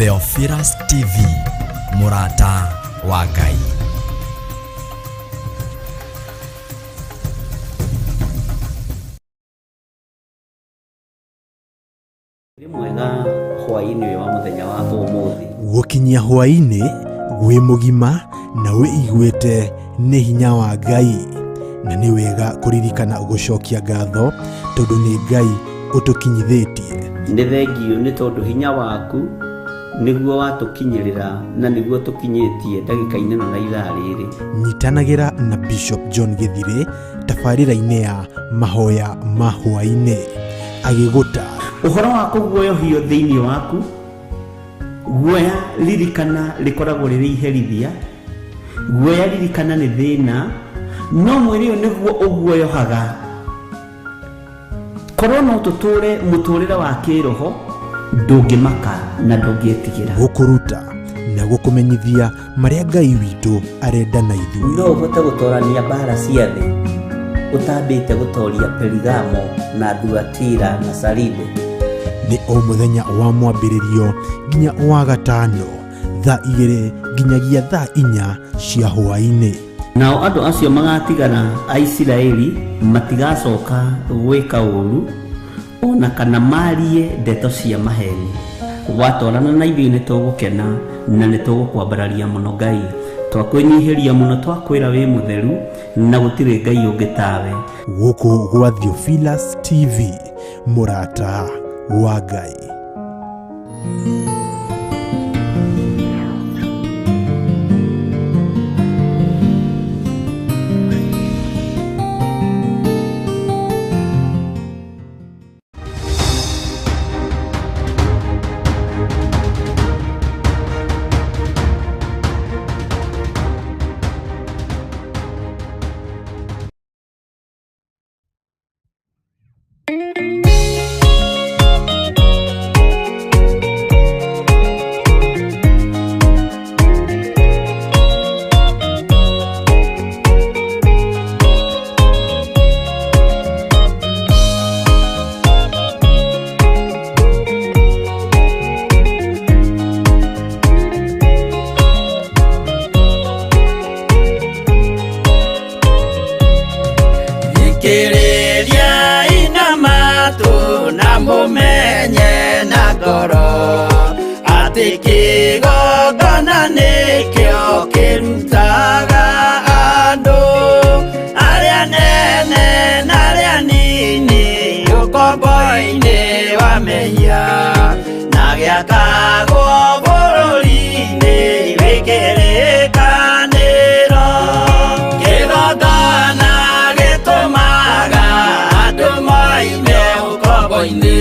Theophilus TV, mũrata wa Ngai. Wĩ mwega hwaĩ-inĩ ũyũ wa mũthenya wa ũmũthĩ. Gũkinyia hwaĩ-inĩ wĩ mũgima na wĩiguĩte nĩ hinya wa Ngai, na nĩ wega kũririkana gũcokia ngatho tondũ nĩ Ngai ũtũkinyithĩtie. Nĩ thengiũ nĩ tondũ hinya waku nĩguo watũkinyĩrĩra na nĩguo tũkinyĩtie ndagĩka-inĩ ĩno na ithaa rĩrĩ. Nyitanagĩra na Bishop John Gĩthirĩ tabarĩra-inĩ ya mahoya ma hwaĩ-inĩ agĩgũtaara. Ũhoro wa kũguoyohio thĩinĩ waku, guoya ririkana rĩkoragwo rĩrĩ iherithia, guoya ririkana nĩ thĩna, no mwĩrĩ ũyũ nĩguo ũguoyohaga. Korwo no tũtũre mũtũrĩre wa kĩroho, ndũngĩmaka na ndũngĩtigĩra. Gũkũruta na gũkũmenyithia marĩa Ngai witũ arenda na ithuĩ. No ũhote gũtorania mbaara cia thĩ ũtambĩte gũtoria Perigamo na Thuatira na Saride? Nĩ o mũthenya wa mwambĩrĩrio nginya wa gatano thaa 2 nginyagia thaa 4 cia hwaĩ-inĩ. Nao andũ acio magatigara a Isiraeli matigacoka gwĩka ũũru o na kana maarie ndeto cia maheeni. Watwarana na ithuĩ nĩ tũgũkena na nĩ tũgũkwambararia mũno Ngai. Twakwĩnyihĩria mũno twakwĩra wĩ mũtheru na gũtirĩ Ngai ũngĩ tawe. Gũkũ gwa Theophilus TV, mũrata wa Ngai. Thikĩrĩria ina matũ na mũmenye na ngoro atĩ kĩgongona nĩkĩo kĩrutaga andũ arĩa nene na arĩa nini ũkombo-inĩ wa mehia na gĩakagwo bũrũri-inĩ wĩ kĩrĩkanĩro. Kĩgongona gĩtũmaga andũ moime ũkombo-inĩ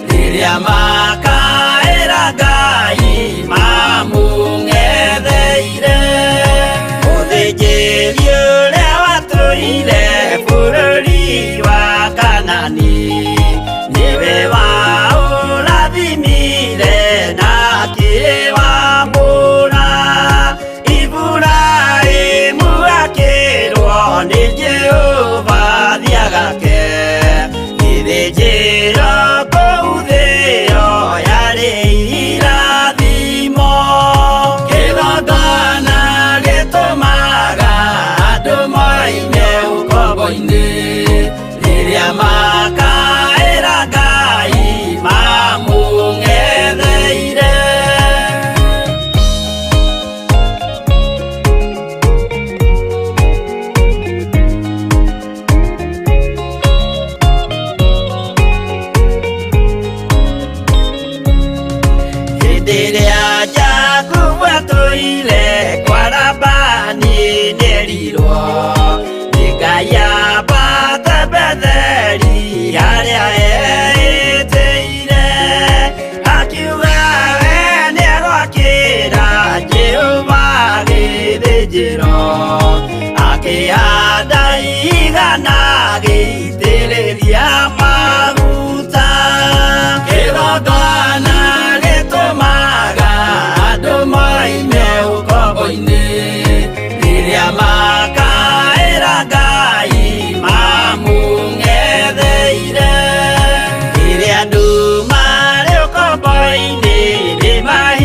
rĩrĩa makaĩra Ngai mamũng'etheire. Mũthĩnjĩri ũrĩa watũire bũrũri wa Kanani nĩwe waũrathimire na akĩwamũra. Iburahĩmu akĩrwo nĩ Jehova thiagake gĩthĩnjĩro kũu thĩo yarĩ irathimo. Kĩgongona gĩtũmaga andũ moime ũkombo-inĩ rĩrĩa makaĩra Ngai mamũng'etheire. Hĩndĩ ĩrĩa Jakubu atũire kwa Labani nĩerirwo nĩ Ngai ambate Betheli harĩa eĩtĩire, akiuga we nĩegwakĩra Jehova gĩthĩnjĩro, akĩhanda igana agĩitĩrĩria maguta. Kĩgongona gĩtũmaga andũ moime ũkombo-inĩ rĩrĩa makaĩra Ngai mamũng'etheire. Rĩrĩa andũ marĩ ũkombo-inĩ nĩmahe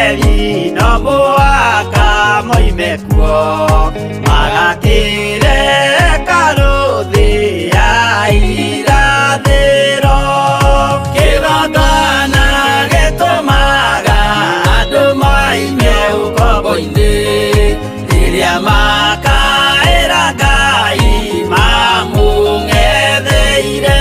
Isiraeli no mũhaka moime kuo magakĩre hekarũ thĩ ya irathĩro. Kĩgongona gĩtũmaga andũ moime ũkombo-inĩ rĩrĩa makaĩra Ngai mamũng'etheire.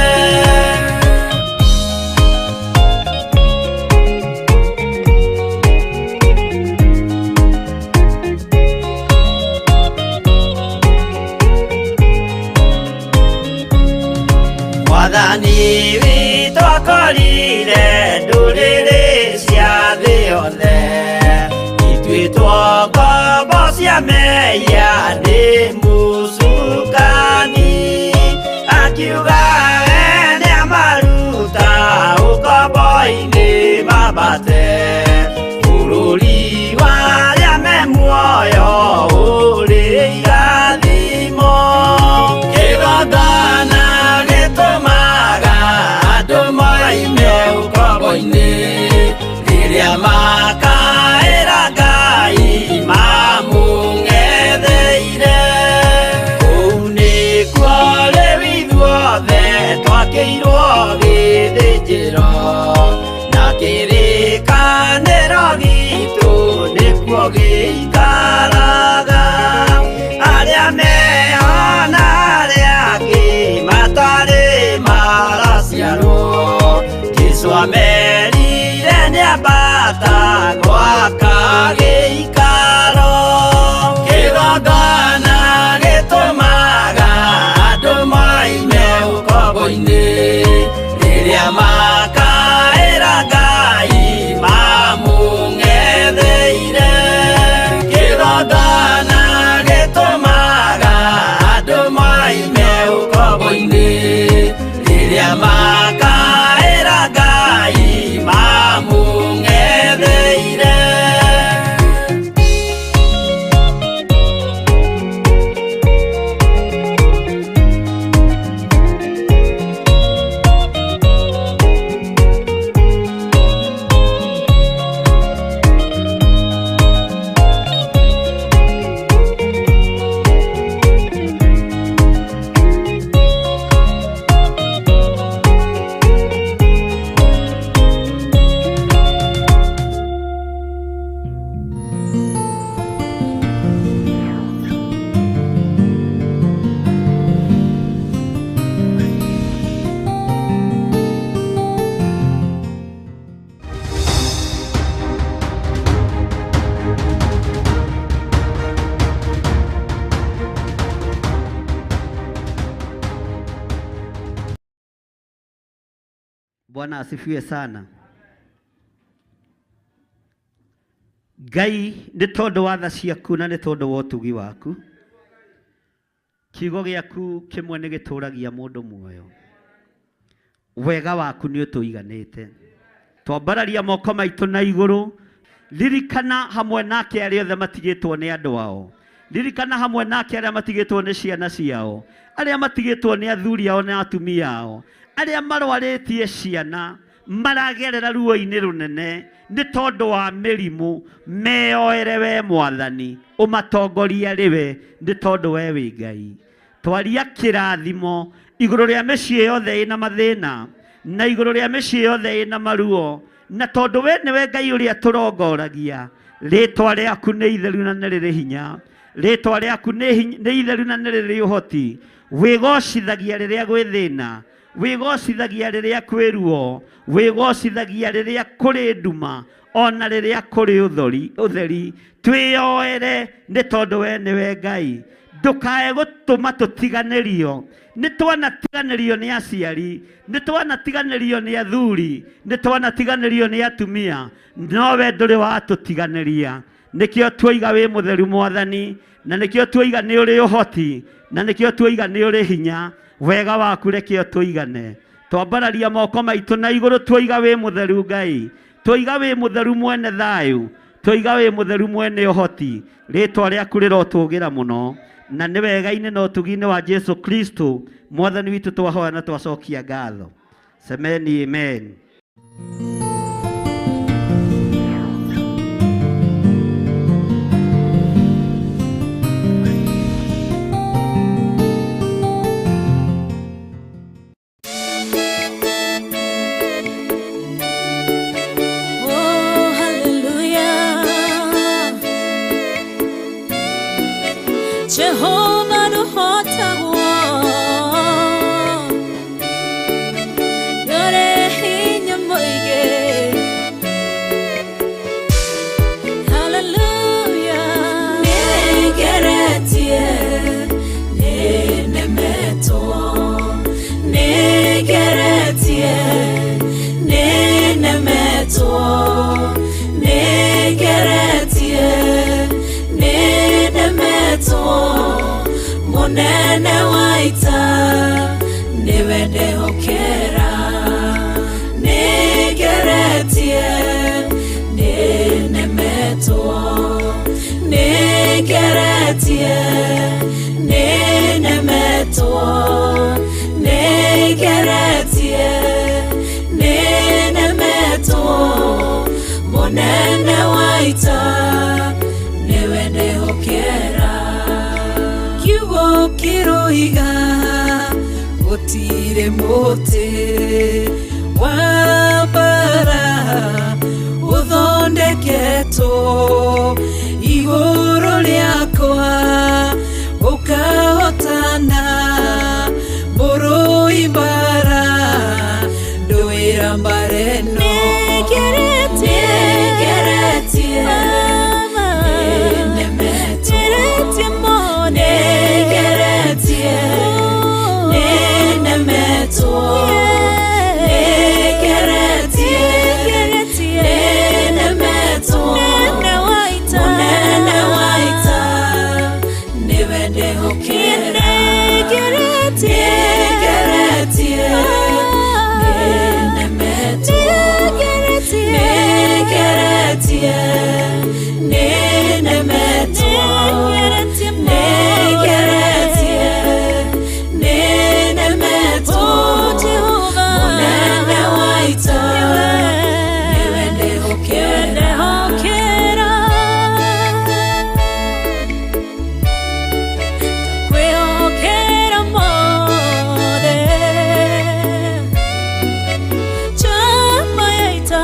Mwathani witũ akorire ndũrĩrĩ cia thĩ yothe ituĩtwo ngombo cia mehia nĩ mũcukani, akiuga we nĩamaruta ũkombo-inĩ mambate bũrũri wa arĩa me muoyo ũrĩ irathimo. Kĩgongona gĩtũmaga andũ moime ũkombo-inĩ rĩrĩa makaĩra Ngai mamũng'etheire. Kũu nĩkuo rĩu ithuothe twakĩirwo gĩthĩnjĩro na kĩrĩkanĩro gitũ nĩkuo gĩikaraga. Arĩa meho na arĩa angĩ matarĩ maraciarwo, Jesũ amerire nĩambata gwaka gĩikaro. Kĩgongona gĩtũmaga andũ moime ũkombo-inĩ rĩrĩa makaĩra Ngai mamũng'etheire. Kĩgongona gĩtũmaga andũ moime ũkombo-inĩ rĩrĩa makaĩra Ngai mamũng'etheire. Bwana asifiwe sana. Ngai nĩ tondũ wa tha ciaku na nĩ tondũ wa ũtugi waku, kiugo gĩaku kĩmwe nĩ gĩtũragia mũndũ muoyo. Wega waku nĩ ũtũiganĩte. Twambararia moko maitũ na igũrũ, ririkana hamwe nake arĩa othe matigĩtwo nĩ andũ ao, ririkana hamwe nake arĩa matigĩtwo nĩ ciana ciao, arĩa matigĩtwo nĩ athuri ao na atumia ao, arĩa marwarĩtie ciana maragerera ruo-inĩ rũnene nĩ tondũ wa mĩrimũ, meyoere we Mwathani, ũmatongorie arĩ we nĩ tondũ we wĩ Ngai. Twaria kĩrathimo igũrũ rĩa mĩciĩ yothe ĩna mathĩna na igũrũ rĩa mĩciĩ yothe ĩna maruo, na tondũ we nĩwe Ngai ũrĩa tũrongoragia, rĩtwa rĩaku nĩ itheru na nĩ rĩrĩ hinya, rĩtwa rĩaku nĩ itheru na nĩ rĩrĩ ũhoti. Wĩgocithagia rĩrĩa gwĩ thĩna, wĩgocithagia rĩrĩa kwĩ ruo, wĩgocithagia rĩrĩa kũrĩ nduma, ona rĩrĩa kũrĩ ũtheri. Twĩyoere nĩ tondũ we nĩwe Ngai. Ndũkae gũtũma tũtiganĩrio. Nĩ twanatiganĩrio nĩ aciari, nĩ twanatiganĩrio nĩ athuri, nĩ twanatiganĩrio nĩ atumia, no we ndũrĩ watũtiganĩria. Nĩkĩo tuoiga wĩ mũtheru Mwathani, na nĩkĩo tuoiga nĩ ũrĩ ũhoti, na nĩkĩo tuoiga nĩ ũrĩ hinya. Wega waku reke ũtũigane. Twambararia moko maitũ na igũrũ tuoiga wĩ mũtheru Ngai, tuoiga wĩ mũtheru mwene thayũ, tuoiga wĩ mũtheru mwene ũhoti. Rĩtwa rĩaku rĩrotũgĩra mũno, na nĩ wega-inĩ na ũtugi-inĩ wa Jesu Kristo Mwathani witũ twahoya na twacokia ngatho. Semeni amen. Nĩwe ndehokera. Nĩngeretie, nĩnemetwo. Nĩngeretie, nĩnemetwo. Nĩngeretie, nĩnemetwo. Mũnene wa ita, nĩwe ndehokera. Kiugo kĩroiga gũtirĩ mũtĩ wa mbara ũthondeketwo igũrũ rĩakwa ũkahotana mũrũi mbara ndũĩra mbara ĩno. Nĩngeretie, nĩnemetwo. Nĩngeretie, nĩnemetwo. Nĩngeretie, nĩnemetwo. Mũnene wa ita, nĩwe ndehokera. Nĩngeretie, nĩnemetwo. Nĩngeretie, nĩnemetwo. Nĩngeretie, nĩnemetwo. Mũnene wa ita, nĩwe ndehokera. Kwĩhokera mothe njamba ya ita,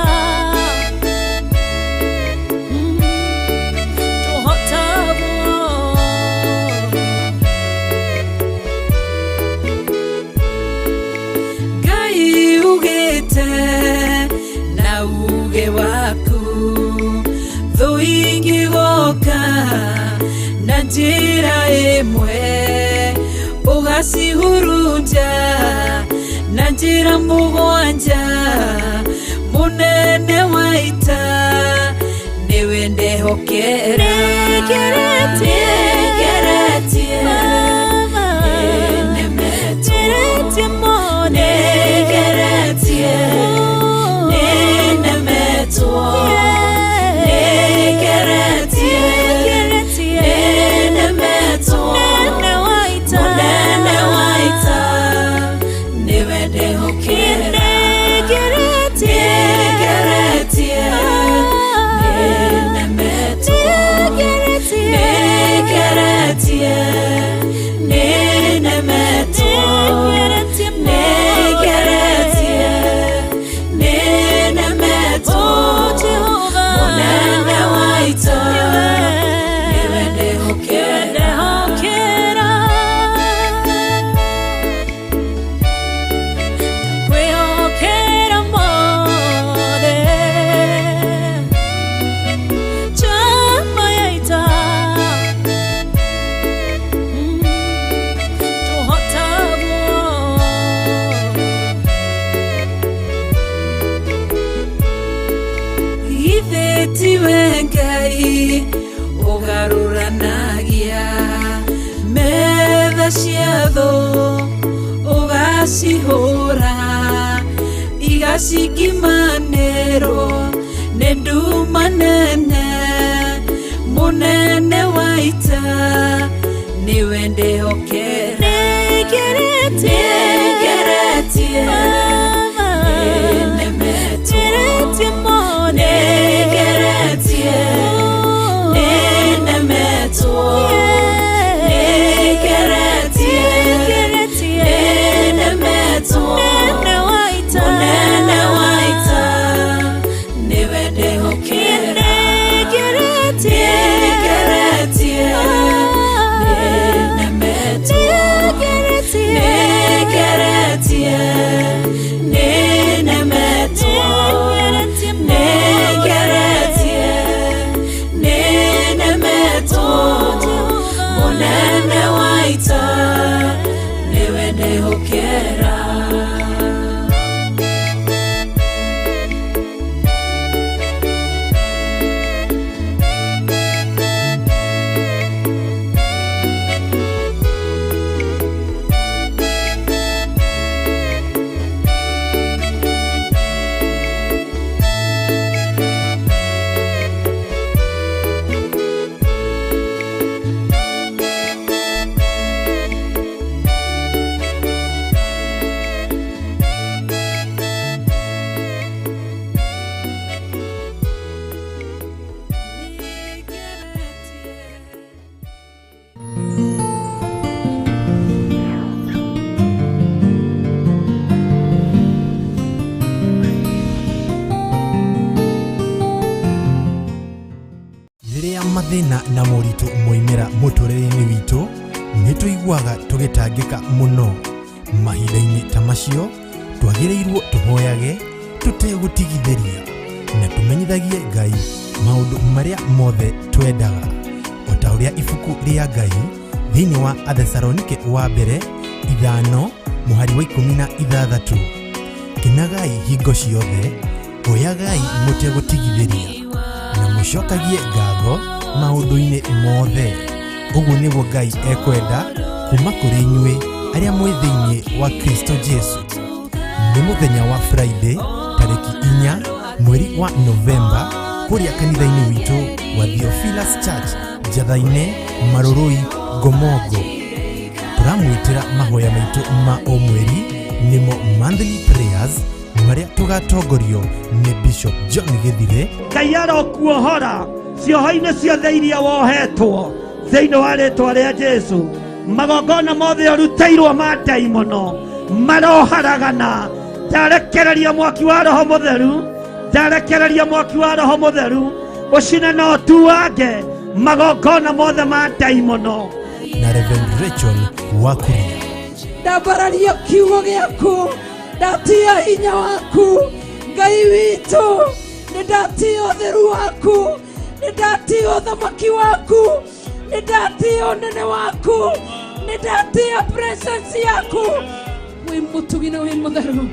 tũhotagwo. Ngai ugĩte na uge waku thũ ingĩgoka na njĩra ĩmwe ũgacihurunja na njĩra mũgwanja. Mũnene wa ita, nĩwe ndehokera. Nĩngeretie, Nĩngeretie, nĩnemetwo. Nĩngeretie, nĩnemetwo. Nĩngeretie, nĩnemetwo. Mũnene wa ita, nĩwe ndehokera. Nĩngeretie, nĩnemetwo. Nĩngeretie, nĩnemetwo. Nĩngeretie, nĩnemetwo. Mũnene wa ita, nĩwe ndehokera. Kwĩhokera mothe njamba ya ita, tũhotagwo. Githĩ tiwe Ngai ũgarũranagia metha cia thũ, ũgacihũra igacingimanĩrwo nĩ nduma nene. Mũnene wa ita, nĩwe ndehokera. Nĩngeretie, Nĩngeretie, nĩnemetwo. Nĩngeretie, nĩnemetwo. Nĩngeretie, nĩnemetwo. Mũnene wa ita, nĩwe ndehokera. Nĩngeretie, nĩnemetwo. Mathĩna na moritũ moimĩra mũtũrĩre-inĩ witũ, nĩ tũiguaga tũgĩtangĩka mũno. Mahinda-inĩ ta macio, twagĩrĩirwo tũhoyage tũtegũtigithĩria na tũmenyithagie Ngai maũndũ marĩa mothe twendaga, o ta ũrĩa ibuku rĩa Ngai thĩinĩ wa Athesalonike wa mbere 5 mũhari wa 16, kenagai hingo ciothe, hoyagai mũtegũtigithĩria na mũcokagie ngatho maũndũ-inĩ mothe. Ũguo nĩguo Ngai ekwenda kuma kũrĩ inyuĩ arĩa mwĩ thĩinĩ wa Kristo Jesu. Nĩ mũthenya wa Friday tarĩki 4 mweri wa Novemba kũrĩa kanitha-inĩ witũ wa Theophilus Church, Njatha-inĩ, Marũrũi, Ngomongo. Tũramwĩtĩra mahoya maitũ ma o mweri, nĩmo monthly prayers, marĩa tũgatongorio nĩ Bishop John Gĩthire. Ngai arokuohora cioho-inĩ ciothe iria wohetwo thĩinĩ wa rĩtwa rĩa Jesu. Magongona mothe ũrutĩirwo ma ndaimono maroharagana. Ndarekereria mwaki wa Roho Mũtheru, ndarekereria mwaki wa Roho Mũtheru ũcine na ũtuange magongona mothe ma ndaimono. Na Reverend Rachel Wakuria. Ndambararia kiugo gĩaku, ndatia hinya waku Ngai witũ, nĩ ndatia ũtheru waku, nĩ ndatia ũthamaki waku, nĩ ndatia ũnene waku, nĩ ndatia presence yaku. Wĩ mũtugi na wĩ mũtheru.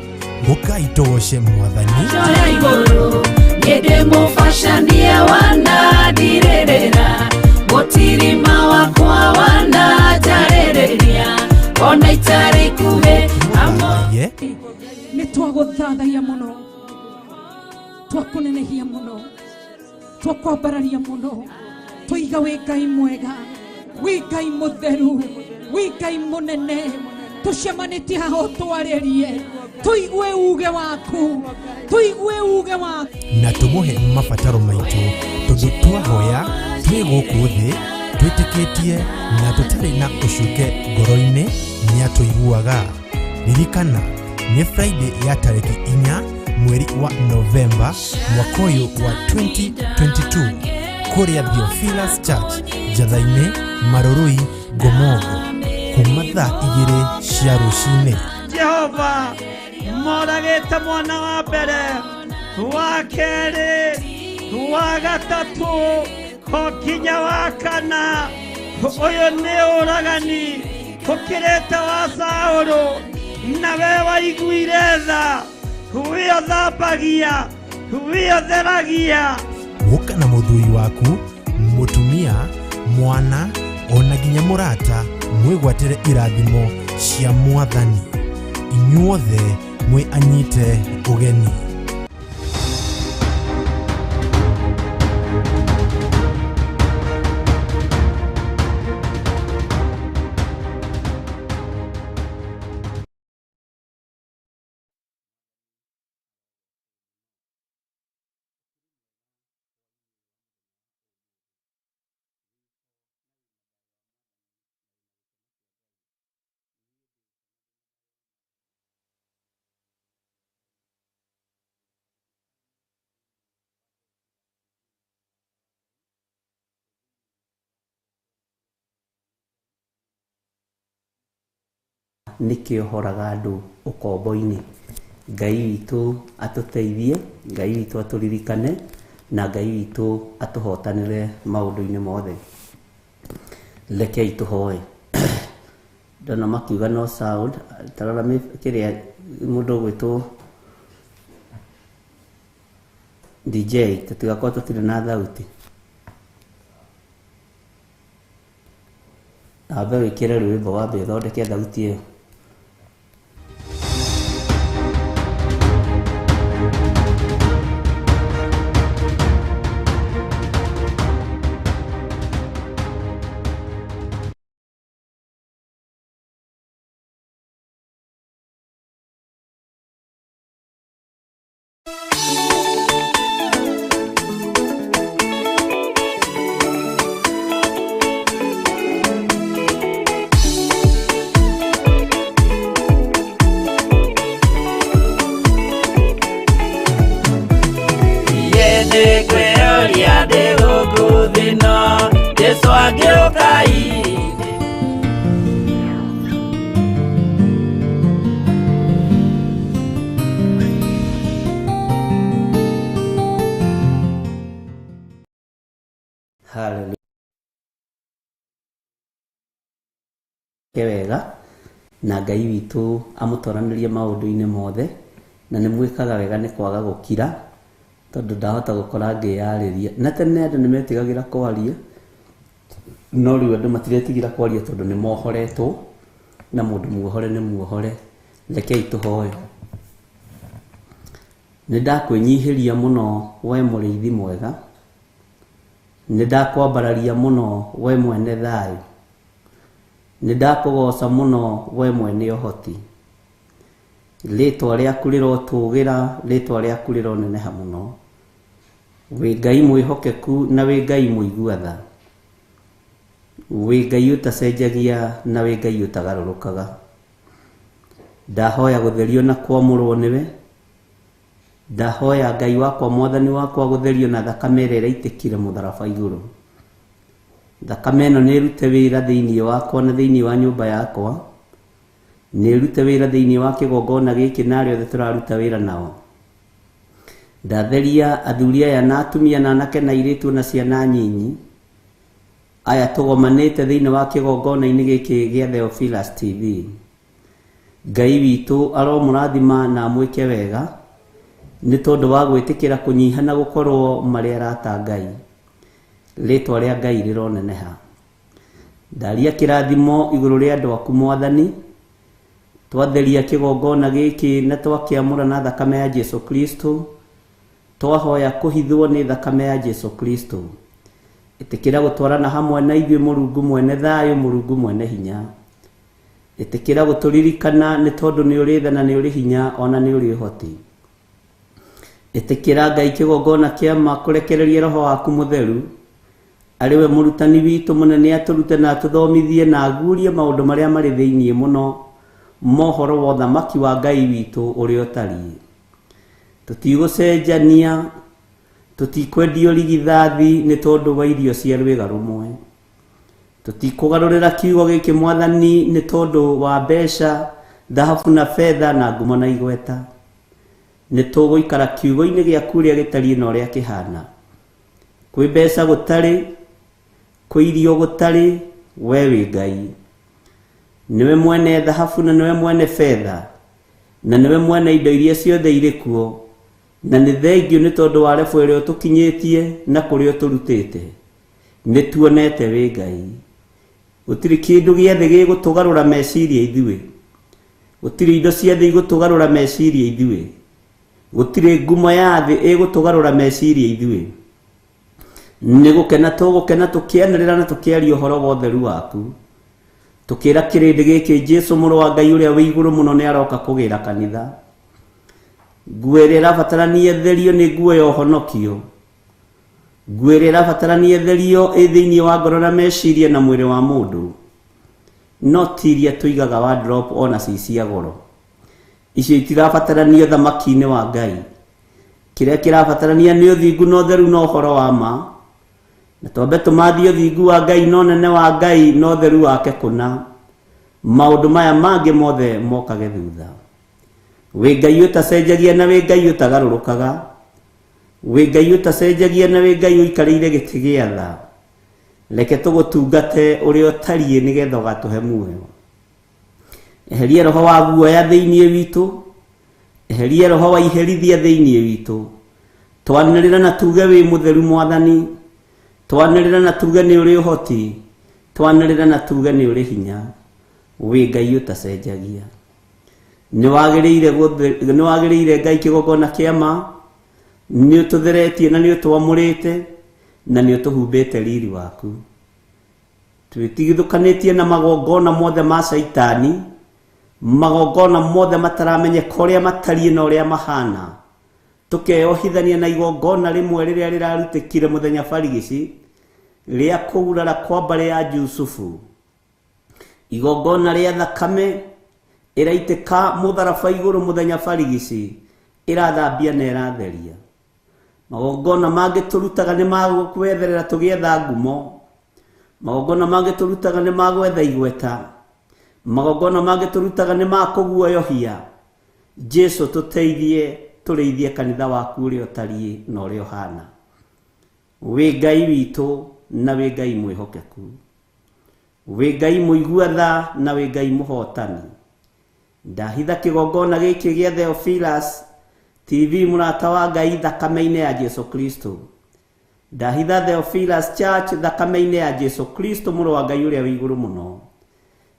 Ũkai tũgoce Mwathani. Njoya igũrũ nĩndĩmũbacanie wanandirĩrĩra, mũtirima wakwa wananjarĩrĩria, ona itarĩ ikuhĩ Tũmũthathaiye. Nĩ twagũthathaiya mũno, twakũnenehia mũno, twakwambararia mũno, tũiga wĩ Ngai mwega, wĩ Ngai mũtheru, wĩ Ngai mũnene. Tũcemanĩtie haha ũtwarĩrie, tũigue uge waku, tũigue uge waku, na tũmũhe mabataro maitũ, tondũ twahoya twĩ gũkũ thĩ twĩtĩkĩtie na tũtarĩ na ũcuke ngoro-inĩ, nĩatũiguaga. Ririkana nĩ Friday ya tarĩki 4 mweri wa Novemba mwaka ũyũ wa 2022 kũrĩa Theophilus Church, Njatha-inĩ, Marũrũi, Ngomongo, kuma thaa 2 cia rũcinĩ. Jehova moragĩte mwana wa mbere, wa kerĩ, wa gatatũ, o nginya wa kana. Ũyũ nĩ ũragani ũkĩrĩte wa Saũlũ, na we waiguire tha, we ũthambagia, we ũtheragia. Gũka na mũthuri waku, mũtumia, mwana, ona nginya mũrata, mwĩgwatĩre irathimo cia Mwathani. Inyuothe mwĩ anyite ũgeni. Nĩkĩohoraga andũ ũkombo-inĩ. Ngai witũ atũteithie, Ngai witũ atũririkane, na Ngai witũ atũhotanĩre maũndũ-inĩ mothe. Rekei tũhoe. Ndona makiuga no sound, tarora kĩrĩa mũndũ ũgwĩtwo DJ, tũtigakorwo tũtirĩ na thauti. Ambe wĩkĩre rwĩmbo wambe ũthondeke thauti ĩyo. Ndĩkwĩyũria ndĩ gũkũ thĩ ĩno. Hallelujah. Wega na Ngai witũ amũtwaranĩrie maũndũ-inĩ mothe, na nĩ mwĩkaga wega nĩ kwaga gũkira, tondũ ndahota gũkora ngĩyarĩria. Na tene andũ nĩ metigagĩra kwaria, no rĩu andũ matiretigĩra kwaria tondũ nĩ mohoretwo, na mũndũ muohore nĩ muohore. Rekei tũhoe. Nĩ ndakwĩnyihĩria mũno we mũrĩithi mwega, nĩ ndakwambararia mũno we mwene thayũ, nĩ ndakũgoca mũno we mwene ũhoti. Rĩtwa rĩaku rĩrotũgĩra, rĩtwa rĩaku rĩroneneha mũno. Wĩ Ngai mwĩhokeku na wĩ Ngai mũigua tha, wĩ Ngai ũtacenjagia na wĩ Ngai ũtagarũrũkaga. Ndahoya gũtherio na kwamũrwo nĩwe, ndahoya Ngai wakwa mwathani wakwa gũtherio na thakame ĩrĩa ĩraitĩkire mũtharaba igũrũ. Thakame ĩno nĩ ĩrute wĩra thĩinĩ wakwa na thĩinĩ wa nyũmba yakwa, nĩ ĩrute wĩra thĩinĩ wa kĩgongona gĩkĩ na arĩa othe tũraruta wĩra nao. Ndatheria athuri aya na atumia na anake na airĩtu na ciana nyinyi aya tũgomanĩte thĩinĩ wa kĩgongona-inĩ gĩkĩ gĩa Theophilus TV. Ngai witũ aromũrathima na amwĩke wega nĩ tondũ wa gwĩtĩkĩra kũnyiha na gũkorwo marĩ arata Ngai. Rĩtwa rĩa Ngai rĩroneneha. Ndaria kĩrathimo igũrũ rĩa andũ aku mwathani, twatheria kĩgongona gĩkĩ na twakĩamũra na thakame ya Jesu Kristo, twahoya kũhithwo nĩ thakame ya Jesu Kristo. Ĩtĩkĩra gũtwarana hamwe na ithuĩ Mũrungu mwene thayũ, Mũrungu mwene hinya. Ĩtĩkĩra gũtũririkana nĩ tondũ nĩ ũrĩ tha na nĩ ũrĩ hinya ona nĩ ũrĩ ũhoti. Ĩtĩkĩra Ngai kĩgongona kĩa ma kũrekereria roho waku mũtheru, arĩ we mũrutani witũ mũnene, atũrute na atũthomithie na aguũrie maũndũ marĩa marĩ thĩinĩ mũno mohoro wa ũthamaki wa Ngai witũ ũrĩa ũtariĩ. Tũtigũcenjania, tũtikwendio rigithathi nĩ tondũ wa irio cia rwĩga rũmwe. Tũtikũgarũrĩra kiugo gĩkĩ mwathani nĩ tondũ wa mbeca, thahabu na betha na ngumo na igweta. Nĩ tũgũikara kiugo-inĩ gĩaku ũrĩa gĩtariĩ na ũrĩa kĩhana. Kwĩ mbeca gũtarĩ, kwĩ irio gũtarĩ, we wĩ Ngai. Nĩwe mwene thahabu na nĩwe mwene betha, na nĩwe mwene indo iria ciothe irĩ kuo, na nĩ thengio nĩ tondũ wa rebu ĩrĩa ũtũkinyĩtie na kũrĩa ũtũrutĩte. Nĩ tuonete wĩ Ngai. Gũtirĩ kĩndũ gĩa thĩ gĩgũtũgarũra meciria ithuĩ. Gũtirĩ indo cia thĩ igũtũgarũra meciria ithuĩ. Gũtirĩ ngumo ya thĩ ĩgũtũgarũra meciria ithuĩ. Nĩ gũkena tũgũkena tũkĩanĩrĩra na tũkĩaria ũhoro wa ũtheru waku. Tũkĩra kĩrĩndĩ gĩkĩ Jesu mũrũ wa Ngai ũrĩa wĩ igũrũ mũno nĩ aroka kũgĩra kanitha. Nguo ĩrĩa ĩrabatarania therio nĩ nguo ya ũhonokio. Nguo ĩrĩa ĩrabatarania therio ĩ thĩinĩ wa ngoro na meciria na mwĩrĩ wa mũndũ. No ti iria tũigaga wardrobe ona ci cia goro. Icio itirabatarania ũthamaki-inĩ wa Ngai. Kĩrĩa kĩrabatarania nĩ ũthingu na ũtheru na ũhoro wa ma. Na twambe tũmathie ũthingu wa Ngai na ũnene wa Ngai na ũtheru wake kũna. Maũndũ maya mangĩ mothe mokage thutha. Wĩ Ngai ũtacenjagia na wĩ Ngai ũtagarũrũkaga. Wĩ Ngai ũtacenjagia na wĩ Ngai ũikarĩire gĩtĩ gĩa tha. Reke tũgũtungate ũrĩa ũtariĩ nĩgetha ũgatũhe muoyo. Eheria roho wa guoya thĩinĩ witũ, eheria roho wa iherithia thĩinĩ witũ. Twanĩrĩra na tuge wĩ mũtheru mwathani, twanĩrĩra na tuge nĩ ũrĩ ũhoti, twanĩrĩra na tuge nĩ ũrĩ hinya. Wĩ Ngai ũtacenjagia. Nĩ wagĩrĩire Ngai kĩgongona kĩa ma, nĩ ũtũtheretie na nĩ ũtwamũrĩte na nĩ ũtũhumbĩte riri waku. Twĩtigithũkanĩtie na magongona mothe ma Caitani, magongona mothe mataramenyeka ũrĩa matariĩ na ũrĩa mahana. Tũkeyohithania na igongona rĩmwe rĩrĩa rĩrarutĩkire mũthenya barigici rĩa kũgurara kwa mbarĩ ya Jusufu. Igongona rĩa thakame ĩraitĩka mũtharaba igũrũ mũthenya barigici, ĩrathambia na ĩratheria. Magongona mangĩ tũrutaga nĩ ma gwetherera tũgĩetha ngumo. Magongona mangĩ tũrutaga nĩ ma gwetha igweta. Magongona mangĩ tũrutaga nĩ ma kũguoyohia. Jesu tũteithie tũrĩithie kanitha waku ũrĩa ũtariĩ na ũrĩa ũhana. Wĩ Ngai witũ, na wĩ Ngai mwĩhokeku. Wĩ Ngai mũigua tha na wĩ Ngai mũhotani. Ndahitha kĩgongona gĩkĩ gĩa Theophilus TV mũrata wa Ngai thakame-inĩ ya Jesu Kristo. Ndahitha Theophilus Church thakame-inĩ ya Jesu Kristo mũrũ wa Ngai ũrĩa wĩ igũrũ mũno.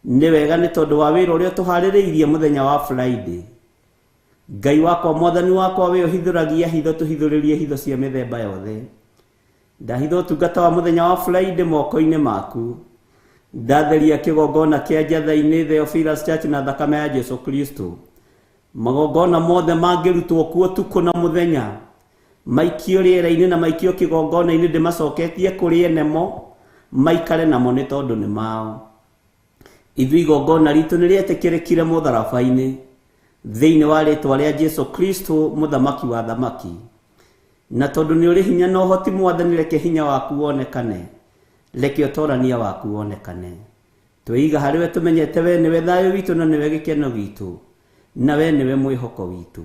Nĩ wega nĩ tondũ wa wĩra ũrĩa tũharĩrĩirie mũthenya wa Friday. Ngai wakwa mwathani wakwa we ũhithũragia hitho tũhithũrĩrie hitho cia mĩthemba yothe. Ndahitha ũtungata wa mũthenya wa Friday moko-inĩ maku. Ndatheria kĩgongona kĩa Njatha-inĩ Theophilus Church na thakame ya Jesu Kristo. Magongona mothe mangĩrutwo kuo tukũ na mũthenya maikio rĩera-inĩ na maikio kĩgongona-inĩ ndĩmacoketie kũrĩ ene mo maikare namo nĩ tondũ nĩ mao. Ithuĩ igongona ritũ nĩ rĩetĩkĩrĩkire mũtharaba-inĩ thĩinĩ wa rĩtwa rĩa Jesu Kristo mũthamaki wa thamaki. Na tondũ nĩ ũrĩ hinya na ũhoti mwathani, reke hinya waku wonekane, reke ũtorania waku wonekane. Twĩiga harĩ we tũmenyete we nĩwe thayũ witũ na nĩwe gĩkeno gitũ na we nĩwe mwĩhoko witũ.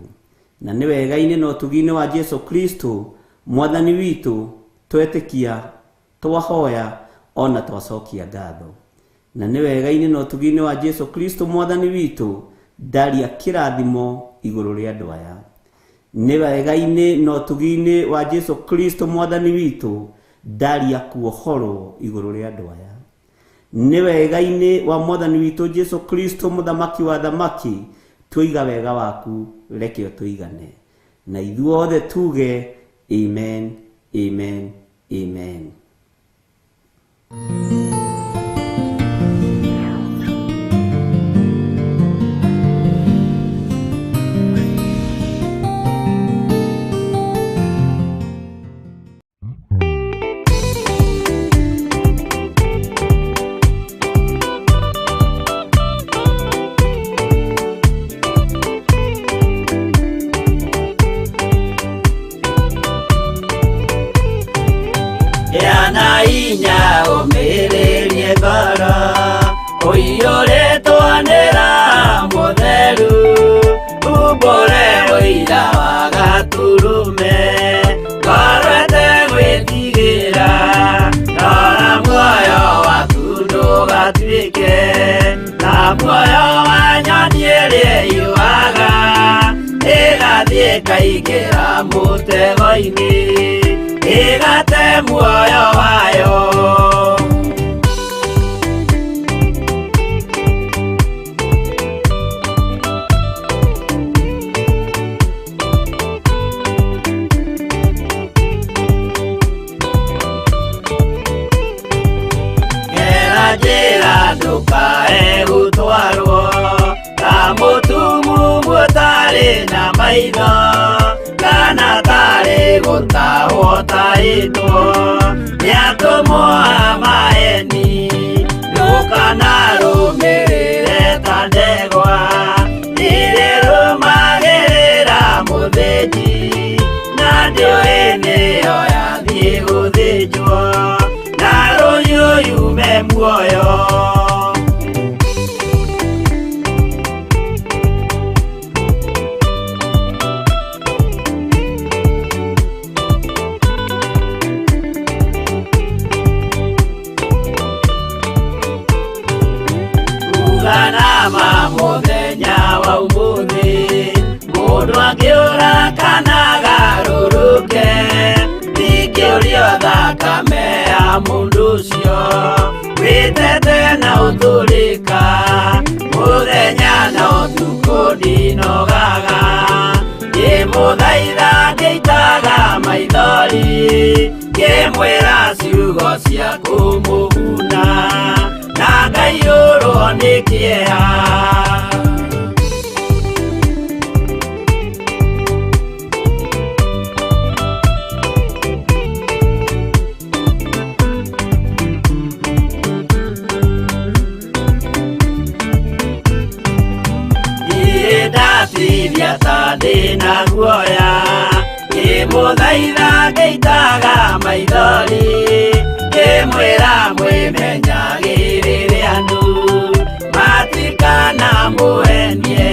Na nĩ wega-inĩ na ũtugi-inĩ wa Jesu Kristo mwathani witũ twetĩkia, twahoya ona twacokia ngatho. Na nĩ wega-inĩ na ũtugi-inĩ wa Jesu Kristo mwathani witũ ndaria kĩrathimo igũrũ rĩa andũ aya. Nĩ wega-inĩ na ũtugi-inĩ wa Jesu Kristo mwathani witũ ndaria kuohorwo igũrũ rĩa andũ aya. Nĩ wega-inĩ wa mwathani witũ Jesu Kristo mũthamaki wa thamaki tũiga wega waku reke ũtũigane. Na ithuothe tuge amen, amen, amen. Inya ũmĩrĩrie ngoro ũiyũrĩtwo nĩ Roho Mũtheru umbũre ũira wa Gatũrũme ngoro ĩtegwĩtigĩra rora muoyo waku ndũgatuĩke na muoyo wa nyoni ĩrĩa yuaga ĩgathiĩ ĩkaingĩra mũtego-inĩ ĩgate muoyo wayo. Gera njĩra ndũkae gũtwarwo ta mũtumumu ũtarĩ na maitho kana tarĩ gũtahwo tahĩtwo nĩ atũmwo a maeni ndũkanarũmĩrĩre ta ndegwa irĩrũmagĩrĩra mũthĩnji na ndĩũĩ nĩyo yathiĩ gũthĩnjwo na rũhiũ yume muoyo. Uganama mũthenya wa ũmũthĩ mũndũ angĩũra kana agarũrũke ndingĩũrio thakame ya mũndũ ũcio wĩtete na ũtũrĩka mũthenya na ũtukũ ndinogaga ngĩmũthaitha ngĩitaga maithori ngĩmwĩra ciugo cia kũmũguna na ngaiyũrwo nĩ kĩeha. Ndatithia ta ndĩna guoya ngĩmũthaitha ngĩitaga maithori ngĩmwĩra mwĩmenyagĩrĩre andũ matikanamũhenie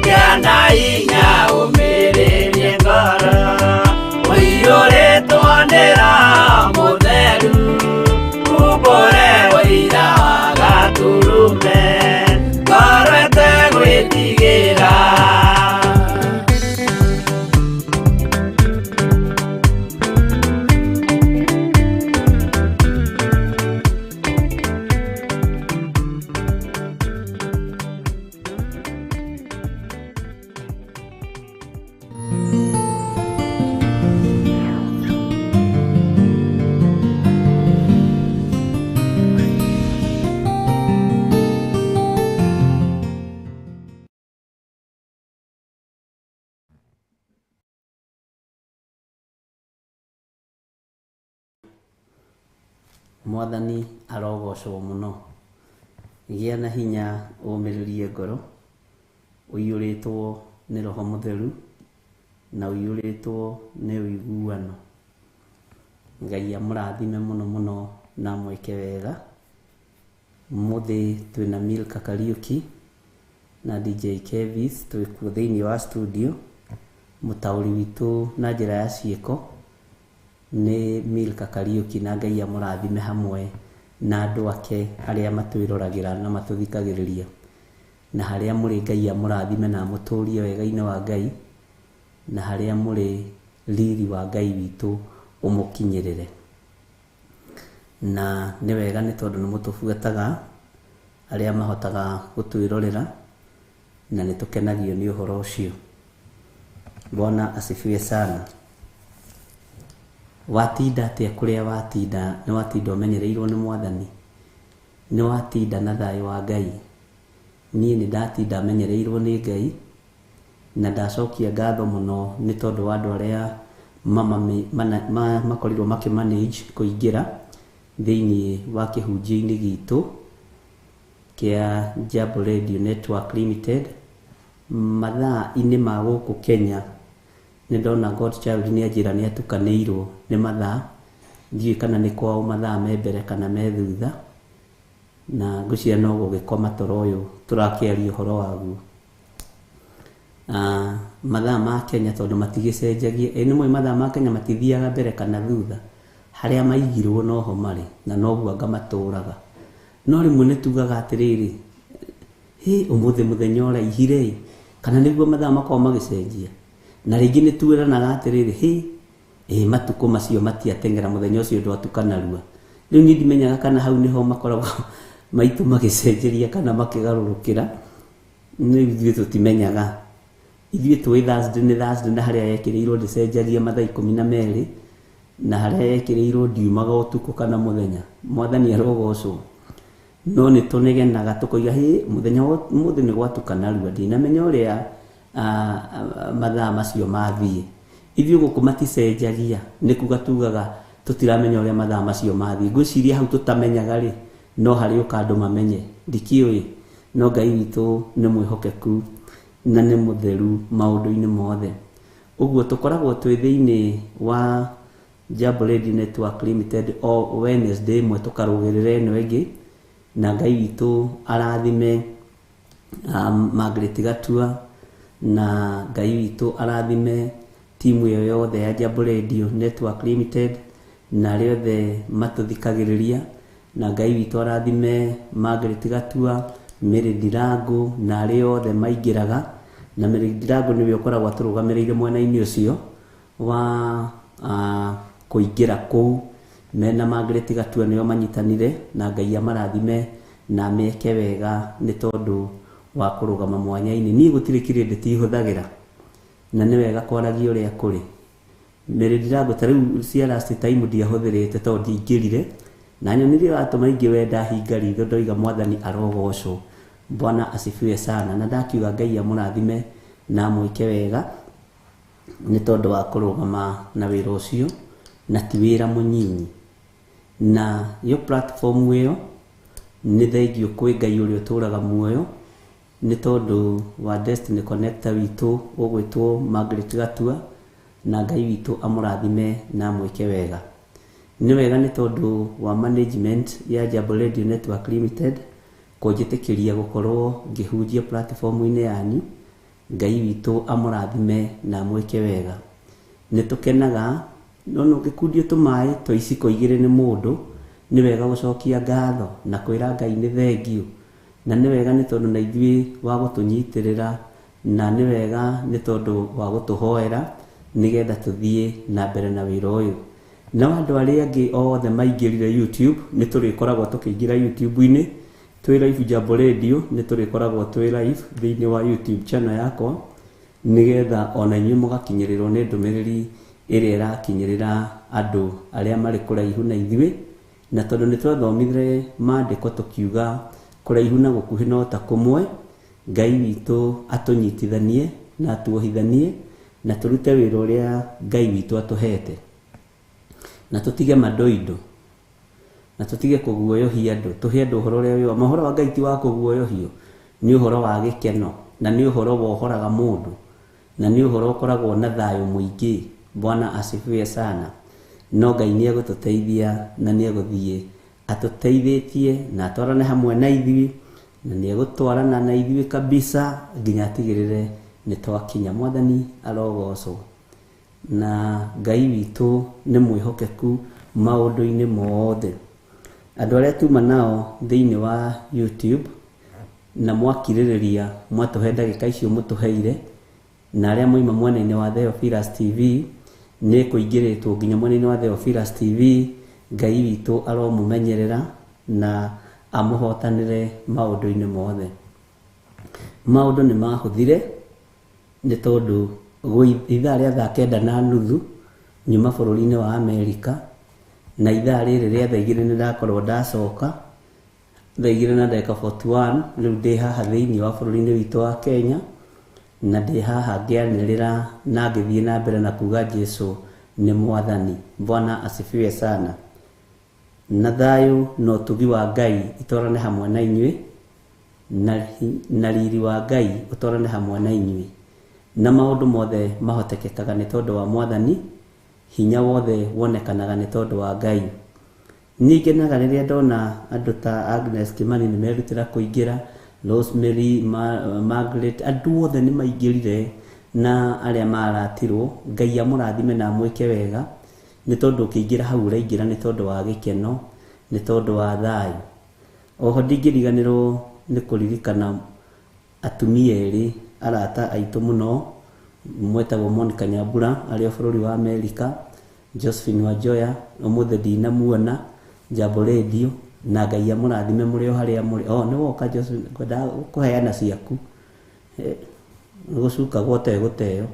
kĩana hinya ũmĩrĩrie ngoro ũiyũrĩtwo nĩ Roho Mũtheru Mwathani arogocwo mũno. Gĩa na hinya ũmĩrĩrie ngoro, ũiyũrĩtwo nĩ Roho Mũtheru na ũiyũrĩtwo nĩ ũiguano. Ngai amũrathime mũno mũno na amwĩke wega. Ũmũthĩ twĩna Milka Kariuki na DJ Kevis twĩkuo thĩinĩ wa studio. Mũtaũri witũ na njĩra ya ciĩko nĩ Milka Kariuki, na Ngai amũrathime hamwe na andũ ake arĩa matwĩroragĩra na matũthikagĩrĩria. Na harĩa mũrĩ Ngai amũrathime na amũtũrie wega-inĩ wa Ngai, na harĩa mũrĩ riri wa Ngai witũ ũmũkinyĩrĩre. Na nĩ wega nĩ tondũ nĩ mũtũbuataga arĩa mahotaga gũtwĩrorera, na nĩ tũkenagio nĩ ũhoro ũcio. Bwana asifiwe sana. Watinda atĩa kũrĩa watinda? Nĩ watinda ũmenyereirwo nĩ Mwathani? Nĩ watinda na thayũ wa Ngai? Niĩ nĩ ndatinda menyereirwo nĩ Ngai, na ndacokia ngatho mũno nĩ tondũ wa andũ arĩa makorirwo makĩmanage kũingĩra thĩinĩ wa kĩhunjio-inĩ gitũ kĩa Jambo Radio Network Limited. Mathaa-inĩ ma gũkũ Kenya nĩ ndona Godchild nĩ anjĩra nĩ atukanĩirwo nĩ mathaa, ndiũĩ kana nĩ kwao mathaa me mbere kana me thutha, na ngwĩciria no gũgĩkoma toro ũyũ tũrakĩaria ũhoro waguo. Mathaa ma Kenya tondũ matigĩcenjagia, ĩ nĩ mũĩ mathaa ma Kenya matithiaga mbere kana thutha, harĩa maigirwo noho marĩ na noguo anga matũraga. No rĩmwe nĩ tugaga atĩrĩrĩ, hĩ ũmũthĩ mũthenya ũraihire ĩ, kana nĩguo mathaa makoragwo magĩcenjia. Na rĩngĩ nĩ twĩranaga atĩrĩrĩ, hĩ ĩ matukũ macio matiateng'era, mũthenya ũcio ndwatuka narua. Rĩu niĩ ndimenyaga kana hau nĩho makoragwo maitũ magĩcenjeria kana makĩgarũrũkĩra, nĩ ithuĩ tũtimenyaga. Ithuĩ tũĩ Thursday nĩ Thursday, na harĩa yekĩrĩirwo ndĩcenjagia mathaa 12, na harĩa yekĩrĩirwo ndiumaga ũtukũ kana mũthenya. Mwathani arogocwo. No nĩ tũnegenaga tũkoiga hĩ mũthenya wa ũmũthĩ nĩ gwatuka narua, ndinamenya ũrĩa mathaa macio mathiĩ. Ithuĩ gũkũ maticenjagia, nĩ kuga tugaga tũtiramenya ũrĩa mathaa macio mathiĩ. Ngwĩciria hau tũtamenyaga rĩ, no harĩ ũka andũ mamenye, ndikĩũĩ, no Ngai witũ nĩ mwĩhokeku na nĩ mũtheru maũndũ-inĩ mothe. Ũguo tũkoragwo twĩ thĩinĩ wa Jambo Radio Network Limited o Wednesday ĩmwe tũkarũgĩrĩra ĩno ĩngĩ, na Ngai witũ arathime Margaret Gatua, na Ngai witũ arathime timu ĩyo yothe ya Jambo Radio Network Limited na arĩa othe matũthikagĩrĩria, na Ngai witũ arathime Margaret Gatua, Mary Ndirango na arĩa othe maingĩraga. Na Mary Ndirango nĩwe ũkoragwo atũrũgamĩrĩire mwena-inĩ ũcio wa kũingĩra kũu, mena Margaret Gatua nĩo manyitanire, na Ngai amarathime na meke wega nĩ tondũ wa kũrũgama mwanya-inĩ. Niĩ gũtirĩ kĩrĩndĩ tihũthagĩra, na nĩ wega kwaragia ũrĩa kũrĩ. Mary Ndirango ta rĩu cia last time ndiahũthĩrĩte tondũ ndiaingĩrire, na nyonire watũma ingĩ we ndahinga ritho ndoiga Mwathani arogocwo, Bwana asifiwe sana. Na ndakiuga Ngai amũrathime na amwĩke wega nĩ tondũ wa kũrũgama na wĩra ũcio, na ti wĩra mũnyinyi. Na yo platform ĩyo nĩ thengio kwĩ Ngai ũrĩa ũtũraga muoyo nĩ tondũ wa Destiny Connector witũ ũgwĩtwo Margaret Gatua, na Ngai witũ amũrathime na amwĩke wega. Nĩ wega nĩ tondũ wa management ya Jambo Radio Network Limited kũnjĩtĩkĩria gũkorwo ngĩhunjia platform-inĩ yanyu. Ngai witũ amũrathime na amwĩke wega. Nĩ tũkenaga no ũngĩkundio tũmaĩ twa iciko igĩrĩ nĩ mũndũ, nĩ wega gũcokia ngatho na kwĩra Ngai nĩ thengio. Na nĩ wega nĩ tondũ na ithuĩ wa gũtũnyitĩrĩra, na nĩ wega nĩ tondũ wa gũtũhoera nĩgetha tũthiĩ na mbere na wĩra ũyũ. Nao andũ arĩa angĩ othe maingĩrire YouTube, nĩ tũrĩkoragwo tũkĩingĩra YouTube-inĩ twĩ live Jambo Radio, nĩ tũrĩkoragwo twĩ live thĩinĩ wa YouTube channel yakwa, nĩgetha ona inyuĩ mũgakinyĩrĩrwo nĩ ndũmĩrĩri ĩrĩa ĩrakinyĩrĩra andũ arĩa marĩ kũraihu na ithuĩ. Na tondũ nĩ twathomire maandĩko tũkiuga kũraihu na gũkuhĩ no ta kũmwe, Ngai witũ atũnyitithanie na atuohithanie na tũrute wĩra ũrĩa Ngai witũ atũhete, na tũtige mandoindo. Na tũtige kũguoyohia andũ, tũhe andũ ũhoro ũrĩa wĩ wa ma. Ũhoro wa Ngai ti wa kũguoyohio, nĩ ũhoro wa gĩkeno, na nĩ ũhoro wohoraga mũndũ, na nĩ ũhoro ũkoragwo na thayũ mũingĩ. Bwana asifiwe sana. No Ngai nĩ egũtũteithia na nĩ egũthiĩ atũteithĩtie na atwarane hamwe na ithuĩ, na nĩ egũtwarana na ithuĩ kabisa nginya atigĩrĩre nĩ twakinya. Mwathani arogocwo. Na Ngai witũ nĩ mwĩhokeku maũndũ-inĩ mothe. Andũ arĩa tuma nao thĩinĩ wa YouTube na mwakirĩrĩria mwatũhe ndagĩka icio mũtũheire, na arĩa moima mwena-inĩ wa Theophilus TV, nĩ kũingĩrĩtwo nginya mwena-inĩ wa Theophilus TV. Ngai witũ aromũmenyerera na amũhotanĩre maũndũ-inĩ mothe. Maũndũ nĩ mahũthire nĩ tondũ ithaa rĩa thaa 9:30 nyuma bũrũri-inĩ wa Amerika, na ithaa rĩrĩ rĩa thaa 2 nĩ ndakorwo ndacoka, thaa 2:41 rĩu ndĩ haha thĩinĩ wa bũrũri-inĩ witũ wa Kenya, na ndĩ haha ngĩanĩrĩra na ngĩthiĩ na mbere na kuga Jesu nĩ Mwathani. Bwana asifiwe sana. Na thayũ na ũtugi wa Ngai itwarane hamwe na inyuĩ, na riri wa Ngai ũtwarane hamwe na inyuĩ. Na maũndũ mothe mahotekekaga nĩ tondũ wa Mwathani, hinya wothe wonekanaga nĩ tondũ wa Ngai. Nĩ ngenaga rĩrĩa ndona andũ ta Agnes Kimani nĩ merutĩra kũingĩra, Rosemary, Margaret, andũ othe nĩ maingĩrire na arĩa maratirwo. Ngai amũrathime na amwĩke wega, nĩ tondũ ũkĩingĩra hau ũraingĩra nĩ tondũ wa gĩkeno, nĩ tondũ wa thayũ. Oho ndingĩriganĩrwo nĩ kũririkana atumia erĩ arata aitũ mũno, mwetagwo Monica Nyambura arĩ o bũrũri wa Amerika, Josephine Wanjoya ũmũthĩ ndinamuona, Jambo Radio, na Ngai amũrathime mũrĩ o harĩa mũrĩ. Oh, nĩ woka Josephine, ngwendaga kũheana ciaku. Gũcukagwo ũtegũteo.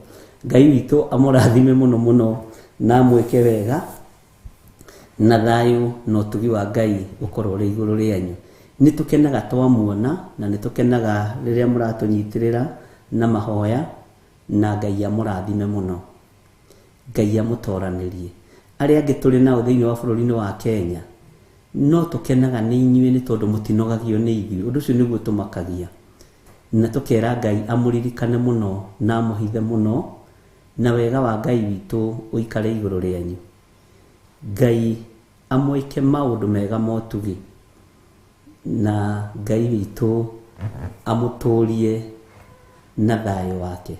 Ngai witũ amũrathime mũno mũno na amwĩke wega, na thayũ na ũtugi wa Ngai ũkorwo ũrĩ igũrũ rĩanyu. Nĩ tũkenaga twamuona, na nĩ tũkenaga rĩrĩa mũratũnyitĩrĩra na mahoya, na Ngai amũrathime mũno. Ngai amũtoranĩrie. Arĩa angĩ tũrĩ nao thĩinĩ wa bũrũri-inĩ wa Kenya, no tũkenaga nĩ inyuĩ nĩ tondũ mũtinogagio nĩ ithuĩ. Ũndũ ũcio nĩguo tũmakagia. Na tũkera Ngai amũririkane mũno na amũhithe mũno, na wega wa Ngai witũ ũikare igũrũ rĩanyu. Ngai amwĩke maũndũ mega ma ũtugi, na Ngai witũ amũtũrie na thayũ wake.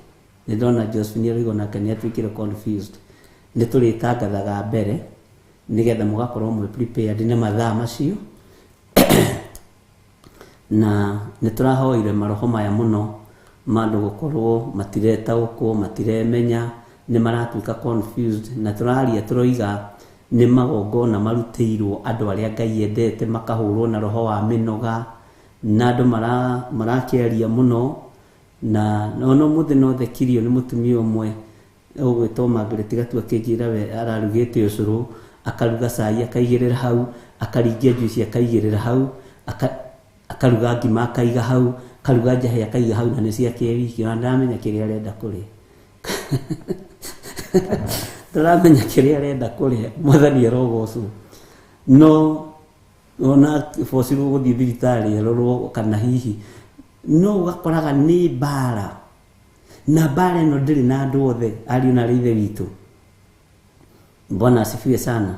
Nĩ ndona Josephine arauga onake nĩ atuĩkire confused. Nĩ tũrĩtangathaga mbere nĩgetha mũgakorwo mwĩ prepared na mathaa macio. Na nĩ tũrahoire maroho maya mũno ma andũ gũkorwo matiretaũkwo, matiremenya, nĩ maratuĩka confused, na tũraria tũroiga nĩ magongona marutĩirwo andũ arĩa Ngai endete, makahũrwo na roho wa mĩnoga, na andũ marakĩaria mũno. Na ona ũmũthĩ no thekirio nĩ mũtumia ũmwe ũgwĩtwo Margaret Gatua akĩnjĩra we ararugĩte ũcũrũ, akaruga cai akaigĩrĩra hau, akaringia juice akaigĩrĩra hau, akaruga ngima akaiga hau, akaruga njahĩ akaiga hau, na nĩ ciake wiki. Ona ndaramenya kĩrĩa arenda kũrĩa. Ndaramenya kĩrĩa arenda kũrĩa. Mwathani arogocwo. No ona bocirwo gũthiĩ thibitarĩ arorwo kana hihi, no ũgakoraga nĩ mbara, na mbara ĩno ndĩrĩ na andũ othe ariũ na arĩ ithe witũ. Bwana asifiwe sana.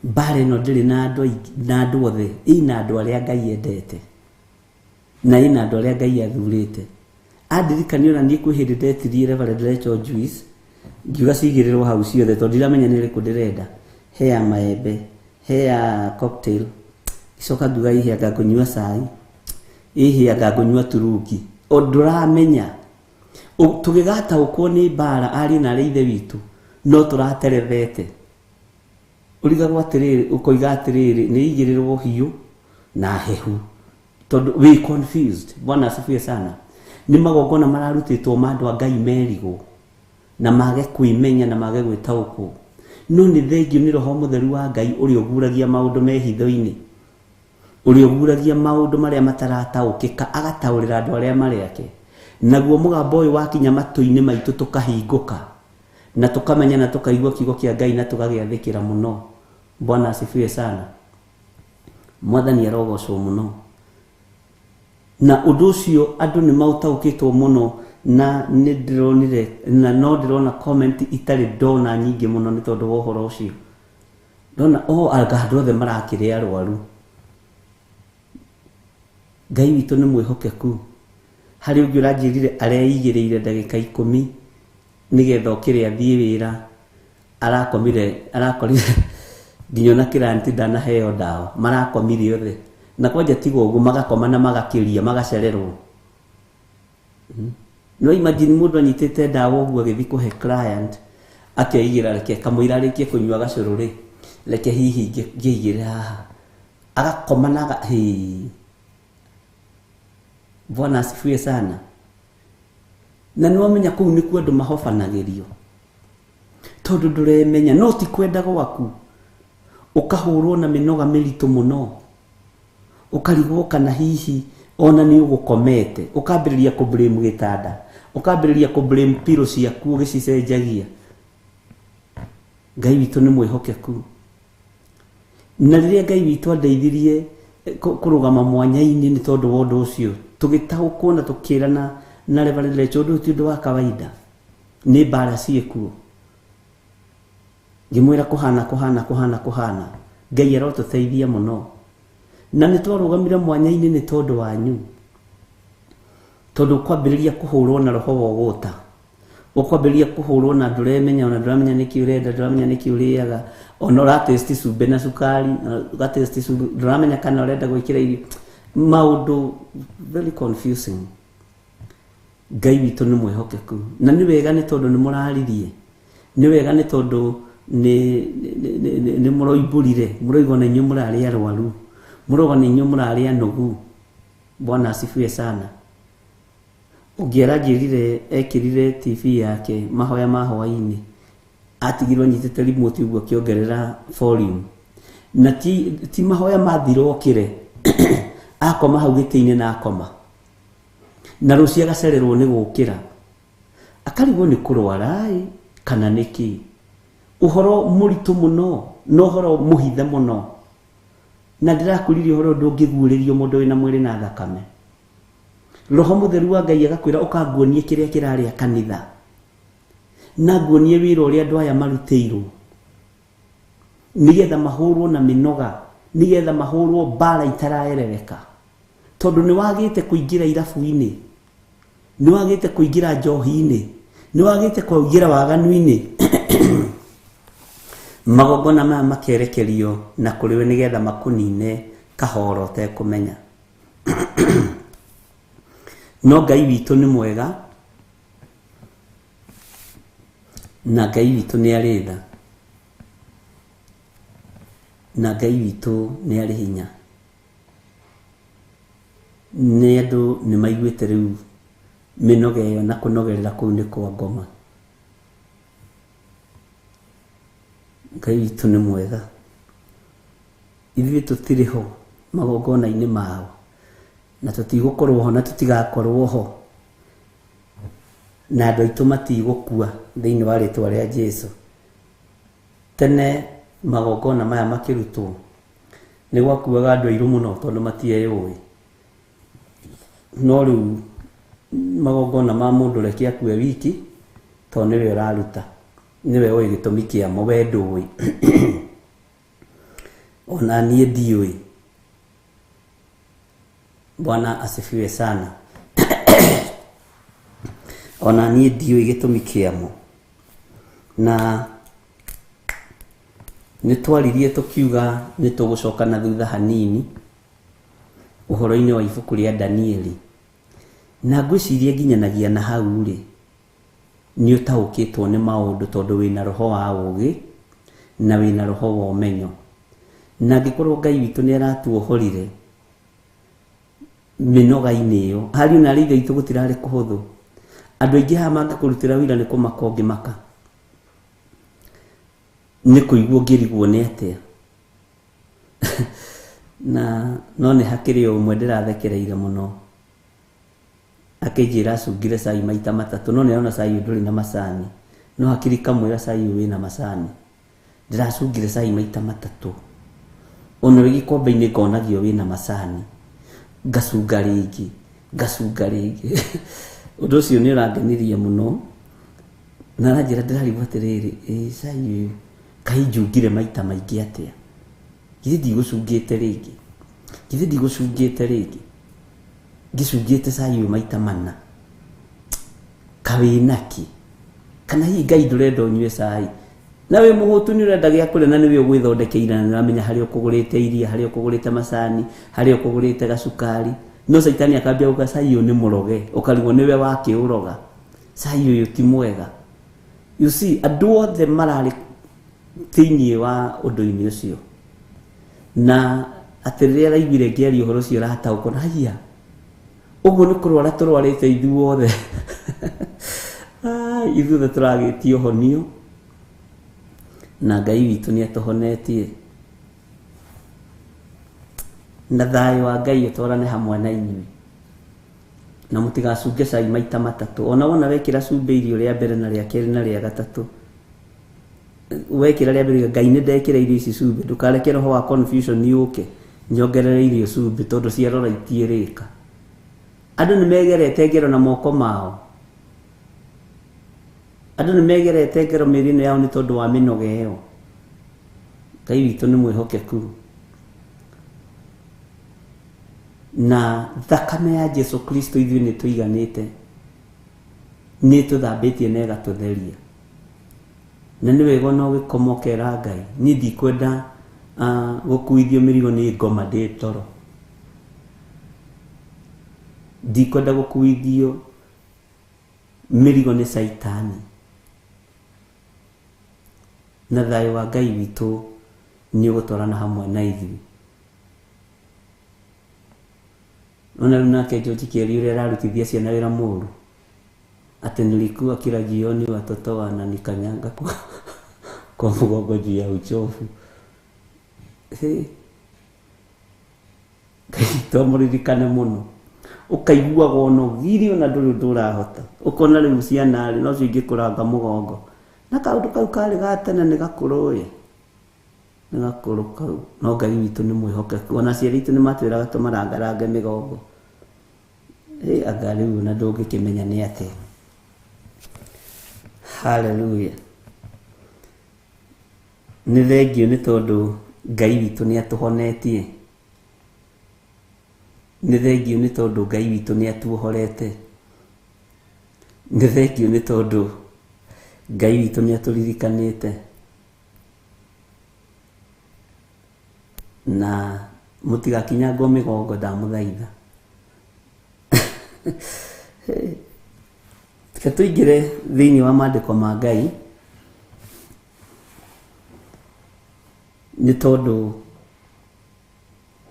Mbara ĩno ndĩrĩ na andũ aingĩ, na andũ othe, ĩna andũ arĩa Ngai endete, na ĩna andũ arĩa Ngai athurĩte. Andirikania ona niĩ kwĩ hĩndĩ ndetirie Reverend Rachel Juice, ngiuga cigĩrĩrwo hau ciothe tondũ ndiramenya nĩ ĩrĩkũ ndĩrenda. He ya maembe, he ya cocktail, icoka ngiuga ĩhĩ anga ngũnyua cai, ĩhĩ anga ngũnyua turungi. O ndũramenya. Tũgĩgataũkwo nĩ mbara ariũ na arĩ ithe witũ, no tũraterethete. Ũrigagwo atĩrĩrĩ, ũkoiga atĩrĩrĩ, nĩ igĩrĩrwo hiũ na hehu, tondũ wĩ confused. Bwana asifiwe sana. Nĩ magongona mararutĩtwo ma andũ a Ngai merigwo, na mage kwĩmenya na mage gwĩtaũkwo. No nĩ thengio nĩ Roho Mũtheru wa Ngai ũrĩa ũguragia maũndũ me hitho-inĩ, ũrĩa ũguragia maũndũ marĩa matarataũkĩka, agataũrĩra andũ arĩa marĩ ake. Naguo mũgambo ũyũ wakinya matũ-inĩ maitũ tũkahingũka, na tũkamenya na tũkaigua kiugo kĩa Ngai na tũgagĩathĩkĩra mũno. Bwana asifiwe sana. Mwathani arogocwo mũno. Na ũndũ ũcio andũ nĩ maũtaũkĩtwo mũno, na nĩ ndĩronire na no ndĩrona comment itarĩ ndona nyingĩ mũno nĩ tondũ wa ũhoro ũcio. Ndona o anga andũ othe marakĩrĩ arwaru. Ngai witũ nĩ mwĩhokeku. Harĩ ũngĩ ũranjĩrire areigĩrĩire ndagĩka 10 nĩgetha okĩre athiĩ wĩra, arakomire, arakorire nginya ona kĩranti ndanaheo ndawa, marakomire othe. Na kwanja tiga ũguo magakoma na magakĩria magacererwo. No imagine mũndũ anyitĩte ndawa ũguo agĩthiĩ kũhe client, akeigĩra reke kamũira arĩkie kũnyua gacũrũ rĩ, reke hihi ngĩigĩre haha, agakoma na hĩ. Bwana asifiwe sana. Na nĩwamenya kũu nĩkuo andũ mahobanagĩrio, tondũ ndũremenya, no ti kwenda gwaku, ũkahũrwo na mĩnoga mĩritũ mũno, ũkarigwo kana hihi ona nĩ ũgũkomete, ũkambĩrĩria kũ blame gĩtanda, ũkambĩrĩria kũ blame pillow ciaku ũgĩcicenjagia. Ngai witũ nĩ mwĩhokeku. Na rĩrĩa Ngai witũ andeithirie kũrũgama mwanya-inĩ nĩ tondũ wa ũndũ ũcio, tũgĩtaũkwo na tũkĩrana na Reverend Rachel, ũndũ ũyũ ti ũndũ wa kawaida, nĩ mbara ciĩkuo. Ngĩmwĩra kũhana kũhana kũhana kũhana, Ngai arotũteithia mũno. Na nĩ twarũgamire mwanya-inĩ nĩ tondũ wanyu, tondũ ũkwambĩrĩria kũhũrwo na roho wa ũgũta, ũkwambĩrĩria kũhũrwo na ndũremenya, ona ndũramenya nĩkĩ ũrenda, ndũramenya nĩkĩ ũrĩaga, ona ũratesti cumbĩ na cukari, ũgatesti cumbĩ, ndũramenya kana ũrenda gwĩkĩra irio, maũndũ very confusing. Ngai witũ nĩ mwĩhokeku, na nĩ wega nĩ tondũ nĩ mũraririe, nĩ wega nĩ tondũ nĩ mũroimbũrire, mũroigua na inyuĩ mũrarĩ arwaru, mũroigua na inyuĩ mũrarĩ anogu. Bwana asifiwe sana. Ũngĩ aranjĩrire ekĩrire TV yake mahoya ma hwaĩ-inĩ, atigirwo anyitĩte remote ũguo akĩongerera volume, na ti mahoya mathira okĩre, akoma hau gĩtĩ-inĩ na akoma, na rũciũ agacererwo nĩ gũkĩra, akarigwo nĩ kũrwara ĩ kana nĩkĩ. Ũhoro mũritũ mũno na ũhoro mũhithe mũno, na ndĩrakwĩrire ũhoro ndũngĩguũrĩrio mũndũ wĩna mwĩrĩ na thakame. Roho mũtheru wa Ngai agakwĩra ũkanguonie kĩrĩa kĩrarĩa kanitha, na nguonie wĩra ũrĩa andũ aya marutĩirwo, nĩgetha mahũrwo na mĩnoga, nĩgetha mahũrwo mbara itaraerereka, tondũ nĩ wagĩte kũingĩra irabu-inĩ, nĩ wagĩte kũingĩra njohi-inĩ, nĩ wagĩte kũingĩra waganu-inĩ. Magongona maya makerekerio na kũrĩ we nĩgetha makũnine kahoro ũtekũmenya. No Ngai witũ nĩ mwega, na Ngai witũ nĩ arĩ tha, na Ngai witũ nĩ arĩ hinya. Nĩ andũ nĩ maiguĩte rĩu mĩnoga ĩyo na kũnogerera kũu nĩ kwa ngoma. Ngai witũ nĩ mwega. Ithuĩ tũtirĩ ho magongona-inĩ mao, na tũtigũkorwo ho na tũtigakorwo ho, na andũ aitũ matigũkua thĩinĩ wa rĩtwa rĩa Jesũ. Tene magongona maya makĩrutwo nĩ gwakuaga andũ airũ mũno tondũ matieyũĩ, no rĩu magongona ma mũndũ reke akue wiki, tondũ nĩwe ũraruta, nĩwe ũĩ gĩtũmi kĩamo, we ndũĩ. Ona niĩ ndiũĩ. Bwana asifiwe sana. Ona niĩ ndiũĩ gĩtũmi kĩamo. Na nĩ twaririe tũkiuga nĩ tũgũcoka na thutha hanini ũhoro-inĩ wa ibuku rĩa Danieli, na ngwĩciria nginyanagia na hau rĩ, nĩ ũtaũkĩtwo nĩ maũndũ tondũ wĩna roho wa ũũgĩ na wĩna roho wa ũmenyo. Na angĩkorwo Ngai witũ nĩ aratuohorire mĩnoga-inĩ ĩyo, harĩ na arĩa ithe witũ gũtirarĩ kũhũthũ. Andũ aingĩ haha mangĩkũrutĩra wĩra nĩ kũmaka ũngĩmaka, nĩ kũigua ũngĩrigwo nĩ atĩa. Na no nĩ hakĩrĩ o ũmwe ndĩrathekereire mũno, akĩnjĩra acungire cai maita matatũ, no nĩarona cai ũyũ ndũrĩ na macani, no hakiri kamwĩra cai ũyũ wĩna macani. Ndĩracungire cai maita matatũ Ona ũrĩ gĩkombe-inĩ ngonagio wĩna macani, ngacunga rĩngĩ, ngacunga rĩngĩ. Ũndũ ũcio nĩ ũrangenirie mũno, na aranjĩra ndĩrarigwo atĩrĩrĩ, ĩ cai ũyũ kaĩ njungire maita maingĩ atĩa, githĩ ndigũcungĩte rĩngĩ, githĩ ndigũcungĩte rĩngĩ, ngĩcungĩte cai ũyũ maita mana, kawĩnaki, kana hihi Ngai ndũrenda ũnyue cai, na wĩ mũhũtu nĩ ũrenda gĩa kũrĩa na nĩwe ũgwĩthondekeire na nĩũramenya harĩa ũkũgũrĩte iria, harĩa ũkũgũrĩte macani, harĩa ũkũgũrĩte gacukari, no caitani akambia gũka cai ũyũ nĩ mũroge, ũkarigwo nĩwe wakĩũroga, cai ũyũ ti mwega. You see, andũ othe mararĩ thĩinĩ wa ũndũ-inĩ ũcio, na atĩ rĩrĩa araiguire ngĩaria ũhoro ũcio arataũkwo na haiya, ũguo nĩ kũrwara tũrwarĩte ithuothe. Ithuothe tũragĩtie ũhonio, na Ngai witũ nĩ atũhonetie, na thayũ wa Ngai ũtwarane hamwe na inyuĩ, na mũtigacunge cai maita matatũ. Ona wona wekĩra cumbĩ irio rĩa mbere na rĩa kerĩ na rĩa gatatũ, wekĩra rĩa mbere Ngai nĩ ndekĩra irio ici cumbĩ, ndũkareke roho wa confusion yũke nyongerere irio cumbĩ tondũ ciarora itiĩrĩka. Andũ nĩ megerete ngero na moko mao, andũ nĩ megerete ngero mĩĩrĩ-inĩ yao nĩ tondũ wa mĩnoga ĩyo. Ngai witũ nĩ mwĩhokeku, na thakame ya Jesu Kristo ithuĩ nĩ tũiganĩte, nĩ tũthambĩtie na ĩgatũtheria. Na nĩ wega ona ũgĩkoma ũkera Ngai, niĩ ndikwenda gũkuithio mĩrigo nĩ ngoma ndĩ toro, ndikwenda gũkuithio mĩrigo nĩ caitani. Na thayũ wa Ngai witũ nĩ ũgũtwarana hamwe na ithuĩ. Ona rĩu nake George Kĩeri ũrĩa ararutithia ciana wĩra mũũru, atĩ nilikuwa kila jioni watoto wananikanyanga kwa mgongo juu ya uchovu. Ngai twamũririkane mũno, ũkaiguaga ũnogire ona ndũrĩ ũndũ ũrahota, ũkona rĩu ciana rĩ nocio ingĩkũranga mũgongo, na kaũndũ kau karĩ ga tene nĩ gakũrũ ĩ, nĩ gakũrũ kau. No Ngai witũ nĩ mwĩhokeku, ona aciari aitũ nĩ matwĩraga tũmarangarange mĩgongo. Anga rĩu ona ndũngĩkĩmenya nĩ atĩa. Hallelujah. Nĩ thengio nĩ tondũ Ngai witũ nĩ atũhonetie, nĩ thengio nĩ tondũ Ngai witũ nĩ atuohorete, nĩ thengio nĩ tondũ Ngai witũ nĩ atũririkanĩte, na mũtigakinyangwo mĩgongo ndamũthaitha. Reke tũingĩre thĩinĩ wa maandĩko ma Ngai, nĩ tondũ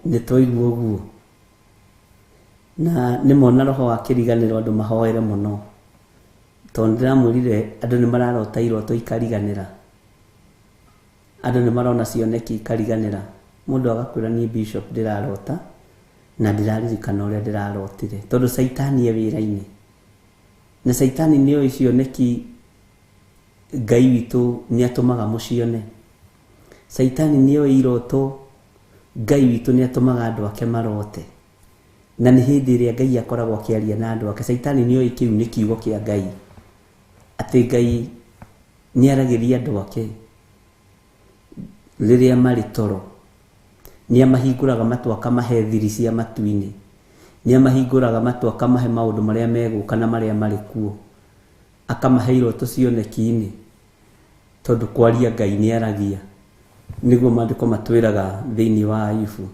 nĩ twaigua ũguo, na nĩ mona roho wa kĩriganĩro andũ mahoere mũno, tondũ ndĩramwĩrire andũ nĩ mararota iroto ikariganĩra, andũ nĩ marona cioneki ikariganĩra. Mũndũ agakwĩra niĩ bishop ndĩrarota na ndĩraririkana ũrĩa ndĩrarotire, tondũ caitani e wĩra-inĩ, na caitani nĩ oĩ cioneki Ngai witũ nĩ atũmaga mũcione. Caitani nĩ oĩ iroto Ngai witũ nĩ atũmaga andũ ake marote, na nĩ hĩndĩ ĩrĩa Ngai akoragwo akĩaria na andũ ake. Caitani nĩ oĩ kĩu nĩ kiugo kĩa Ngai, atĩ Ngai nĩ aragĩria andũ ake rĩrĩa marĩ toro, nĩ amahingũraga matũ akamahe thiri cia matu-inĩ, nĩ amahingũraga matũ akamahe maũndũ marĩa megũka na marĩa marĩ kuo, akamahe iroto cioneki-inĩ, tondũ kwaria Ngai nĩ aragia. Nĩguo maandĩko matwĩraga thĩinĩ wa Ayubu,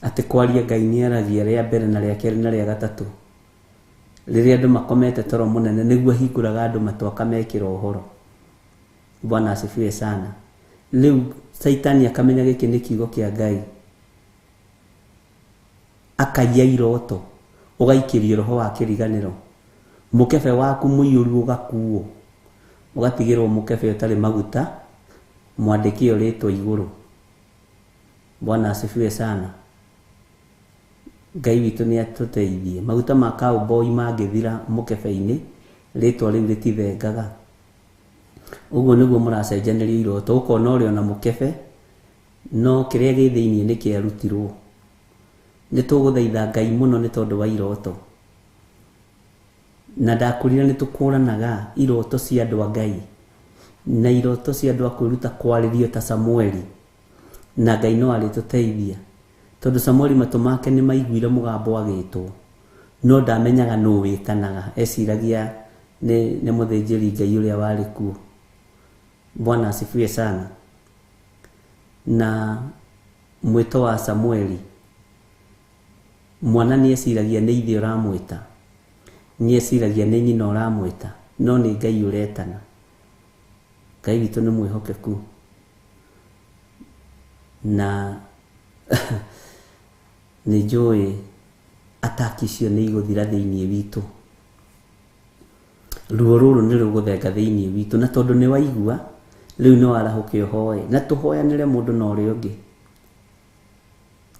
atĩ kwaria Ngai nĩ aragia rĩa mbere na rĩa kerĩ na rĩa gatatũ. Rĩrĩa andũ makomete toro mũnene nĩguo ahingũraga andũ matũ akamekĩra ũhoro. Bwana asifiwe sana. Rĩu caitani akamenya gĩkĩ nĩ kiugo kĩa Ngai, akaiya iroto, ũgaikĩrio roho wa kĩriganĩro, mũkebe waku mũiyũru ũgakuo, ũgatigĩrwo mũkebe ũtarĩ maguta, mwandĩke rĩtwa igũrũ. Bwana asifiwe sana. Ngai witũ nĩ atũteithie. Maguta ma cowboy mangĩthira mũkebe-inĩ, rĩtwa rĩu rĩtithengaga. Ũguo nĩguo mũracenjanĩrio iroto, ũkona ũrĩ ona mũkebe No kĩrĩa gĩ thĩinĩ nĩ kĩarutirwo. Nĩ tũgũthaitha Ngai mũno nĩ tondũ wa iroto. Na ndakwĩrire nĩ tũkũranaga iroto cia andũ a Ngai na iroto cia andũ a kwĩruta kwarĩrio ta Samueli, na Ngai no arĩtũteithia tondũ Samueli matũ make nĩ maiguire mũgambo agĩtwo, no ndamenyaga nũ wĩtanaga, eciragia nĩ mũthĩnjĩri Ngai ũrĩa warĩ kuo. Bwana asifiwe sana. Na mwĩto wa Samueli, mwana nĩ eciragia nĩ ithe ũramwĩta, nĩ eciragia nĩ nyina ũramwĩta, no nĩ Ngai ũretana. Ngai witũ nĩ mwĩhokeku. Na nĩ njũĩ ataki icio nĩ igũthira thĩinĩ witũ. Ruo rũrũ nĩ rũgũthenga thĩinĩ witũ, na tondũ nĩ waigua rĩu nĩ warahũke ũhoe, na tũhoyanĩre mũndũ na ũrĩa ũngĩ,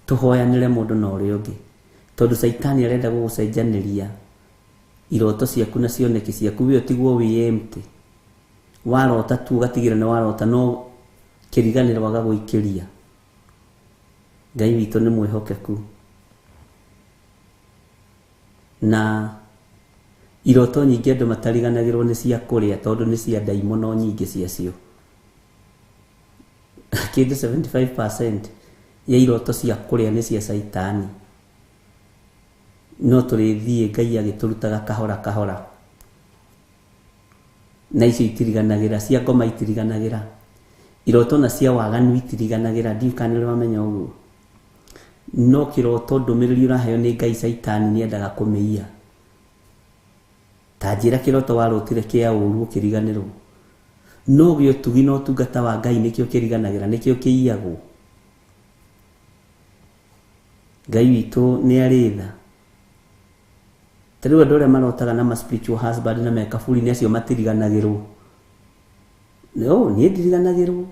tũhoyanĩre mũndũ na ũrĩa ũngĩ, tondũ Caitani arenda gũgũcenjanĩria iroto ciaku na cioneki ciaku, we ũtigwo wĩ empty. Warota tu ũgatigĩra nĩ warota, no kĩriganĩro agagũikĩria. Ngai witũ nĩ mwĩhokeku. Na iroto nyingĩ andũ matariganagĩrwo nĩ cia kũrĩa tondũ nĩ cia ndaimono nyingĩ ciacio. Kĩndũ 75% ya iroto cia kũrĩa nĩ cia Caitani. No tũrĩthiĩ Ngai agĩtũrutaga kahora kahora. Na icio itiriganagĩra, cia ngoma itiriganagĩra, iroto na cia waganu itiriganagĩra, ndiũĩ kana nĩ ũramenya ũguo. No kĩroto ndũmĩrĩri ũraheo nĩ Ngai, Caitani nĩendaga kũmĩiya. Ta njĩra kĩroto warotire kĩa ũru ũkĩriganĩrwo, no gĩa ũtugi na ũtungata wa Ngai nĩkĩo kĩriganagĩra, nĩkĩo kĩiyagwo. Ngai witũ nĩ arĩ tha. Ta rĩu andũ arĩa marotaga na ma spiritual husband na me kaburi-inĩ acio matiriganagĩrwo. No niĩ ndiriganagĩrwo,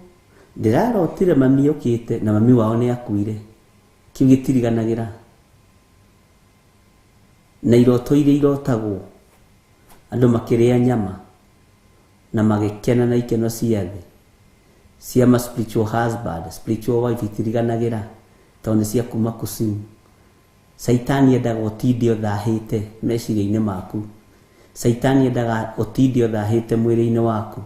ndĩrarotire mami okĩte na mami wao nĩ akuire, kĩu gĩtiriganagĩra. Na iroto iria irotagwo andũ makĩrĩa nyama na magĩkena na ikeno cia thĩ cia ma spiritual husband, spiritual wife itiriganagĩra tondũ nĩ cia kuma kusimu. Caitani endaga ũtinde ũthahĩte meciria-inĩ maku. Caitani endaga ũtinde ũthahĩte mwĩrĩ-inĩ waku.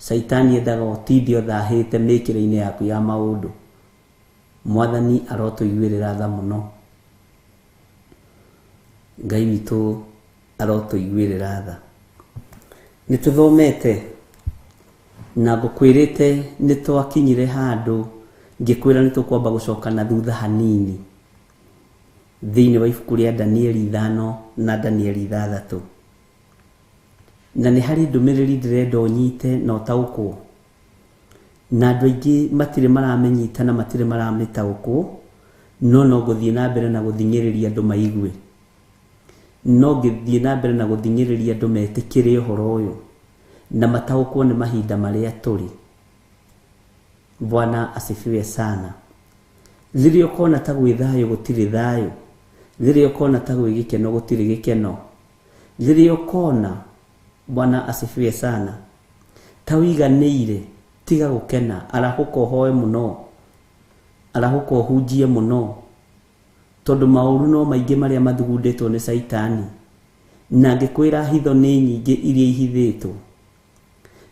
Caitani endaga ũtinde ũthahĩte mĩkĩre-inĩ yaku ya maũndũ. Mwathani arotũiguĩrĩra tha mũno. Ngai witũ arotũiguĩrĩra tha. Nĩ tũthomete na ngũkwĩrĩte nĩ twakinyire handũ ngĩkwĩra nĩ tũkwamba gũcoka na thutha hanini thĩinĩ wa ibuku rĩa Danieli 5 na Danieli 6. Na nĩ harĩ ndũmĩrĩri ndĩrenda ũnyite na ũtaũkwo, na andũ aingĩ matirĩ maramĩnyita na matirĩ maramĩtaũkwo, no no ngũthiĩ na mbere na gũthing'ĩrĩria andũ maigue, no ngĩthiĩ na mbere na gũthing'ĩrĩria andũ metĩkĩre ũhoro ũyũ na mataũkwo nĩ mahinda marĩa tũrĩ. Bwana asifiwe sana. Rĩrĩa ũkona ta gwĩ thayũ gũtirĩ thayũ, rĩrĩa ũkona ta gwĩ gĩkeno gũtirĩ gĩkeno, rĩrĩa ũkona, Bwana asifiwe sana, ta wiganĩire, tiga gũkena, arahũka ũhoe mũno, arahũka ũhunjie mũno, tondũ maũru no maingĩ marĩa mathugundĩtwo nĩ Caitani. Na ngĩkwĩra hitho nĩ nyingĩ iria ihithĩtwo,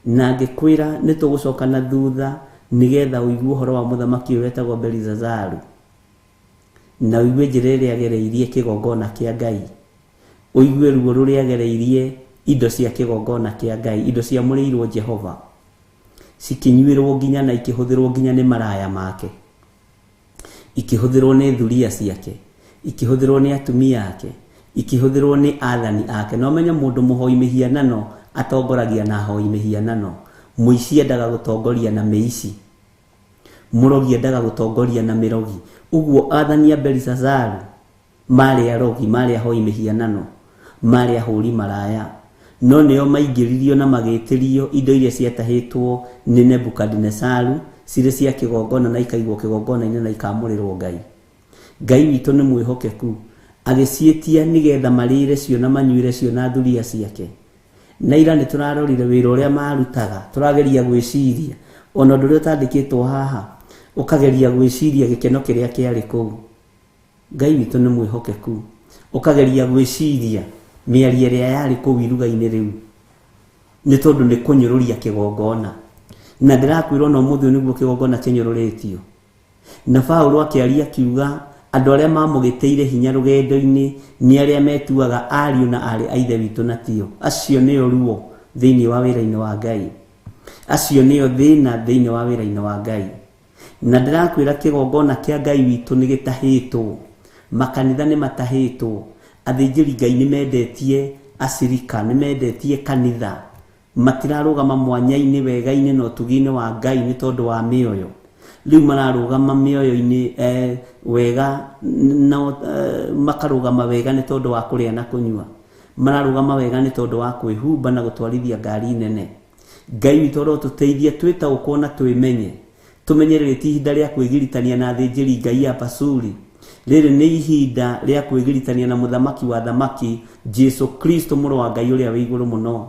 na ngĩkwĩra nĩ tũgũcoka na thutha nĩgetha ũigue ũhoro wa mũthamaki ũyũ wetagwo Belizazaru, na ũigue njĩra ĩrĩa agereirie kĩgongona kĩa Ngai, ũigue ruo rũrĩa agereirie indo cia kĩgongona kĩa Ngai, indo ciamũrĩirwo Jehova cikĩnyuĩrwo nginya na ikĩhũthĩrwo nginya nĩ maraya make, ikĩhũthĩrwo nĩ thuria ciake, ikĩhũthĩrwo nĩ atumia ake, ikĩhũthĩrwo nĩ athani ake. Na ũmenye mũndũ mũhoi mĩhianano atongoragia na ahoi mĩhianano. Mũici endaga gũtongoria na mĩici, mũrogi endaga gũtongoria na mĩrogi. Ũguo athani a Belisazaru marĩ arogi, marĩ ahoi mĩhianano, marĩ ahũri maraya, no nĩo maingĩririo na magĩtĩrio indo iria ciatahĩtwo nĩ Nebukadinesaru cirĩ cia kĩgongona na ikaigwo kĩgongona-inĩ na ikamũrĩrwo Ngai. Ngai witũ nĩ mwĩhokeku, agĩciĩtia nĩgetha marĩre cio na manyuĩre cio na thuria ciake. Na ira nĩ tũrarorire wĩra ũrĩa marutaga, tũrageria gwĩciria ona ũndũ ũrĩa ũtandĩkĩtwo haha, Ũkageria gwĩciria gĩkeno kĩrĩa kĩarĩ kũu. Ngai witũ nĩ mwĩhokeku. Ũkageria gwĩciria mĩario ĩrĩa yarĩ kũu iruga-inĩ rĩu, nĩ tondũ nĩ kũnyũrũria kĩgongona. Na ndĩrakwĩra ona ũmũthĩ ũyũ nĩguo kĩgongona kĩnyũrũrĩtio. Na Paulo akĩaria akiuga andũ arĩa mamũgĩtĩire hinya rũgendo-inĩ nĩ arĩa metuaga ariũ na aarĩ a Ithe witũ na tio. Acio nĩo ruo thĩinĩ wa wĩra-inĩ wa Ngai. Acio nĩo thĩna thĩinĩ wa wĩra-inĩ wa Ngai. Na ndĩrakwĩra kĩgongona kĩa Ngai witũ nĩ gĩtahĩtwo. Makanitha nĩ matahĩtwo. Athĩnjĩri Ngai nĩ mendetie acirika, nĩ mendetie kanitha. Matirarũgama mwanya-inĩ, wega-inĩ na ũtugi-inĩ wa Ngai nĩ tondũ wa mĩoyo. Rĩu mararũgama mĩoyo-inĩ wega na makarũgama wega nĩ tondũ wa kũrĩa na kũnyua. Mararũgama wega nĩ tondũ wa kwĩhumba na gũtwarithia ngari nene. Ngai witũ arotũteithia twĩtaũkwo na twĩmenye. Tũmenye rĩrĩ ti ihinda rĩa kwĩgiritania na athĩnjĩri Ngai a Pasuri. Rĩrĩ nĩ ihinda rĩa kwĩgiritania na mũthamaki wa thamaki, Jesu Kristo mũrũ wa Ngai ũrĩa wĩ igũrũ mũno.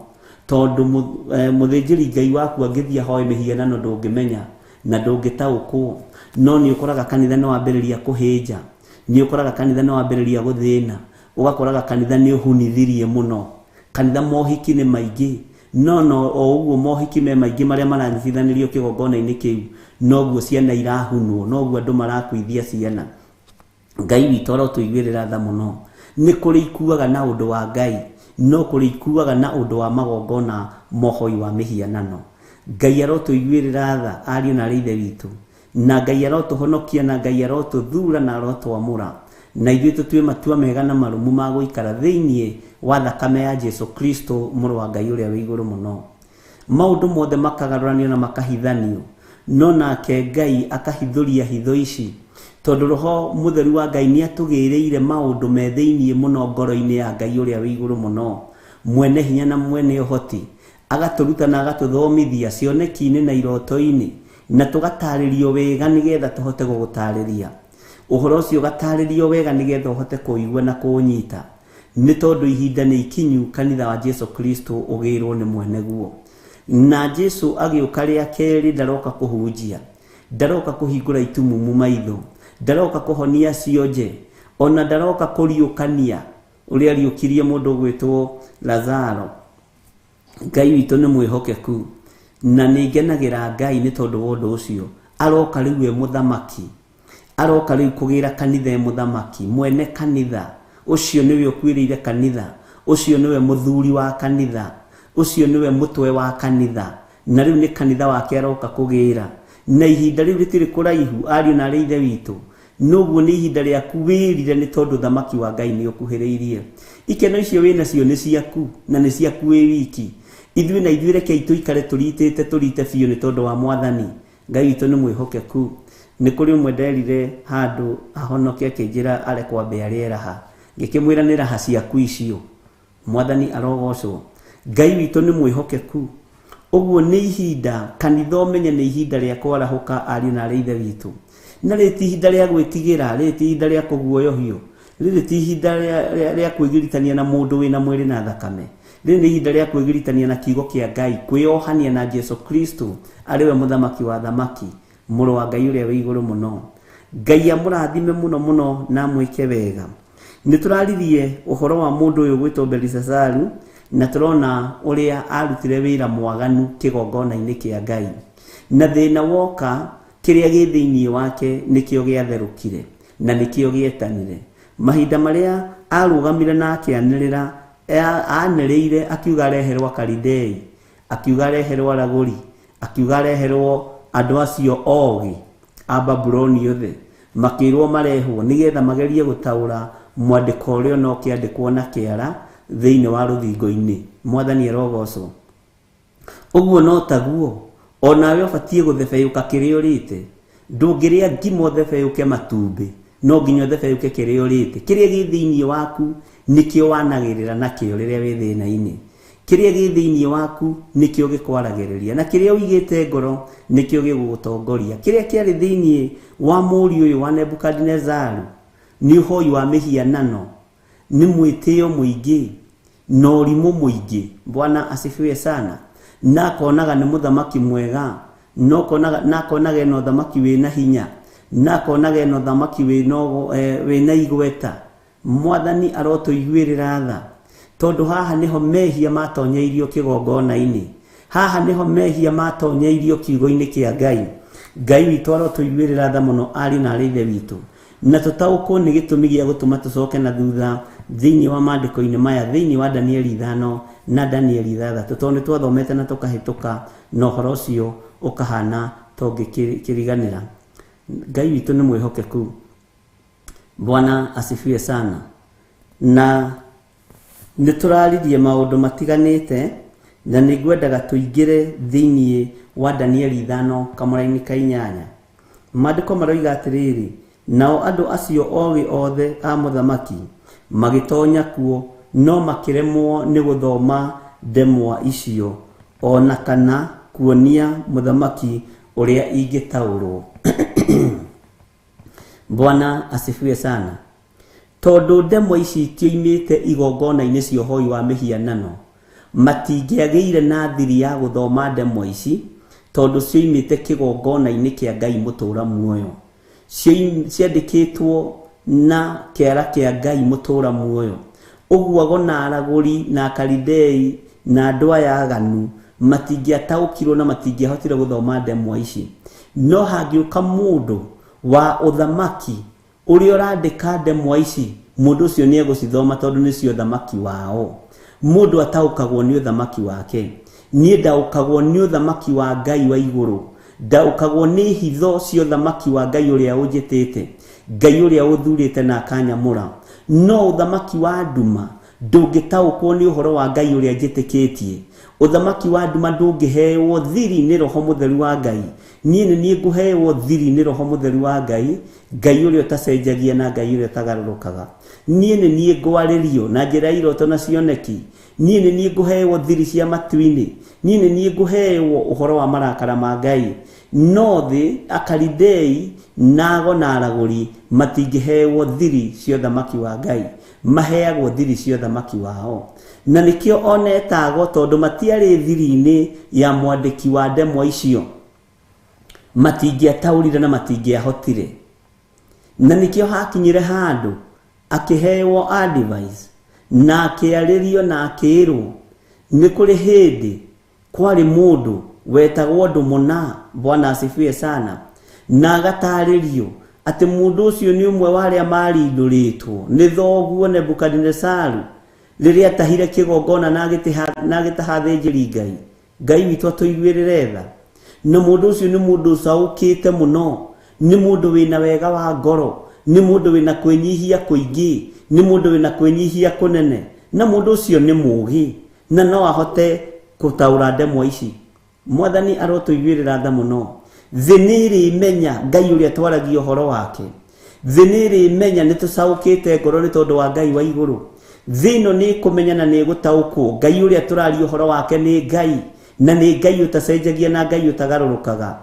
Tondũ mũthĩnjĩri Ngai waku angĩthiĩ ahoe mĩhianano ndũngĩmenya na ndũngĩtaũkwo. No nĩ ũkoraga kanitha nĩ wambĩrĩria kũhĩnja, nĩ ũkoraga kanitha nĩ wambĩrĩria gũthĩna, ũgakoraga kanitha nĩ ũhunithirie mũno. Kanitha mohiki nĩ maingĩ, no no o ũguo mohiki me maingĩ marĩa maranyitithanĩrio kĩgongona-inĩ kĩu, noguo ciana irahunwo, noguo andũ marakuithia ciana. Ngai witũ arotũiguĩrĩra tha mũno. Nĩ kũrĩ ikuaga na ũndũ wa Ngai, no kũrĩ ikuaga na ũndũ wa magongona mohoi wa mĩhianano. Ngai arotũiguĩrĩra tha ariũ na aarĩ a Ithe witũ, na Ngai arotũhonokia, na Ngai arotũthura na arotwamũra, na ithuĩ tũtue matua mega na marũmu ma gũikara thĩinĩ wa thakame ya Jesu Kristo mũrũ wa Ngai ũrĩa wĩ igũrũ mũno. Maũndũ mothe makagarũranio na makahithanio, no nake Ngai akahithũria hitho ici, tondũ Roho Mũtheru wa Ngai nĩ atũgĩrĩire maũndũ me thĩinĩ mũno ngoro-inĩ ya Ngai ũrĩa wĩ igũrũ mũno, mwene hinya na mwene ũhoti, agatũruta na agatũthomithia cioneki-inĩ na iroto-inĩ, na tũgatarĩrio wega nĩgetha tũhote gũgũtarĩria. Ũhoro ũcio ũgatarĩrio wega nĩgetha ũhote kũigua na kũũnyita. Nĩ tondũ ihinda nĩ ikinyu kanitha wa Jesu Kristo ũgĩrwo nĩ mwene guo. Na Jesu agĩũka rĩa kerĩ ndaroka kũhunjia, ndaroka kũhingũra itumumu maitho, ndaroka kũhonia cionje, ona ndaroka kũriũkania ũrĩa ariũkirie mũndũ ũgwĩtwo Lazaro. Ngai witũ nĩ mwĩhokeku na nĩ ngenagĩra Ngai nĩ tondũ wa ũndũ ũcio. Aroka rĩu e mũthamaki, aroka rĩu kũgĩra kanitha e mũthamaki, mwene kanitha ũcio nĩwe ũkuĩrĩire kanitha, ũcio nĩwe mũthuri wa kanitha, ũcio nĩwe mũtwe wa kanitha, na rĩu nĩ kanitha wake aroka kũgĩra. Na ihinda rĩu rĩtirĩ kũraihu ariũ na aarĩ a Ithe witũ, noguo nĩ ihinda rĩaku wĩrire nĩ tondũ thamaki wa Ngai nĩ ũkuhĩrĩirie. Ikeno icio wĩnacio nĩ ciaku na nĩ ciaku wĩ wiki. Ithuĩ na ithuĩ rekei tũikare tũritĩte tũrite biũ nĩ tondũ wa Mwathani. Ngai witũ nĩ mwĩhokeku. Nĩ kũrĩ ũmwe nderire handũ ahonoke akĩnjĩra arekwo ambe arĩe raha, ngĩkĩmwĩra nĩ raha ciaku icio. Mwathani arogocwo. Ngai witũ nĩ mwĩhokeku. Ũguo nĩ ihinda kanitha ũmenye nĩ ihinda rĩa kwarahũka ariũ na aarĩ a Ithe witũ. Na rĩrĩ ti ihinda rĩa gwĩtigĩra, rĩrĩ ti ihinda rĩa kũguoyohio, rĩrĩ ti ihinda rĩa kwĩgiritania na mũndũ wĩna mwĩrĩ na thakame. Rĩrĩ nĩ ihinda rĩa kwĩgiritania na kiugo kĩa Ngai, kwĩyohania na Jesu Kristo arĩ we mũthamaki wa thamaki, mũrũ wa Ngai ũrĩa wĩ igũrũ mũno. Ngai amũrathime mũno mũno na amwĩke wega. Nĩ tũraririe ũhoro wa mũndũ ũyũ gwĩtwo Belishazaru, na tũrona ũrĩa arutire wĩra mwaganu kĩgongona-inĩ kĩa Ngai. Na thĩna woka, kĩrĩa gĩ thĩinĩ wake nĩkĩo gĩatherũkire na nĩkĩo gĩetanire. Mahinda marĩa arũgamire na akĩanĩrĩra, anĩrĩire akiuga areherwo Akalidei, akiuga areherwo aragũri, akiuga areherwo andũ acio ogĩ a Babuloni othe, makĩrwo marehwo nĩgetha magerie gũtaũra mwandĩko ũrĩa ona ũkĩandĩkwo na kĩara thĩinĩ wa rũthingo-inĩ. Mwathani arogocwo. Ũguo no taguo onawe ũbatiĩ gũthebeyũka kĩrĩa ũrĩte. Ndũngĩrĩa ngima ũthebeyũke matumbĩ, no nginya ũthebeyũke kĩrĩa ũrĩte. Kĩrĩa gĩ thĩinĩ waku nĩkĩo wanagĩrĩra nakĩo rĩrĩa wĩ thĩna-inĩ. Kĩrĩa gĩ thĩinĩ waku nĩkĩo gĩkwaragĩrĩria, na kĩrĩa ũigĩte ngoro nĩkĩo gĩgũgũtongoria. Kĩrĩa kĩarĩ thĩinĩ wa mũriũ ũyũ wa Nebukadinezaru nĩ ũhoi wa mĩhianano, nĩ mwĩtĩo mũingĩ na ũrimũ mũingĩ. Bwana asifiwe sana. Na akonaga nĩ mũthamaki mwega, na akonaga ena ũthamaki wĩna hinya, na akonaga ena ũthamaki wĩna igweta. Mwathani arotũiguĩrĩra tha, tondũ haha nĩho mehia matonyeirio kĩgongona-inĩ, haha nĩho mehia matonyeirio kiugo-inĩ kĩa Ngai. Ngai witũ arotũiguĩrĩra tha mũno arĩ na arĩ ithe witũ, na tũtaũkwo nĩ gĩtũmi gĩa gũtũma tũcoke na thutha thĩinĩ wa maandĩko-inĩ maya, thĩinĩ wa Danieli 5 na Danieli 6, tondũ nĩ twathomete na tũkahĩtũka na ũhoro ũcio ũkahana tũngĩkĩriganĩra. Ngai witũ nĩ mwĩhokeku. Bwana asifiwe sana. Na nĩ tũraririe maũndũ matiganĩte, na nĩ ngwendaga tũingĩre thĩinĩ wa Danieli 5 kamũra-inĩ ka 8. Maandĩko maroiga atĩrĩrĩ, nao andũ acio ogĩ othe a mũthamaki magĩtonya kuo, no makĩremwo nĩ gũthoma ndemwa icio ona kana kuonia mũthamaki ũrĩa ingĩtaũrwo. Bwana asifiwe sana. Tondũ ndemwa ici itioimĩte igongona-inĩ cia ũhoi wa mĩhianano, matingĩagĩire na thiri ya gũthoma ndemwa ici, tondũ cioimĩte kĩgongona-inĩ kĩa Ngai mũtũũra muoyo. Ciandĩkĩtwo na kĩara kĩa Ngai mũtũũra muoyo. Ũguo ago na aragũri na akaridei na andũ aya aganu matingĩataũkirwo na matingĩahotire gũthoma ndemwa ici. No hangĩũka mũndũ wa ũthamaki ũrĩa ũrandĩka ndemwa ici, mũndũ ũcio nĩ egũcithoma tondũ nĩcio ũthamaki wao. Mũndũ ataũkagwo nĩ ũthamaki wake. Niĩ ndaũkagwo nĩ ũthamaki wa Ngai wa igũrũ, ndaũkagwo nĩ hitho cia ũthamaki wa Ngai ũrĩa ũnjĩtĩte, Ngai ũrĩa ũthurĩte na akanyamũra. No ũthamaki wa nduma ndũngĩtaũkwo nĩ ũhoro wa Ngai ũrĩa njĩtĩkĩtie. Ũthamaki wa nduma ndũngĩheeo thiri nĩ Roho Mũtheru wa Ngai. Niĩ nĩ niĩ ngũheeo thiri nĩ Roho Mũtheru wa Ngai, Ngai ũrĩa ũtacenjagia na Ngai ũrĩa ũtagarũrũkaga. Niĩ nĩ niĩ ngwarĩrio na njĩra ya iroto na cioneki. Niĩ nĩ niĩ ngũheeo thiri cia matu-inĩ. Niĩ nĩ niĩ ngũheeo ũhoro wa marakara ma Ngai. No thĩ akaridei na ago na aragũri matingĩheeo thiri cia ũthamaki wa Ngai, maheagwo thiri cia ũthamaki wao. Na nĩkĩo onetago, tondũ matiarĩ thiri-inĩ ya mwandĩki wa ndemwa icio, matingĩataũrire na matingĩahotire. Na nĩkĩo hakinyire handũ akĩheeo advice na akĩarĩrio na akĩĩrwo nĩ kũrĩ hĩndĩ kwarĩ mũndũ wetagwo Ndũmũna. Bwana asifiwe sana. Na agatarĩrio atĩ mũndũ ũcio nĩ ũmwe wa arĩa marindũrĩtwo nĩ thoguo Nebukadinesaru rĩrĩa atahire kĩgongona na agĩtaha athĩnjĩri Ngai. Ngai witũ atũiguĩrĩre tha. Na mũndũ ũcio nĩ mũndũ ũcaũkĩte mũno, nĩ mũndũ wĩna wega wa ngoro, nĩ mũndũ wĩna kwĩnyihia kũingĩ, nĩ mũndũ wĩna kwĩnyihia kũnene, na mũndũ ũcio nĩ mũũgĩ na no ahote gũtaũra ndemwa ici. Mwathani arotũiguĩrĩra tha mũno. Thĩ nĩ ĩrĩmenya Ngai ũrĩa twaragia ũhoro wake. Thĩ nĩ ĩrĩmenya nĩ tũcaũkĩte ngoro nĩ tondũ wa Ngai wa igũrũ. Thĩ ĩno nĩ ĩkũmenya na nĩ ĩgũtaũkwo Ngai ũrĩa tũraria ũhoro wake nĩ Ngai, na nĩ Ngai ũtacenjagia na Ngai ũtagarũrũkaga.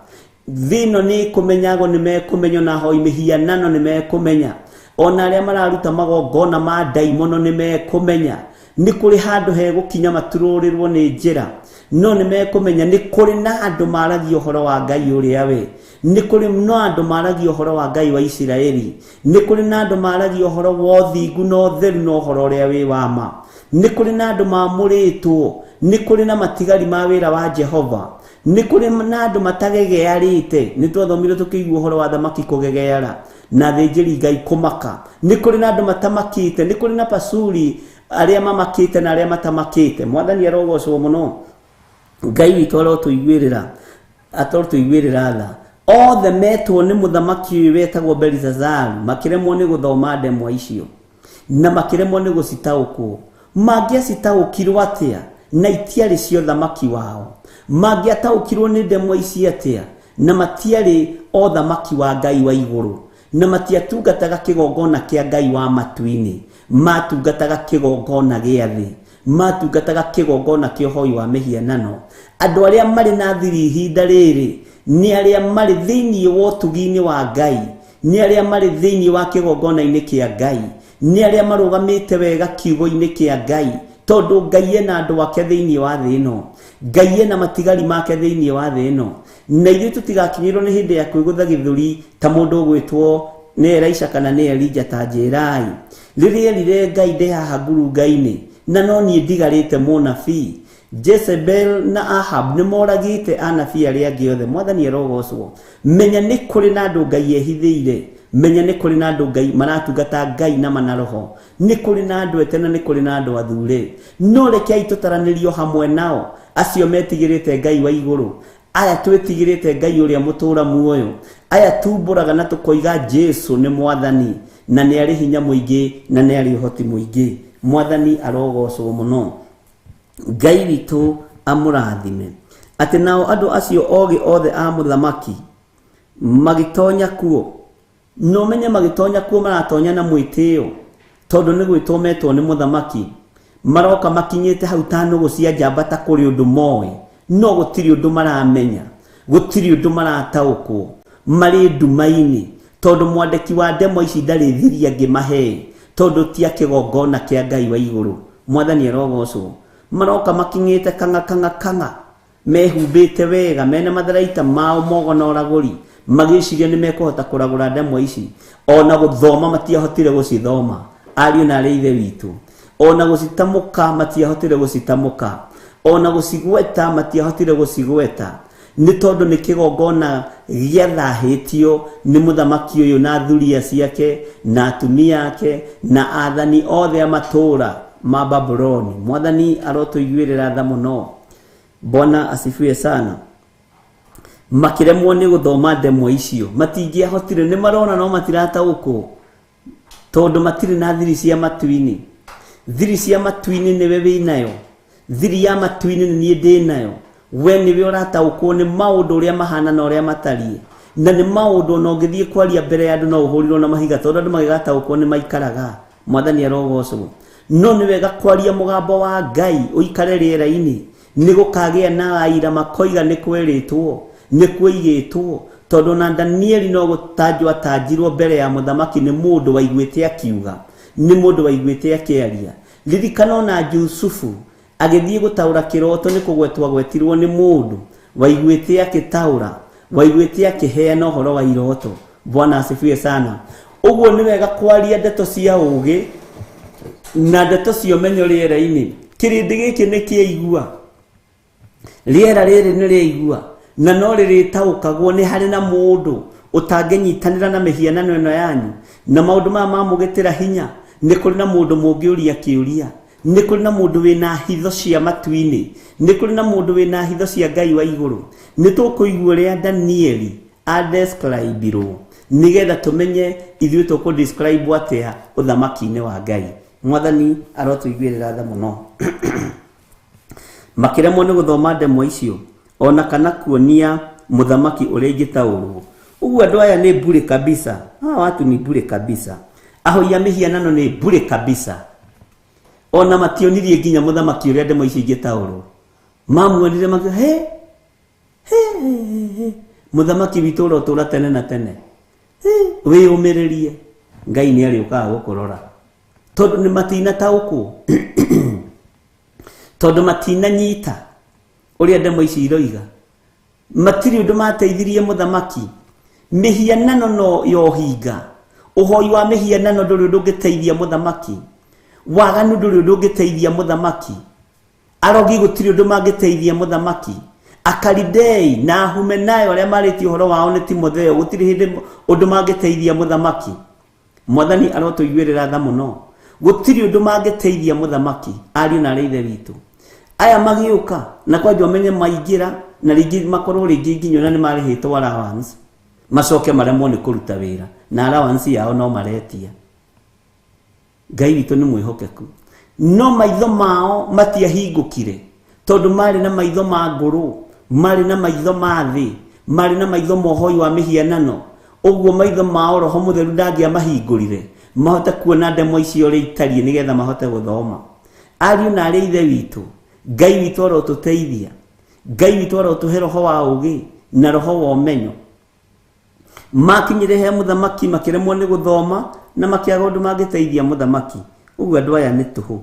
Thĩ ĩno nĩ ĩkũmenya, ago nĩ mekũmenya, na ahoi mĩhianano nĩ mekũmenya, ona arĩa mararuta magongona ma ndaimono nĩ mekũmenya. Nĩ kũrĩ handũ hegũkinya maturũrĩrwo nĩ njĩra, no nĩ mekũmenya nĩ kũrĩ na andũ maragia ũhoro wa Ngai ũrĩa we, nĩ kũrĩ na andũ maragia ũhoro wa Ngai wa Isiraeli, nĩ kũrĩ na andũ maragia ũhoro wa ũthingu na ũtheru na ũhoro ũrĩa wĩ wa ma, nĩ kũrĩ na andũ mamũrĩtwo, nĩ kũrĩ na matigari ma wĩra wa Jehova, nĩ kũrĩ na andũ matagegearĩte. Nĩ twathomire tũkĩigua ũhoro wa thamaki kũgegeara na athĩnjĩri Ngai kũmaka. Nĩ kũrĩ na andũ matamakĩte, nĩ kũrĩ na pasuri arĩa mamakĩte na arĩa matamakĩte. Mwathani arogocwo mũno. Ngai witũ arotũiguĩrĩra, atotũiguĩrĩra tha. Othe metwo nĩ mũthamaki ũyũ wetagwo Belisazaru makĩremwo nĩ gũthoma ndemwa icio na makĩremwo nĩ gũcitaũkwo. Mangĩacitaũkirwo atĩa na itiarĩ cia ũthamaki wao? Mangĩataũkirwo nĩ ndemwa ici atĩa na matiarĩ othamaki wa Ngai wa igũrũ, na matiatungataga kĩgongona kĩa Ngai wa matu-inĩ, matungataga kĩgongona gĩa thĩ, matungataga kĩgongona kĩa ũhoi wa mĩhianano. Andũ arĩa marĩ na thiri ihinda rĩrĩ nĩ arĩa marĩ thĩinĩ wa ũtugi-inĩ wa Ngai, nĩ arĩa marĩ thĩinĩ wa kĩgongona-inĩ kĩa Ngai, nĩ arĩa marũgamĩte wega kiugo-inĩ kĩa Ngai, tondũ Ngai ena andũ ake thĩinĩ wa thĩ ĩno, Ngai ena matigari make thĩinĩ wa thĩ ĩno. Na ithuĩ tũtigakinyĩrwo nĩ hĩndĩ ya kwĩgũtha gĩthũri ta mũndũ ũgwĩtwo nĩ Elisha kana nĩ Elija ta njĩrai. Rĩrĩa erire Ngai ndĩ haha ngurunga-inĩ na no niĩ ndigarĩte mũnabii. Jezebel na Ahab nĩ moragĩte anabii arĩa angĩ othe. Mwathani arogocwo. Menya nĩ kũrĩ na andũ Ngai ehithĩire. Menya nĩ kũrĩ na andũ Ngai maratungata Ngai na manaroho. Nĩ kũrĩ na andũ ete na nĩ kũrĩ na andũ athure. No rekei tũtaranĩrio hamwe nao acio metigĩrĩte Ngai wa igũrũ. Aya twĩtigĩrĩte Ngai ũrĩa mũtũũra muoyo. Aya tumbũraga na tũkoiga Jesu nĩ mwathani na nĩ arĩ hinya mũingĩ na nĩ arĩ ũhoti mũingĩ. Mwathani arogocwo mũno. Ngai witũ amũrathime. Atĩ nao andũ acio ogĩ othe a mũthamaki magĩtonya kuo. No menye magĩtonya kuo maratonya na mwĩtĩo tondũ nĩ gwĩtwo metwo nĩ mũthamaki. Maroka makinyĩte hau ta nũgũ cia njamba ta kũrĩ ũndũ moĩ, no gũtirĩ ũndũ maramenya, gũtirĩ ũndũ marataũkwo, marĩ nduma-inĩ tondũ mwandĩki wa ndemwa ici ndarĩ thiri angĩmahe tondũ ti a kĩgongona kĩa Ngai wa igũrũ. Mwathani arogocwo. Maroka makinyĩte kang'a kang'a kang'a, mehumbĩte wega, mena matharaita mao mogo na ũragũri, magĩciria nĩ mekũhota kũragũra ndemwa ici. Ona gũthoma matiahotire gũcithoma, ariũ na arĩ ithe witũ. Ona gũcitamũka matiahotire gũcitamũka, ona gũcigweta matiahotire gũcigweta, nĩ tondũ nĩ kĩgongona gĩathahĩtio nĩ mũthamaki ũyũ na thuria ciake na atumia ake na athani othe a matũũra ma Babuloni. Mwathani arotũiguĩrĩra tha mũno. Bwana asifiwe sana. Makĩremwo nĩ gũthoma ndemwa icio, matingĩahotire, nĩ marona no matirataũkwo tondũ matirĩ na thiri cia matu-inĩ. Thiri cia matu-inĩ nĩwe wĩnayo, thiri ya matu-inĩ nĩ niĩ ndĩnayo. We nĩwe ũrataũkwo nĩ maũndũ ũrĩa mahana na ũrĩa matariĩ, na nĩ maũndũ ona ũngĩthiĩ kwaria mbere ya andũ no ũhũrirwo na mahiga tondũ andũ magĩgataũkwo nĩ maikaraga. Mwathani arogocwo. No nĩ wega kwaria mũgambo wa Ngai ũikare rĩera-inĩ, nĩ gũkagĩa na aira makoiga nĩ kwerĩtwo, nĩ kuoigĩtwo, tondũ na Danieli no gũtanjwo atanjirwo mbere ya mũthamaki nĩ mũndũ waiguĩte akiuga, nĩ mũndũ waiguĩte akĩaria. Ririkana ona Jusufu agĩthiĩ gũtaũra kĩroto nĩ kũgwetwo agwetirwo nĩ mũndũ waiguĩte akĩtaũra, waiguĩte akĩheana ũhoro wa iroto. Bwana asifiwe sana. Ũguo nĩ wega kwaria ndeto cia ũũgĩ na ndeto cia ũmenyo rĩera-inĩ. Kĩrĩndĩ gĩkĩ nĩ kĩaigua, rĩera rĩrĩ nĩ rĩaigua, na no rĩrĩtaũkagwo nĩ harĩ na mũndũ ũtangĩnyitanĩra na mĩhianano ĩno yanyu na maũndũ maya mamũgĩtĩra hinya. Nĩ kũrĩ na mũndũ mũngĩũria kĩũria, nĩ kũrĩ na mũndũ wĩna hitho cia matu-inĩ, nĩ kũrĩ na mũndũ wĩna hitho cia Ngai wa igũrũ. Nĩ tũkũigua ũrĩa Danieli adescribirwo nĩgetha tũmenye ithuĩ tũkũ describe atĩa ũthamaki-inĩ wa Ngai. Mwathani arotũiguĩrĩra tha mũno. Makĩremwo nĩ gũthoma ndemwa icio ona kana kuonia mũthamaki ũrĩa ingĩtaũrwo. Ũguo andũ aya nĩ bure kabisa. Hawa watu ni bure kabisa. Ahoi a mĩhianano nĩ bure kabisa. Ona mationirie nginya mũthamaki ũrĩa ndemwa icio ingĩtaũrwo. Mamuonire makiuga he he he, mũthamaki witũ ũrotũũra tene na tene, wĩyũmĩrĩrie, Ngai nĩ arĩũkaga gũkũrora, tondũ nĩ matinataũkwo, tondũ matinanyita ũrĩa ndemwa ici iroiga. Matirĩ ũndũ mateithirie mũthamaki. Mĩhianano no yohinga, ũhoi wa mĩhianano ndũrĩ ũndũ ũngĩteithia mũthamaki, waganu ndũrĩ ũndũ ũngĩteithia mũthamaki, arogi gũtirĩ ũndũ mangĩteithia mũthamaki, Akaridei na Ahumenayo arĩa marĩtie ũhoro wao nĩ Timotheo gũtirĩ hĩndĩ ũndũ mangĩteithia mũthamaki. Mwathani arotũiguĩrĩra tha mũno. Gũtirĩ ũndũ mangĩteithia mũthamaki, ariũ na arĩ ithe witũ. Aya magĩũka na kwanja ũmenye maingĩra na rĩngĩ makorwo rĩngĩ nginya ona nĩ marĩhĩtwo allowance, macoke maremwo nĩ kũruta wĩra na allowance yao no maretia. Ngai witũ nĩ mwĩhokeku, no maitho mao matiahingũkire tondũ marĩ na maitho ma ngũrũ, marĩ na maitho ma thĩ, marĩ na maitho ma ũhoi wa mĩhianano. Ũguo maitho mao Roho Mũtheru ndangĩamahingũrire mahote kuona ndemwa icio ũrĩa itariĩ nĩgetha mahote gũthoma. Ariũ na arĩ ithe witũ, Ngai witũ arotũteithia, Ngai witũ arotũhe roho wa ũũgĩ na roho wa ũmenyo. Makinyire he mũthamaki makĩremwo nĩ gũthoma na makĩaga ũndũ mangĩteithia mũthamaki. Ũguo andũ aya nĩ tũhũ.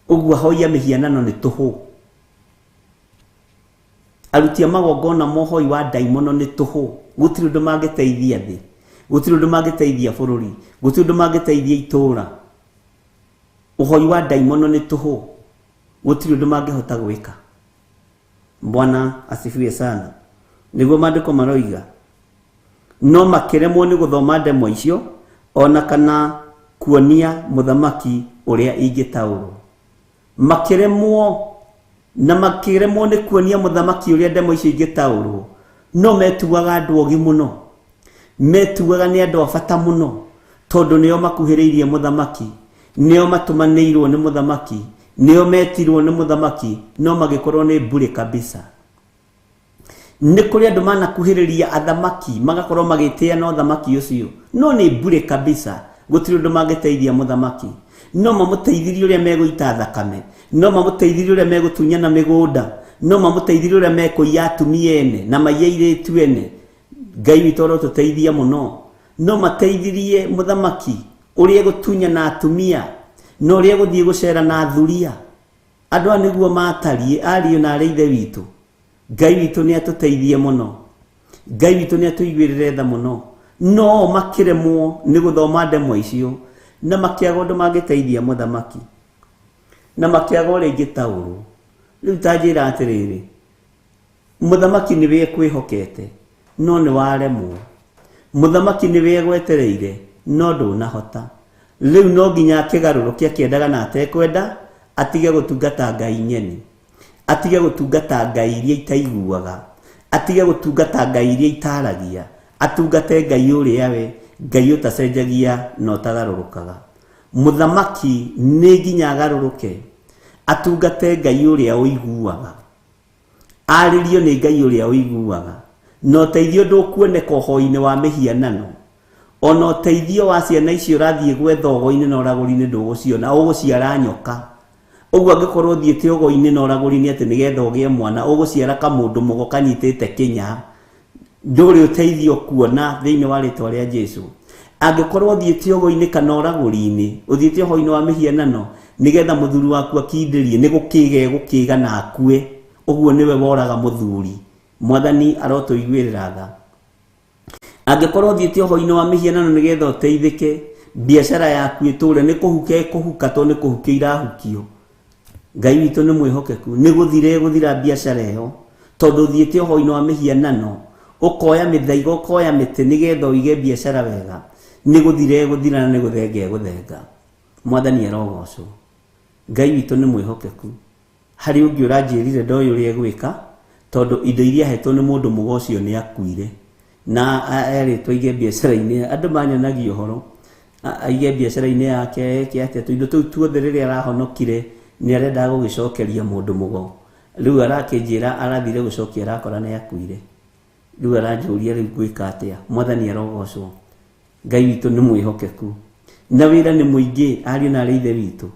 Ũguo ahoi a mĩhianano nĩ tũhũ. Aruti a magongona mohoi wa ndaimono nĩ tũhũ. Gũtirĩ ũndũ mangĩteithia thĩ, gũtirĩ ũndũ mangĩteithia bũrũri, gũtirĩ ũndũ mangĩteithia itũũra. Ũhoi wa ndaimono nĩ tũhũ, gũtirĩ ũndũ mangĩhota gwĩka. Bwana asifiwe sana. Nĩguo maandĩko maroiga. No makĩremwo nĩ gũthoma ndemwa icio ona kana kuonia mũthamaki ũrĩa ingĩtaũrwo. Makĩremwo na makĩremwo nĩ kuonia mũthamaki ũrĩa ndemwa icio ingĩtaũrwo. No metuaga andũ ogĩ mũno, metuaga nĩ andũ a bata mũno, tondũ nĩo makuhĩrĩirie mũthamaki, nĩo matũmanĩirwo nĩ mũthamaki, nĩo metirwo nĩ mũthamaki, no magĩkorwo nĩ mbure kabisa. Nĩ kũrĩ andũ manakuhĩrĩria athamaki magakorwo magĩtĩa na ũthamaki ũcio, no nĩ mbure kabisa, gũtirĩ ũndũ mangĩteithia mũthamaki. No mamũteithirie ũrĩa megũita thakame, no mamũteithirie ũrĩa megũtunyana mĩgũnda, no mamũteithirie ũrĩa mekũiya atumia ene na maiye airĩtu ene. Ngai witũ arotũteithia mũno. No mateithirie mũthamaki ũrĩa egũtunyana atumia na ũrĩa egũthiĩ gũcera na athuria. Andũ aya nĩguo matariĩ, ariũ na arĩ ithe witũ. Ngai witũ nĩ atũteithie mũno, Ngai witũ nĩ atũiguĩrĩre tha mũno. No makĩremwo nĩ gũthoma ndemwa icio na makĩaga ũndũ mangĩteithia mũthamaki na makĩaga ũrĩa ingĩtaũrwo. Rĩu ta njĩra atĩrĩrĩ, mũthamaki nĩwe ekwĩhokete no nĩ waremwo, mũthamaki nĩwe egwetereire no ndũnahota. Rĩu no nginya akĩgarũrũke akĩendaga na atekwenda, atige gũtungata ngai nyeni, atige gũtungata ngai iria itaiguaga, atige gũtungata ngai iria itaragia, atungate ngai ũrĩa we, ngai ũtacenjagia na ũtagarũrũkaga. Mũthamaki nĩ nginya agarũrũke atungate ngai ũrĩa ũiguaga, arĩrio nĩ ngai ũrĩa ũiguaga, na ũteithio ndũkuoneka ũhoi-inĩ wa mĩhianano. Ona ũteithio wa ciana icio ũrathiĩ gwetha ũgo-inĩ na ũragũri-inĩ ndũgũciona, ũgũciara nyoka. Ũguo angĩkorwo ũthiĩte ũgo-inĩ na ũragũri-inĩ atĩ nĩgetha ũgĩe mwana, ũgũciara kamũndũ mũgo kanyitĩte kĩnya, ndũrĩ ũteithio kuona thĩinĩ wa rĩtwa rĩa Jesu. Angĩkorwo ũthiĩte ũgo-inĩ kana ũragũri-inĩ, ũthiĩte ũhoi-inĩ wa mĩhianano nĩgetha mũthuri waku akindĩrie, nĩ gũkĩga egũkĩga na akue, ũguo nĩwe woraga mũthuri. Mwathani arotũiguĩrĩra tha. Angĩkorwo ũthiĩte ũhoi-inĩ wa mĩhianano nĩgetha ũteithĩke, biacara yaku ĩtũre, nĩ kũhuka ĩkũhuka tondũ nĩ kũhukio irahukio. Ngai witũ nĩ mwĩhokeku, nĩ gũthira ĩgũthira biacara ĩyo, tondũ ũthiĩte ũhoi-inĩ wa mĩhianano, ũkoya mĩthaiga, ũkoya mĩtĩ nĩgetha ũige biacara wega, nĩ gũthira ĩgũthira na nĩ gũthenga ĩgũthenga. Mwathani arogocwo. Ngai witũ nĩ mwĩhokeku. Harĩ ũngĩ ũranjĩrire ndoĩ ũrĩa egwĩka, tondũ indo iria ahetwo nĩ mũndũ mũgo ũcio nĩ akuire, na erĩtwo aige biacara-inĩ. Andũ manyonagia ũhoro, aige biacara-inĩ yake, eke atĩa, tũindo tũu tuothe rĩrĩa arahonokire nĩ arendaga gũgĩcokeria mũndũ mũgo. Rĩu arakĩnjĩra arathire gũcokia arakora nĩ akuire. Rĩu aranjũria rĩu ngwĩka atĩa. Mwathani arogocwo. Ngai witũ nĩ mwĩhokeku. Na wĩra nĩ mũingĩ, ariũ na arĩ ithe witũ.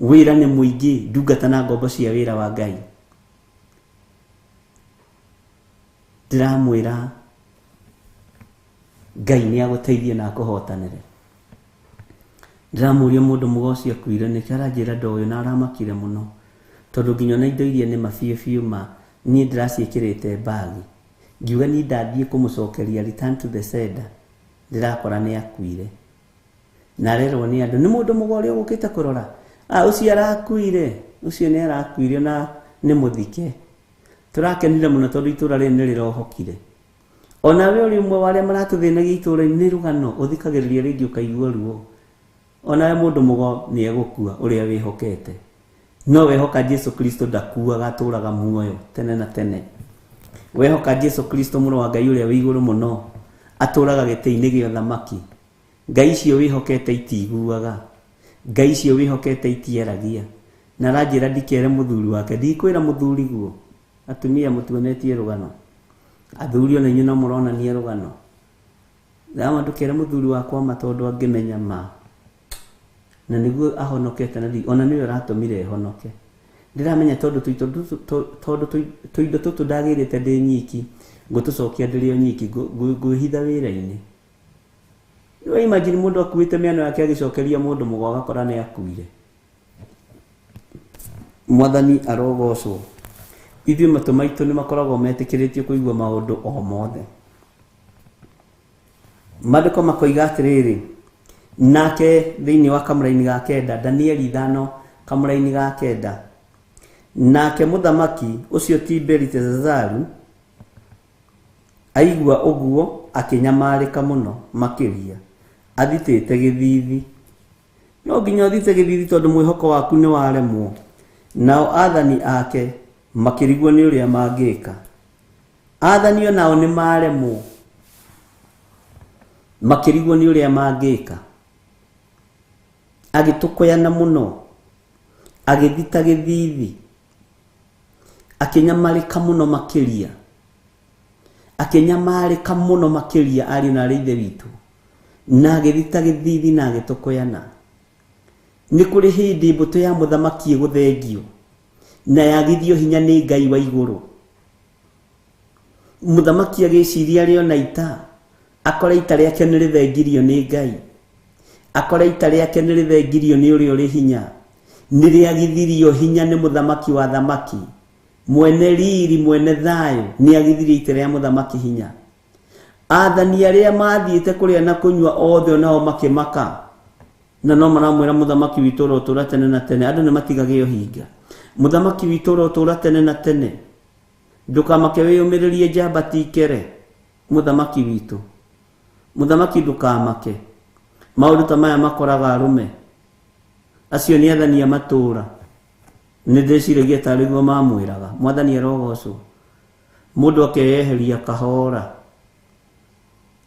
Wĩra nĩ mũingĩ, ndungata na ngombo cia wĩra wa Ngai. Ndĩramwĩra Ngai nĩ agũteithie na akũhotanĩre. Ndĩramũria mũndũ mũgo ũcio akuire nĩkĩ, aranjĩra ndoĩ na aramakire mũno, tondũ nginya ona indo iria nĩ ma biũ biũ ma niĩ ndĩraciĩkĩrĩte mbagi. Ngiuga niĩ ndathiĩ kũmũcokeria return to the sender, ndĩrakora nĩ akuire. Na arerwo nĩ andũ, nĩ mũndũ mũgo ũrĩa ũgũkĩte kũrora, ũcio arakuire, ũcio nĩ arakuire na nĩ mũthike. Tũrakenire mũno tondũ itũũra rĩrĩ nĩ rĩrohokire. Ona we ũrĩ ũmwe wa arĩa maratũthĩnagia itũũra-inĩ, nĩ rũgano ũthikagĩrĩria rĩngĩ ũkaigua ruo. Ona we mũndũ mũgo nĩ egũkua ũrĩa wĩhokete. No wehoka Jesu Kristo ndakuaga, atũũraga muoyo tene na tene. Wehoka Jesu Kristo mũrũ wa Ngai ũrĩa wĩ igũrũ mũno, atũũraga gĩtĩ-inĩ gĩa ũthamaki. Ngai icio wĩhokete itiguaga, Ngai icio wĩhokete itiaragia. Na aranjĩra ndikere mũthuri wake, ndikwĩra mũthuri guo. Atumia mũtuonetie rũgano, athuri ona inyuĩ no mũronania rũgano. Ndama ndũkere mũthuri wakwa ma tondũ angĩmenya ma na nĩguo ahonokete, na ona nĩwe ũratũmire honoke. Ndĩramenya tondũ tũindo tũtũ ndagĩrĩte ndĩ nyiki, ngũtũcokia ndĩrĩ o nyiki, ngwĩhitha wĩra-inĩ. Rĩu imagine mũndũ akuĩte mĩano yake agĩcokeria mũndũ mũgo agakora nĩ akuire. Mwathani arogocwo. Ithuĩ matũ maitũ nĩ makoragwo metĩkĩrĩtio kũigua maũndũ o mothe. Maandĩko makoiga atĩrĩrĩ, nake thĩinĩ wa kamũraini ga kenda, Danieli 5 kamũraini ga kenda, nake mũthamaki ũcio ti Beliteshazaru aigua ũguo akĩnyamarĩka mũno makĩria, athitĩte gĩthithi. No nginya ũthite gĩthithi tondũ mwĩhoko waku nĩ waremwo. Nao athani ake makĩrigwo nĩ ũrĩa mangĩka. Athani onao nĩ maremwo, makĩrigwo nĩ ũrĩa mangĩka. Agĩtũkũyana mũno, agĩthita gĩthithi, akĩnyamarĩka mũno makĩria, akĩnyamarĩka mũno makĩria ariũ na arĩ ithe witũ, na agĩthita gĩthithi na agĩtũkũyana. Nĩ kũrĩ hĩndĩ mbũtũ ya mũthamaki ĩgũthengio na yagithio hinya nĩ Ngai wa igũrũ. Mũthamaki agĩciria arĩ ona ita, akore ita rĩake nĩ rĩthengirio nĩ Ngai, akore ita rĩake nĩ rĩthengirio nĩ ũrĩa ũrĩ hinya, nĩ rĩagithirio hinya nĩ mũthamaki wa thamaki, mwene riri, mwene thayũ, nĩ agithirie ita rĩa mũthamaki hinya. Athani arĩa mathiĩte kũrĩa na kũnyua othe onao makĩmaka, na no maramwĩra mũthamaki witũ ũrotũũra tene na tene. Andũ nĩ matigagĩo hinga. Mũthamaki witũ ũrotũũra tene na tene, ndũkamake wĩyũmĩrĩrie njamba ti kere. Mũthamaki witũ, mũthamaki ndũkamake. Maũndũ ta maya makoraga arũme acio nĩ athani a matũũra. Nĩ ndĩciragia tarĩ guo mamwĩraga. Mwathani arogocwo. Mũndũ akeyeheria kahora,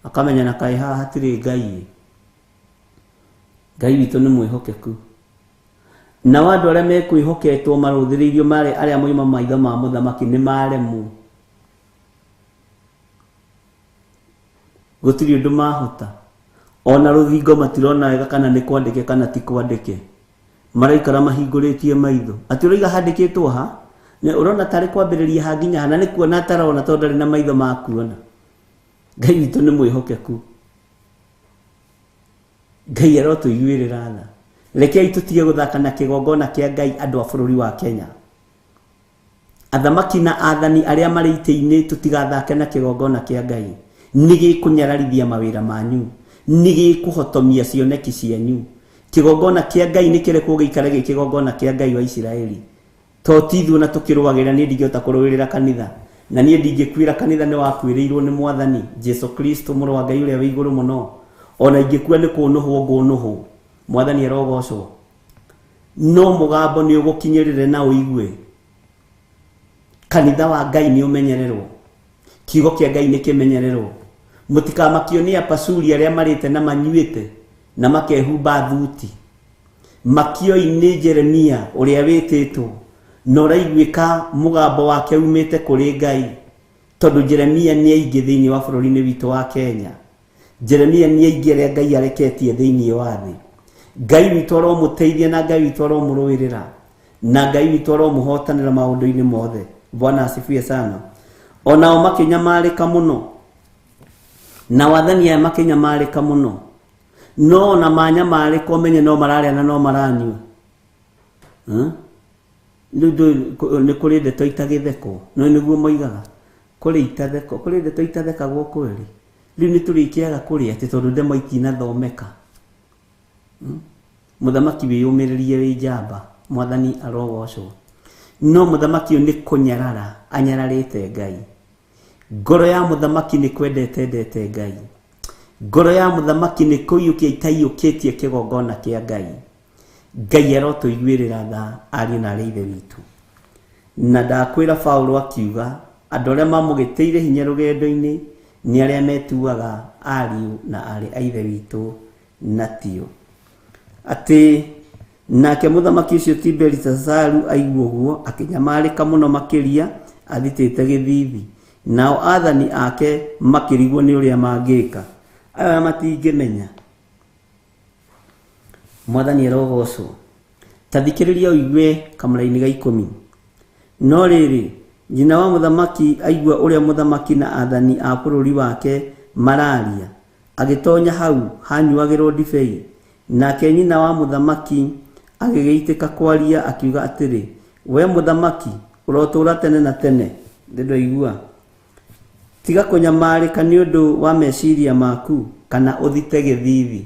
akamenya na kaĩ haha hatirĩ Ngai. Ngai witũ nĩ mwĩhokeku. Nao andũ arĩa mekwĩhoketwo marũthĩrĩirio marĩ arĩa moima maitho ma mũthamaki nĩ maremwo, gũtirĩ ũndũ mahota. Ona rũthingo matirona wega kana nĩ kwandĩke kana ti kwandĩke, maraikara mahingũrĩtie maitho. Atĩ ũraiga handĩkĩtwo ha, nĩ ũrona tarĩ kwambĩrĩria ha nginya ha, na nĩ kuona atarona tondũ ndarĩ na maitho ma kuona. Ngai witũ nĩ mwĩhokeku. Ngai arotũiguĩrĩra tha. Rekei tũtige gũthaka na kĩgongona kĩa Ngai andũ a bũrũri wa Kenya. Athamaki na athani arĩa marĩ itĩ-inĩ, tũtigathake na kĩgongona kĩa Ngai. Nĩ gĩkũnyararithia mawĩra manyu, nĩ gĩkũhotomia cioneki cianyu. Kĩgongona kĩa Ngai nĩ kĩrekwo gĩikare gĩ kĩgongona kĩa Ngai wa Isiraeli. To ti ithuĩ na tũkĩrũagĩrĩra, niĩ ndingĩhota kũrũĩrĩra kanitha, na niĩ ndingĩkuĩra kanitha nĩ wakuĩrĩirwo nĩ Mwathani Jesu Kristo mũrũ wa Ngai ũrĩa wĩ igũrũ mũno. Ona ingĩkua nĩ kũnũhwo ngũnũhwo. Mwathani arogocwo. No mũgambo nĩ ũgũkinyĩrĩre na ũigue. Kanitha wa Ngai nĩ ũmenyererwo, kiugo kĩa Ngai nĩ kĩmenyererwo. Mũtikamakio nĩ apacuri arĩa marĩte na manyuĩte na makehumba thuti. Makioi nĩ Jeremia ũrĩa wĩtĩtwo na ũraiguĩka mũgambo wake umĩte kũrĩ Ngai, tondũ Jeremia nĩ aingĩ thĩinĩ wa bũrũri-inĩ witũ wa Kenya. Jeremia nĩ aingĩ arĩa Ngai areketie thĩinĩ wa thĩ. Ngai witũ aromũteithia na Ngai witũ aromũrũĩrĩra na Ngai witũ aromũhotanĩra maũndũ-inĩ mothe. Bwana asifiwe sana. Onao makĩnyamarĩka mũno, na wathani aya makĩnyamarĩka mũno, no ona manyamarĩka ũmenye no mararĩa na no maranyua. Nĩ kũrĩ ndeto itagĩthekwo, no nĩguo moigaga kũrĩ itatheko, kũrĩ ndeto itathekagwo kweri. Rĩu nĩ tũrĩkĩaga kũrĩa atĩ tondũ ndemo itinathomeka. Mũthamaki wĩyũmĩrĩrie wĩ njamba, Mwathani arogocwo. No mũthamaki ũyũ nĩ kũnyarara anyararĩte Ngai. Ngoro ya mũthamaki nĩ kwendete endete Ngai. Ngoro ya mũthamaki nĩ kũiyũkia itaiyũkĩtie kĩgongona kĩa Ngai. Ngai arotũiguĩrĩra tha ariũ na arĩ ithe witũ. Na ndakwĩra Paulo akiuga andũ arĩa mamũgĩtĩire hinya rũgendo-inĩ nĩ arĩa metuaga ariũ na arĩ a ithe witũ na tio. Atĩ nake mũthamaki ũcio ti Beliteshazaru aigua ũguo akĩnyamarĩka mũno makĩria athitĩte gĩthithi. Nao athani ake makĩrigwo nĩ ũrĩa mangĩka. Aya matingĩmenya. Mwathani arogocwo. Ta thikĩrĩria ũigue kamũraini ga 10. No rĩrĩ, nyina wa mũthamaki aigua ũrĩa mũthamaki na athani a bũrũri wake mararia, agĩtonya hau hanyuagĩrwo ndibei. Nake nyina wa mũthamaki agĩgĩitĩka kwaria akiuga atĩrĩ, we mũthamaki, Ũrotũũra tene na tene. Ndĩndoigua. Tiga kũnyamarĩka nĩ ũndũ wa meciria maku kana ũthite gĩthithi.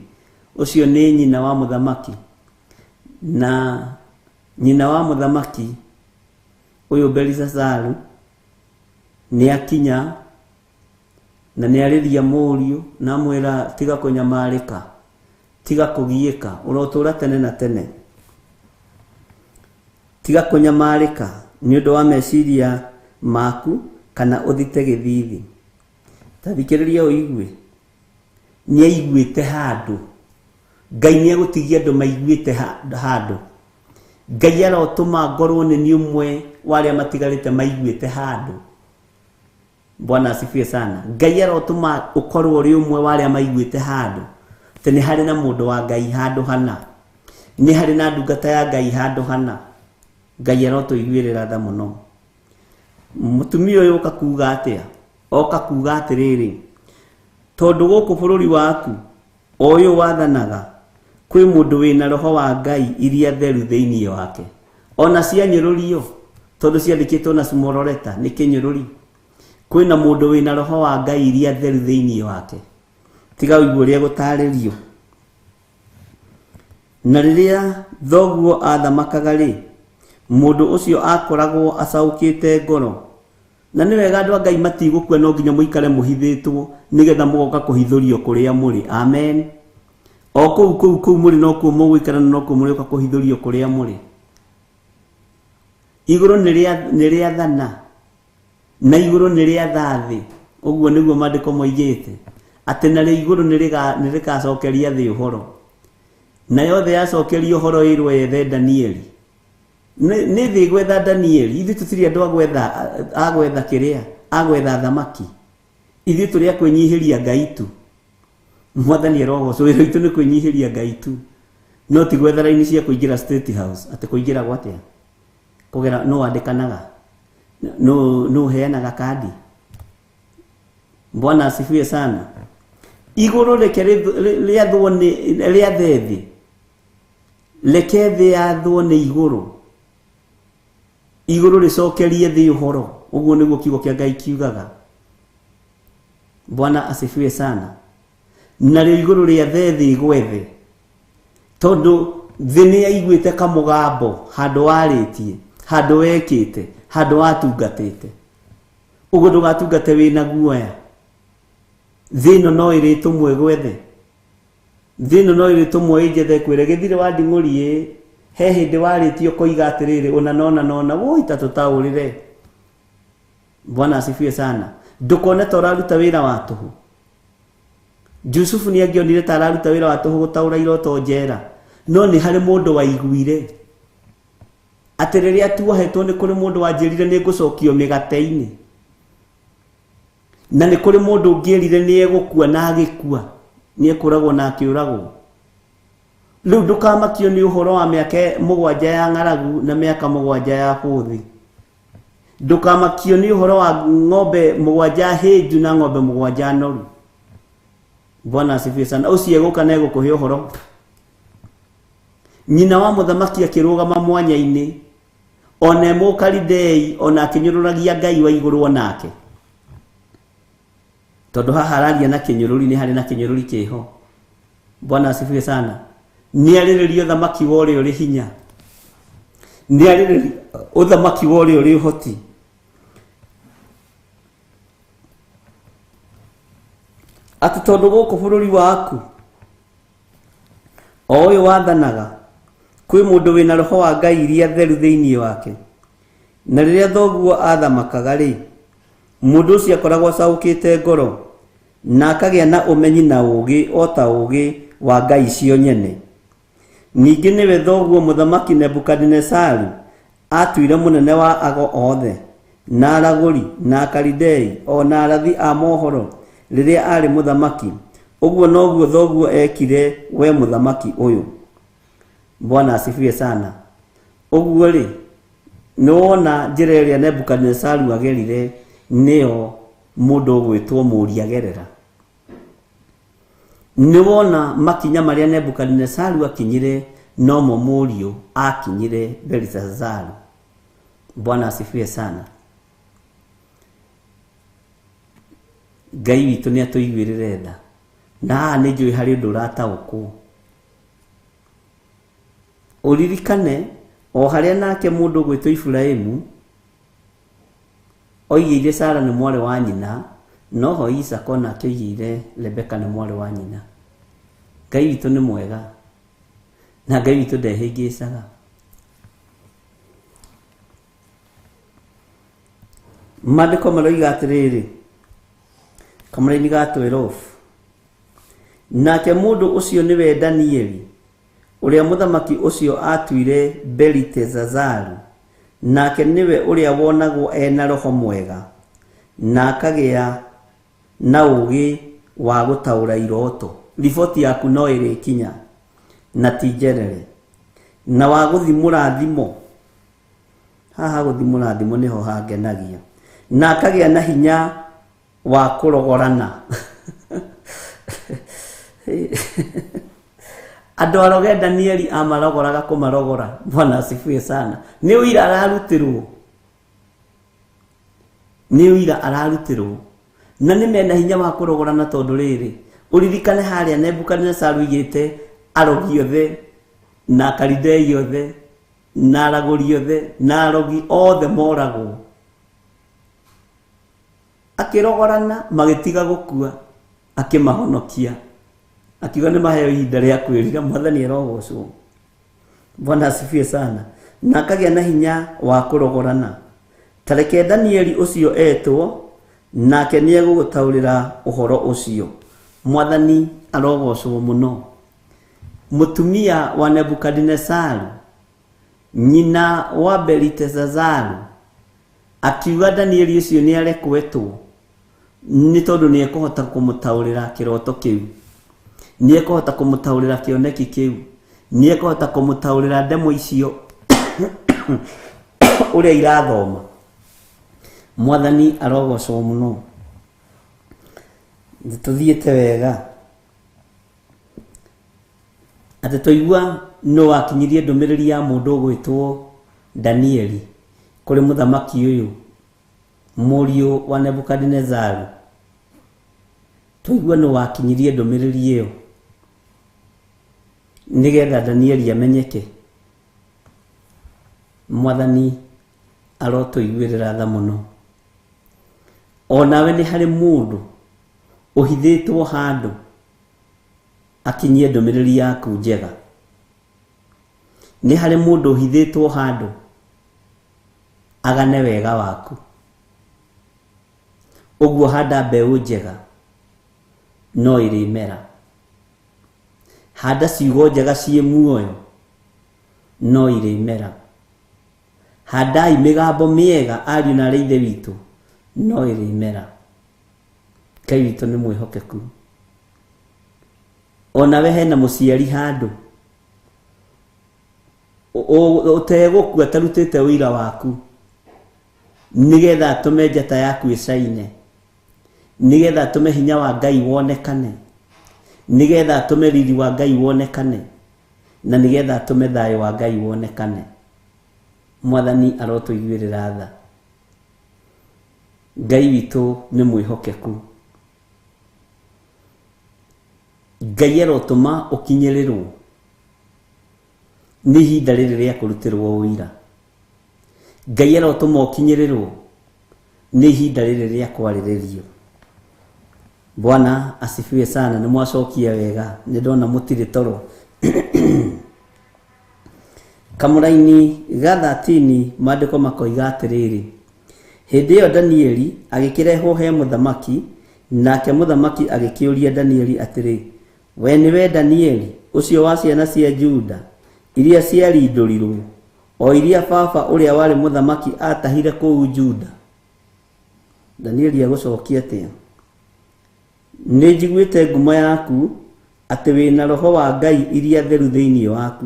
Ũcio nĩ nyina wa mũthamaki. Na nyina wa mũthamaki ũyũ Belishazaru nĩ akinya na nĩ arĩria mũriũ na amwĩra tiga kũnyamarĩka, tiga kũgiĩka, ũrotũũra tene na tene. Tiga kũnyamarĩka nĩ ũndũ wa meciria maku kana ũthite gĩthithi. Ta thikĩrĩria ũigue. Nĩ aiguĩte handũ. Ngai nĩ egũtigia andũ maiguĩte handũ. Ngai arotũma ngorwo nĩ niĩ ũmwe wa arĩa matigarĩte maiguĩte handũ. Bwana asifiwe sana. Ngai arotũma ũkorwo ũrĩ ũmwe wa arĩa maiguĩte handũ. Atĩ nĩ harĩ na mũndũ wa Ngai handũ hana. Nĩ harĩ na ndungata ya Ngai handũ hana. Ngai arotũiguĩrĩra tha mũno. Mũtumia ũyũ oka kuga atĩa? Oka kuga atĩrĩrĩ, tondũ gũkũ bũrũri waku o ũyũ wathanaga kwĩ mũndũ wĩna roho wa Ngai iria theru thĩinĩ wake. Ona cianyũrũrio, tondũ ciandĩkĩtwo na small letter, nĩ kĩnyũrũri. Kwĩna mũndũ wĩna roho wa Ngai iria theru thĩinĩ wake. Tiga ũigue ũrĩa gũtarĩrio. Na rĩrĩa thoguo athamakaga rĩ, mũndũ ũcio akoragwo acaũkĩte ngoro. Na nĩ wega andũ a Ngai matigũkua no nginya mũikare mũhithĩtwo nĩgetha mũgoka kũhithũrio kũrĩa mũrĩ. Amen. O kũu kũu kũu mũrĩ nokuo mũgũikara na nokuo mũrĩũka kũhithũrio kũrĩa mũrĩ. Igũrũ nĩ rĩathana na igũrũ nĩ rĩatha thĩ. Ũguo nĩguo maandĩko moigĩte. Atĩ narĩo igũrũ nĩ rĩgacokeria thĩ ũhoro. Na yothe yacokerio ũhoro ĩrwo yethe Danieli. Nĩ thĩ gwetha Danieli. Ithuĩ tũtirĩ andũ a gwetha kĩrĩa, a gwetha thamaki. Ithuĩ tũrĩ a kwĩnyihĩria Ngai tu. Mwathani arogocwo, wĩra witũ nĩ kwĩnyihĩria Ngai tu. No ti gwetha raini cia kũingĩra State House. Atĩ kũingĩra gwatia? Kũgera no wandĩkanaga? No ũheanaga kandi? Bwana asifiwe sana. Igũrũ reke rĩathwo nĩ rĩathe thĩ. Reke thĩ yathwo nĩ igũrũ. Igũrũ rĩcokerie thĩ ũhoro. Ũguo nĩguo kiugo kĩa Ngai kiugaga. Bwana asifiwe sana. Narĩo igũrũ rĩathe thĩ gwethe. Tondũ thĩ nĩ yaiguĩte kamũgambo handũ warĩtie, handũ wekĩte, handũ watungatĩte. Ũguo ndũgatungate wĩna guoya. Thĩ ĩno no ĩrĩtũmwo ĩgwethe. Thĩ ĩno no ĩrĩtũmwo ĩnjethe ĩkwĩre gĩthirĩ wa nding'ũri ĩ, he hĩndĩ warĩtie ũkoiga atĩrĩrĩ ũna na ũna na ũna, woi ta tũtaũrĩre. Bwana asifiwe sana. Ndũkone ta ũraruta wĩra wa tũhũ. Jusufu nĩ angĩonire ta araruta wĩra wa tũhũ gũtaũra iroto njera. No nĩ harĩ mũndũ waiguire. Atĩ rĩrĩa tuohetwo nĩ kũrĩ mũndũ wanjĩrire nĩ ngũcokio mĩgate-inĩ. Na nĩ kũrĩ mũndũ ũngĩerire nĩ egũkua na agĩkua. Nĩ ekũragwo na akĩũragwo. Rĩu ndũkamakio nĩ ũhoro wa mĩaka mũgwanja ya ng'aragu na mĩaka mũgwanja ya bũthi. Ndũkamakio nĩ ũhoro wa ng'ombe mũgwanja hĩnju na ng'ombe mũgwanja noru. Bwana asifiwe sana. Ũcio egũka na egũkũhe ũhoro. Nyina wa mũthamaki akĩrũgama mwanya-inĩ, ona e Mũkalidei, ona akĩnyũrũragia Ngai wa igũrũ onake. Tondũ haha araria na kĩnyũrũri, nĩ harĩ na kĩnyũrũri kĩho. Bwana asifiwe sana. Nĩ arĩrĩria ũthamaki wa ũrĩa ũrĩ hinya. Nĩ arĩrĩria ũthamaki wa ũrĩa ũrĩ ũhoti. Atĩ tondũ gũkũ bũrũri waku o ũyũ wathanaga kwĩ mũndũ wĩna roho wa Ngai iria theru thĩinĩ wake. Na rĩrĩa thoguo athamakaga rĩ, mũndũ ũcio akoragwo acaũkĩte ngoro na akagĩa na ũmenyi na ũũgĩ o ta ũũgĩ wa Ngai cio nyene. Ningĩ nĩwe thoguo mũthamaki Nebukadinesaru atuire mũnene wa ago othe na aragũri na Akalidei o na arathi a mohoro rĩrĩa arĩ mũthamaki. Ũguo noguo thoguo ekire we mũthamaki ũyũ. Bwana asifiwe sana. Ũguo rĩ, nĩwona njĩra ĩrĩa Nebukadinesaru agerire nĩyo mũndũ ũgwĩtwo mũri agerera. Nĩwona makinya marĩa Nebukadinesaru akinyire nomo mũriũ akinyire Belishazaru. Bwana asifiwe sana. Ngai witũ nĩ atũiguĩrĩre tha. Na haha nĩ njũĩ harĩ ũndũ ũrataũkwo. Ũririkane o harĩa nake mũndũ ũgwĩtwo Iburahĩmu oigĩire Sara nĩ mwarĩ wa nyina, noho Isaka onake oigĩire Rebeka nĩ mwarĩ wa nyina. Ngai witũ nĩ mwega na Ngai witũ ndehĩngĩcaga. Maandĩko maroiga atĩrĩrĩ, kamũraini ga 12, nake mũndũ ũcio nĩwe Danieli ũrĩa mũthamaki ũcio atuire Belitezazaru, nake nĩwe ũrĩa wonagwo ena roho mwega na akagĩa na ũũgĩ wa gũtaũra iroto. Riboti yaku no ĩrĩkinya na ti njerere. Na wa gũthimũra thimo, haha gũthimũra thimo nĩho hangenagia, na akagĩa na hinya wa kũrogorana. Andũ aroge Danieli amarogoraga kũmarogora. Bwana asifiwe sana. Nĩ ũira ararutĩrwo, nĩ ũira ararutĩrwo, na nĩ mena hinya wa kũrogorana tondũ rĩrĩ, ũririkane harĩa Nebukadnezaru aigĩte arogi othe na Akalidei othe na aragũri othe na arogi othe moragwo. Akĩrogorana magĩtiga gũkua, akĩmahonokia, akiuga nĩ maheo ihinda rĩa kwĩrira. Mwathani arogocwo. Bwana asifiwe sana. Na akagĩa na hinya wa kũrogorana. Ta reke Danieli ũcio etwo, nake nĩ egũgũtaũrĩra ũhoro ũcio. Mwathani arogocwo mũno. Mũtumia wa Nebukadinesaru, nyina wa Belitezazaru, akiuga Danieli ũcio nĩ arekwetwo nĩ tondũ nĩ ekũhota kũmũtaũrĩra kĩroto kĩu, nĩ ekũhota kũmũtaũrĩra kĩoneki kĩu, nĩ ekũhota kũmũtaũrĩra ndemo icio ũrĩa irathoma. Mwathani arogocwo mũno. Tũthiĩte wega atĩ twaigua nũ wakinyirie ndũmĩrĩri ya mũndũ ũgwĩtwo Danieli kũrĩ mũthamaki ũyũ mũriũ wa Nebukadinezaru. Twaigua nũ wakinyirie ndũmĩrĩri ĩyo nĩgetha Danieli amenyeke. Mwathani arotũiguĩrĩra tha mũno. Onawe nĩ harĩ mũndũ ũhithĩtwo handũ akinyie ndũmĩrĩri yaku njega. Nĩ harĩ mũndũ ũhithĩtwo handũ agane wega waku. Ũguo handa mbeũ njega no ĩrĩmera. Handa ciugo njega ciĩ muoyo no irĩmera. Handai mĩgambo mĩega ariũ na arĩ ithe witũ no ĩrĩmera. Ngai witũ nĩ mwĩhokeku. Onawe hena mũciari handũ ũtegũkua atarutĩte ũira waku nĩgetha atũme njata yaku ĩcaine, nĩgetha atũme hinya wa Ngai wonekane, nĩgetha atũme riri wa Ngai wonekane, na nĩgetha atũme thayũ wa Ngai wonekane. Mwathani arotũiguĩrĩra tha. Ngai witũ nĩ mwĩhokeku. Ngai arotũma ũkinyĩrĩrwo nĩ ihinda rĩrĩ rĩa kũrutĩrwo ũira. Ngai arotũma ũkinyĩrĩrwo nĩ ihinda rĩrĩ rĩa kwarĩrĩrio. Bwana asifiwe sana. Nĩ mwacokia wega, nĩ ndona mũtirĩ toro. Kamũraini ga 13 maandĩko makoiga atĩrĩrĩ, hĩndĩ ĩyo Danieli agĩkĩrehwo he mũthamaki, nake mũthamaki agĩkĩũria Danieli atĩrĩ, we nĩwe Danieli ũcio wa ciana cia Juda iria ciarindũrirwo, o iria baba ũrĩa warĩ mũthamaki atahire kũu Juda? Danieli agũcokia atĩa? Nĩ njiguĩte ngumo yaku atĩ wĩna roho wa Ngai iria theru thĩinĩ waku,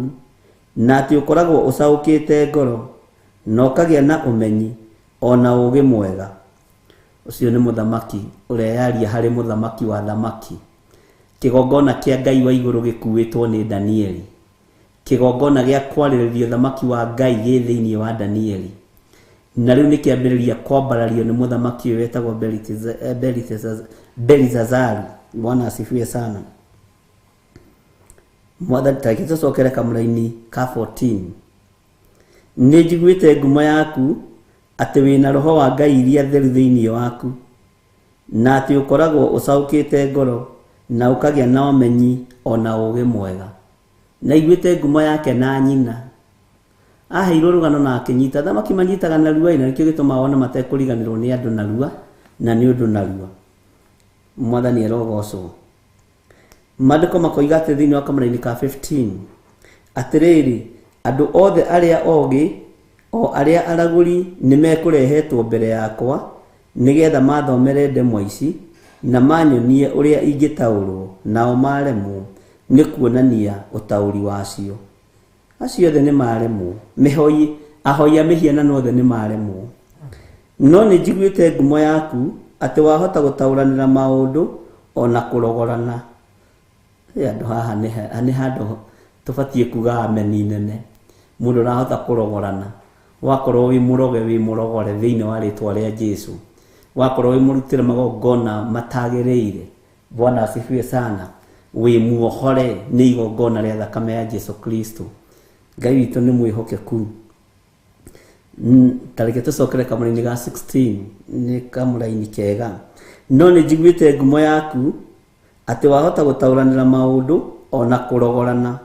na atĩ ũkoragwo ũcaũkĩte ngoro na ũkagĩa na ũmenyi ona ũũgĩ mwega. Ũcio nĩ mũthamaki ũreyaria harĩ mũthamaki wa thamaki. Kĩgongona kĩa Ngai wa igũrũ gĩkuĩtwo nĩ Danieli. Kĩgongona gĩa kwarĩrĩria ũthamaki wa Ngai gĩ thĩinĩ wa Danieli. Na rĩu nĩ kĩambĩrĩria kwambarario nĩ mũthamaki ũyũ wetagwo Belithazaru. Bwana asifiwe sana. Mwathani, ta reke tũcokere kamũraini ka 14. Nĩ njiguĩte ngumo yaku atĩ wĩna roho wa Ngai iria theru thĩinĩ waku, na atĩ ũkoragwo ũcaũkĩte ngoro na ũkagĩa na ũmenyi ona ũũgĩ mwega. Na iguĩte ngumo yake na nyina. Aheirwo rũgano na akĩnyita. Athamaki manyitaga narua, na nĩkĩo gĩtũmaga one matekũriganĩrwo nĩ andũ narua na nĩ ũndũ narua. Mwathani arogocwo. Maandĩko makoiga atĩ thĩinĩ wa kamũraini ka 15, atĩrĩrĩ, andũ othe arĩa ogĩ o arĩa aragũri nĩ mekũrehetwo mbere yakwa nĩgetha mathomere ndemwa ici na manyonie ũrĩa ingĩtaũrwo, nao maremwo nĩ kuonania ũtaũri wacio. Acio othe nĩ maremwo, mĩhoi ahoi a mĩhianano othe nĩ maremwo. No nĩ njiguĩte ngumo yaku atĩ wahota gũtaũranĩra maũndũ ona kũrogorana. Andũ haha nĩ handũ tũbatiĩ kuga ameni nene. Mũndũ ũrahota kũrogorana, wakorwo wĩ mũroge wĩ mũrogore thĩinĩ wa rĩtwa rĩa Jesu, wakorwo wĩ mũrutĩre magongona matagĩrĩire, Bwana asifiwe sana, wĩ muohore nĩ igongona rĩa thakame ya Jesu Kristo. Ngai witũ nĩ mwĩhokeku. Ta reke tũcokere kamũraini ga 16, nĩ kamũraini kega. No nĩ njiguĩte ngumo yaku atĩ wahota gũtaũranĩra maũndũ ona kũrogorana.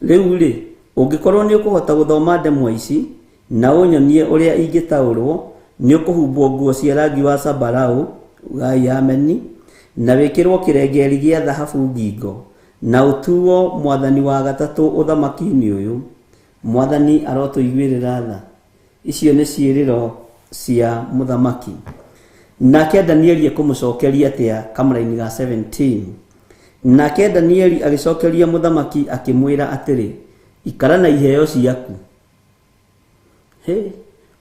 Rĩu rĩ, ũngĩkorwo nĩ ũkũhota gũthoma ndemwa ici na ũnyonie ũrĩa ingĩtaũrwo, nĩ ũkũhumbwo nguo cia rangi wa zambarau, ugai ameni, na wĩkĩrwo kĩrengeri gĩa thahabu ngingo, na ũtuo mwathani wa gatatũ ũthamaki-inĩ ũyũ. Mwathani arotũiguĩrĩra tha. Icio nĩ ciĩrĩro cia mũthamaki. Nake Danieli ekũmũcokeria atĩa kamũraini ga 17? Nake Danieli agĩcokeria mũthamaki akĩmwĩra atĩrĩ, ikara na iheo ciaku,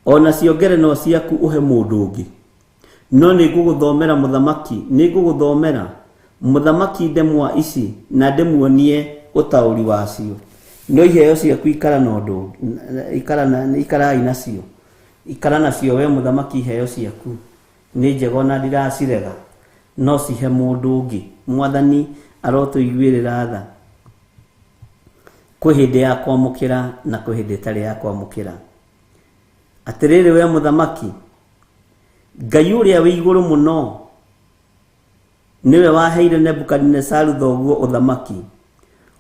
ona cio ngerenwa ciaku ũhe mũndũ ũngĩ. No nĩ ngũgũthomera mũthamaki, nĩ ngũgũthomera mũthamaki ndemwa ici na ndĩmuonie ũtaũri wacio. No iheo ciaku ikara na ũndũ, ikarai nacio, ikara nacio we mũthamaki, iheo ciaku nĩ njega ona ndiracirega, no cihe mũndũ ũngĩ. Mwathani arotũiguĩrĩra tha. Kwĩ hĩndĩ ya kwamũkĩra na kwĩ hĩndĩ ĩtarĩ ya kwamũkĩra. Atĩrĩrĩ we mũthamaki, Ngai ũrĩa wĩ igũrũ mũno nĩwe waheire Nebukadinesaru thoguo ũthamaki,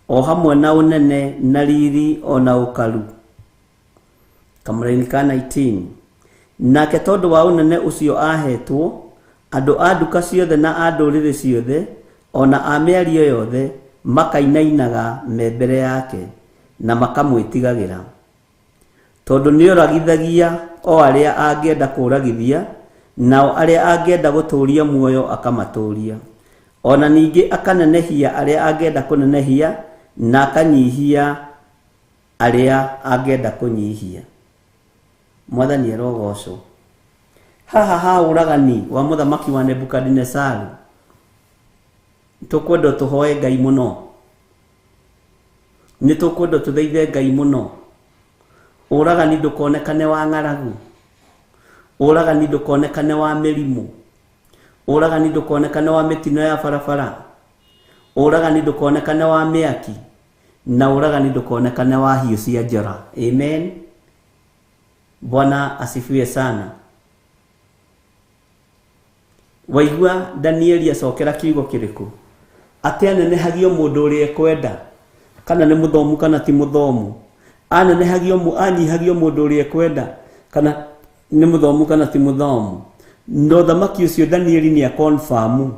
o hamwe na ũnene na riri ona ũkaru. Kamũraini ka 19. Nake tondũ wa ũnene ũcio ahetwo, andũ a nduka ciothe na a ndũrĩrĩ ciothe ona a mĩario yothe makainainaga me mbere yake na makamwĩtigagĩra. Tondũ nĩoragithagia o arĩa angĩenda kũragithia, nao arĩa angĩenda gũtũũria muoyo akamatũũria. Ona ningĩ akanenehia arĩa angĩenda kũnenehia, na akanyihia arĩa angĩenda kũnyihia. Mwathani arogocwo. Haha ha ũragani wa mũthamaki wa Nebukadinesaru, tũkwenda tũhoe Ngai mũno, nĩ tũkwenda tũthaithe Ngai mũno. Ũragani ndũkonekane wa ng'aragu, ũragani ndũkonekane wa mĩrimũ, ũragani ndũkonekane wa mĩtino ya barabara, ũragani ndũkonekane wa mĩaki, na ũragani ndũkonekane wa hiũ cia njora. Amen. Bwana asifiwe sana. Waigua Danieli acokera kiugo kĩrĩkũ? Atĩ anenehagio mũndũ ũrĩa ekwenda, kana nĩ mũthomu kana ti mũthomu. Anenehagio, anyihagio mũndũ ũrĩa ekwenda, kana nĩ mũthomu kana ti mũthomu. Na ũthamaki ũcio Danieli nĩ akonfamu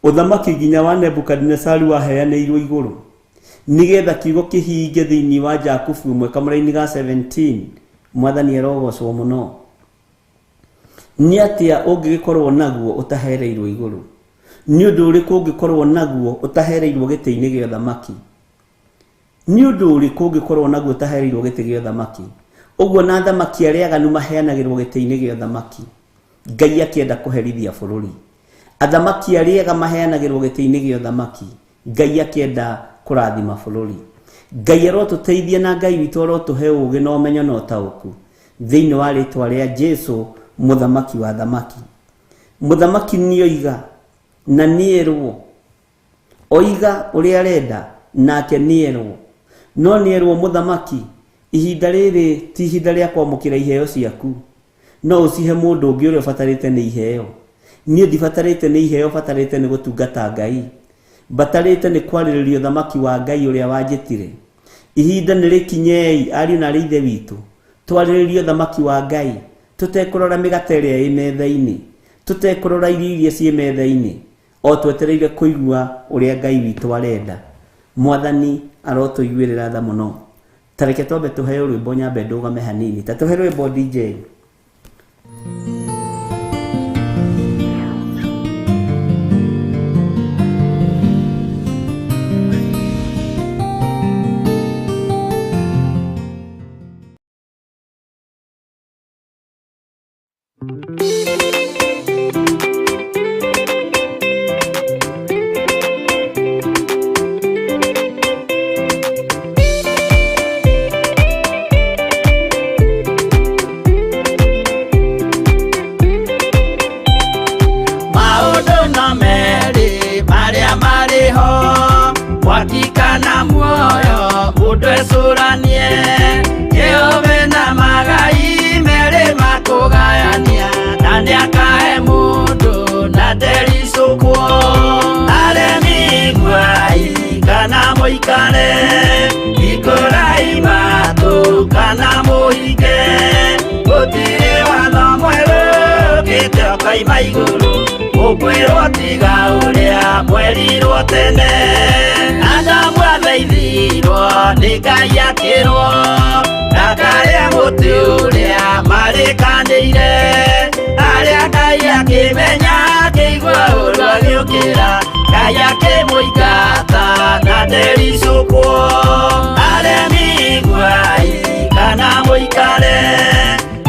ũthamaki nginya wa Nebukadinesaru waheanĩirwo igũrũ, nĩgetha kiugo kĩhinge thĩinĩ wa Jakubu ĩmwe kamũraini ga 17. Mwathani arogocwo mũno. Nĩ atĩa ũngĩgĩkorwo naguo ũtahereirwo igũrũ? Nĩ ũndũ ũrĩkũ ũngĩkorwo naguo ũtahereirwo gĩtĩ-inĩ gĩa ũthamaki? Nĩ ũndũ ũrĩkũ ũngĩkorwo naguo ũtahereirwo gĩtĩ gĩa ũthamaki? Ũguo na athamaki arĩa aganu maheanagĩrwo gĩtĩ-inĩ gĩa ũthamaki. Ngai akĩenda kũherithia bũrũri. Athamaki arĩa ega maheanagĩrwo gĩtĩ-inĩ gĩa ũthamaki. Ngai akĩenda kũrathima bũrũri. Ngai arotũteithia na Ngai witũ arotũhe ũũgĩ na ũmenyo na ũtaũku, Thĩinĩ wa rĩtwa rĩa Jesu, mũthamaki wa thamaki. Mũthamaki nĩoiga na nĩerwo, oiga ũrĩa arenda nake nĩerwo. No nĩerwo mũthamaki, ihinda rĩrĩ ti ihinda rĩa kwamũkĩra iheo ciaku, no ũcihe mũndũ ũngĩ ũrĩa ũbatarĩte nĩ iheo. Niĩ ndibatarĩte nĩ iheo, batarĩte nĩ gũtungata Ngai, mbatarĩte nĩ kwarĩrĩria ũthamaki wa Ngai ũrĩa wanjĩtire. Ihinda nĩ rĩkinyei, ariũ na arĩ ithe witũ, twarĩrĩrie ũthamaki wa Ngai, tũtekũrora mĩgate ĩrĩa ĩ metha-inĩ, tũtekũrora irio iria ciĩ metha-inĩ, o twetereire kũigua ũrĩa Ngai witũ arenda. Mwathani arotũiguĩrĩra tha mũno. Ta reke twambe tũheo rwĩmbo, nyambe ndũgame hanini. Ta tũhe rwĩmbo DJ. Maũndũ no merĩ marĩa marĩ ho, mwaki kana muoyo, mũndũ ecũranie. Jehova na magai merĩ makũgayania, na nĩakahe mũndũ na ndericũkwo. Aremi iguai kana mũikare, hingũrai matũ kana mũhinge, gũtirĩ watho mwerũ ũkĩte ũkoima igũrũ, ũkwĩrwo tiga ũrĩa mwerirwo tene. Adamu athaithirwo nĩ Ngai akĩrwo ndakarĩe mũtĩ ũrĩa marĩkanĩire, arĩa Ngai akĩmenya akĩigua ũru agĩũkĩra, Ngai akĩmũingata na ndericũkwo. Aremi iguai kana mũikare,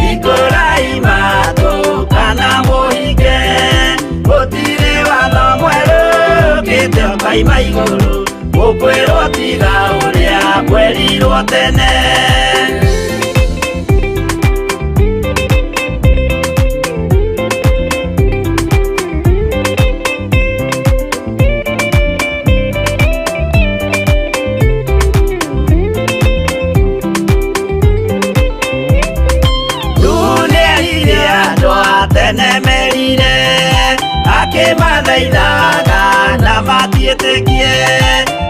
hingũrai matũ kana mũhinge, gũtirĩ watho mwerũ ũkĩte ũkoima igũrũ, ũkwĩrwo tiga ũrĩa mwerirwo tene. Nĩerire andũ a tene merire, akĩmathaithaga na matiĩtĩkie.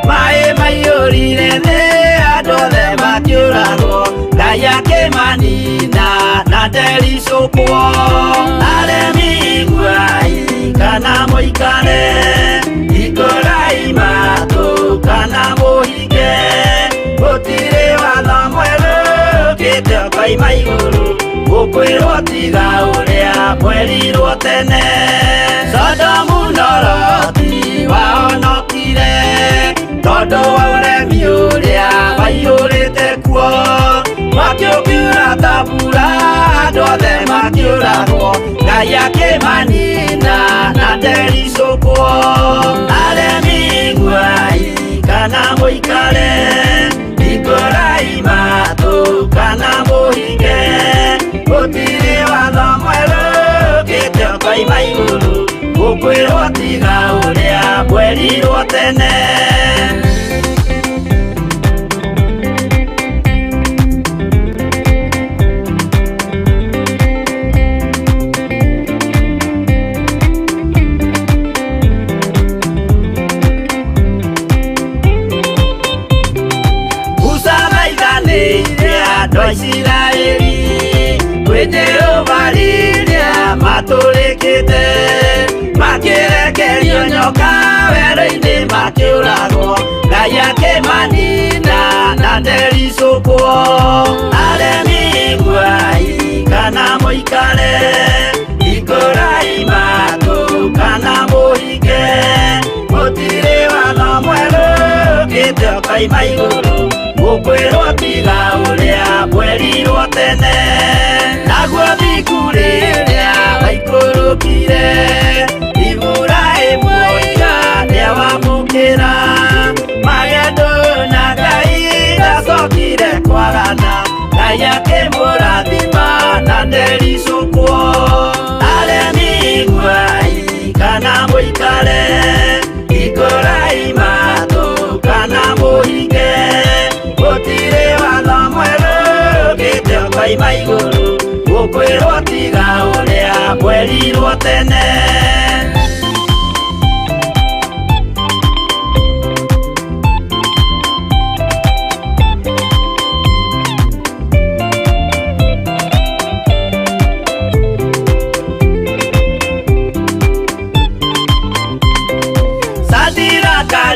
Maĩ maiyũrire thĩ, andũ othe makĩũragwo, Ngai akĩmanina na ndericũkwo. Aremi iguai kana mũikare, hingũrai matũ kana mũhinge, gũtirĩ watho mwerũ ũkĩte ũkoima igũrũ, ũkwĩrwo tiga ũrĩa mwerirwo tene. Sodomu na Loti wahonokire tondũ wa ũremi ũrĩa waiyũrĩte kuo, mwaki ũkiura ta mbura, andũ othe makĩũragwo, Ngai akĩmanina na ndericũkwo. Aremi iguai kana mũikare, hingũrai matũ kana mũhinge, gũtirĩ watho mwerũ ũkĩte ũkoima igũrũ, ũkwĩrwo tiga ũrĩa mwerirwo tene. Musa thaithanĩire andũ a Isiraeli kwĩ Jehova rĩrĩa matũrĩkĩte, makĩrekerio nyoka werũ-inĩ makĩũragwo, Ngai akĩmanina na ndericũkwo. Aremi iguai kana mũikare, hingũrai matũ kana mũhinge, gũtirĩ watho mwerũ ũkĩte ũkoima igũrũ, ũkwĩrwo tiga ũrĩa mwerirwo tene. Naguo thingu rĩrĩa waikũrũkire, Iburahĩmu oiga nĩawamũkĩra, magendo na Ngai ndacokire kwagana, Ngai akĩmũrathima na ndericũkwo. Aremi iguai kana mũikare, hingũrai matũ kana mũhinge, gũtirĩ watho mwerũ ũkĩte ũkoima igũrũ, gũkwĩrwo tiga ũrĩa mwerirwo tene.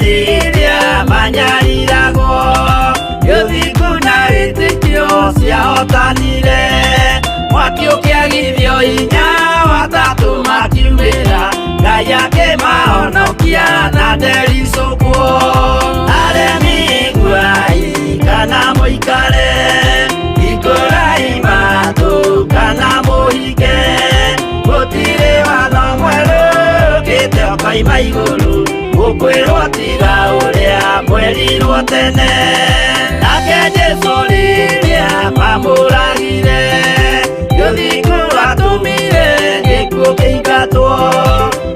Rĩrĩa manyariragwo gĩthingu na wĩtĩkio ciahotanire, mwaki ũkĩagithio hinya watatũ makiumĩra, Ngai akĩmahonokia na ndericũkwo. Aremi iguai kana mũikare, hingũrai matũ kana mũhinge, gũtirĩ watho mwerũ ũkĩte ũkoima igũrũ, gũkwĩrwo tiga ũrĩa mwerirwo tene. Nake Jesũ rĩrĩa mamũragire, gĩthingu atũmire gĩkuũ kĩingatwo,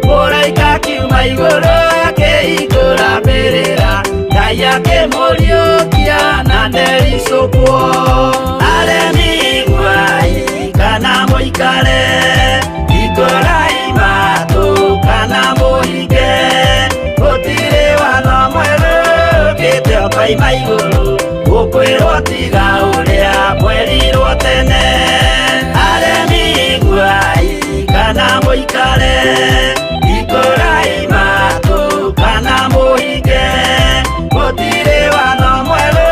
mũraika akiuma igũrũ akĩhingũra mbĩrĩra, Ngai akĩmũriũkia na ndericũkwo. Aremi iguai kana mũikare, hingũrai matũ kana mũhinge, gũtirĩ watho mwerũ ũkĩte ũkoima igũrũ, gũkwĩrwo tiga ũrĩa mwerirwo tene. Aremi iguai kana mũikare, hingũrai matũ kana mũhinge, gũtirĩ watho mwerũ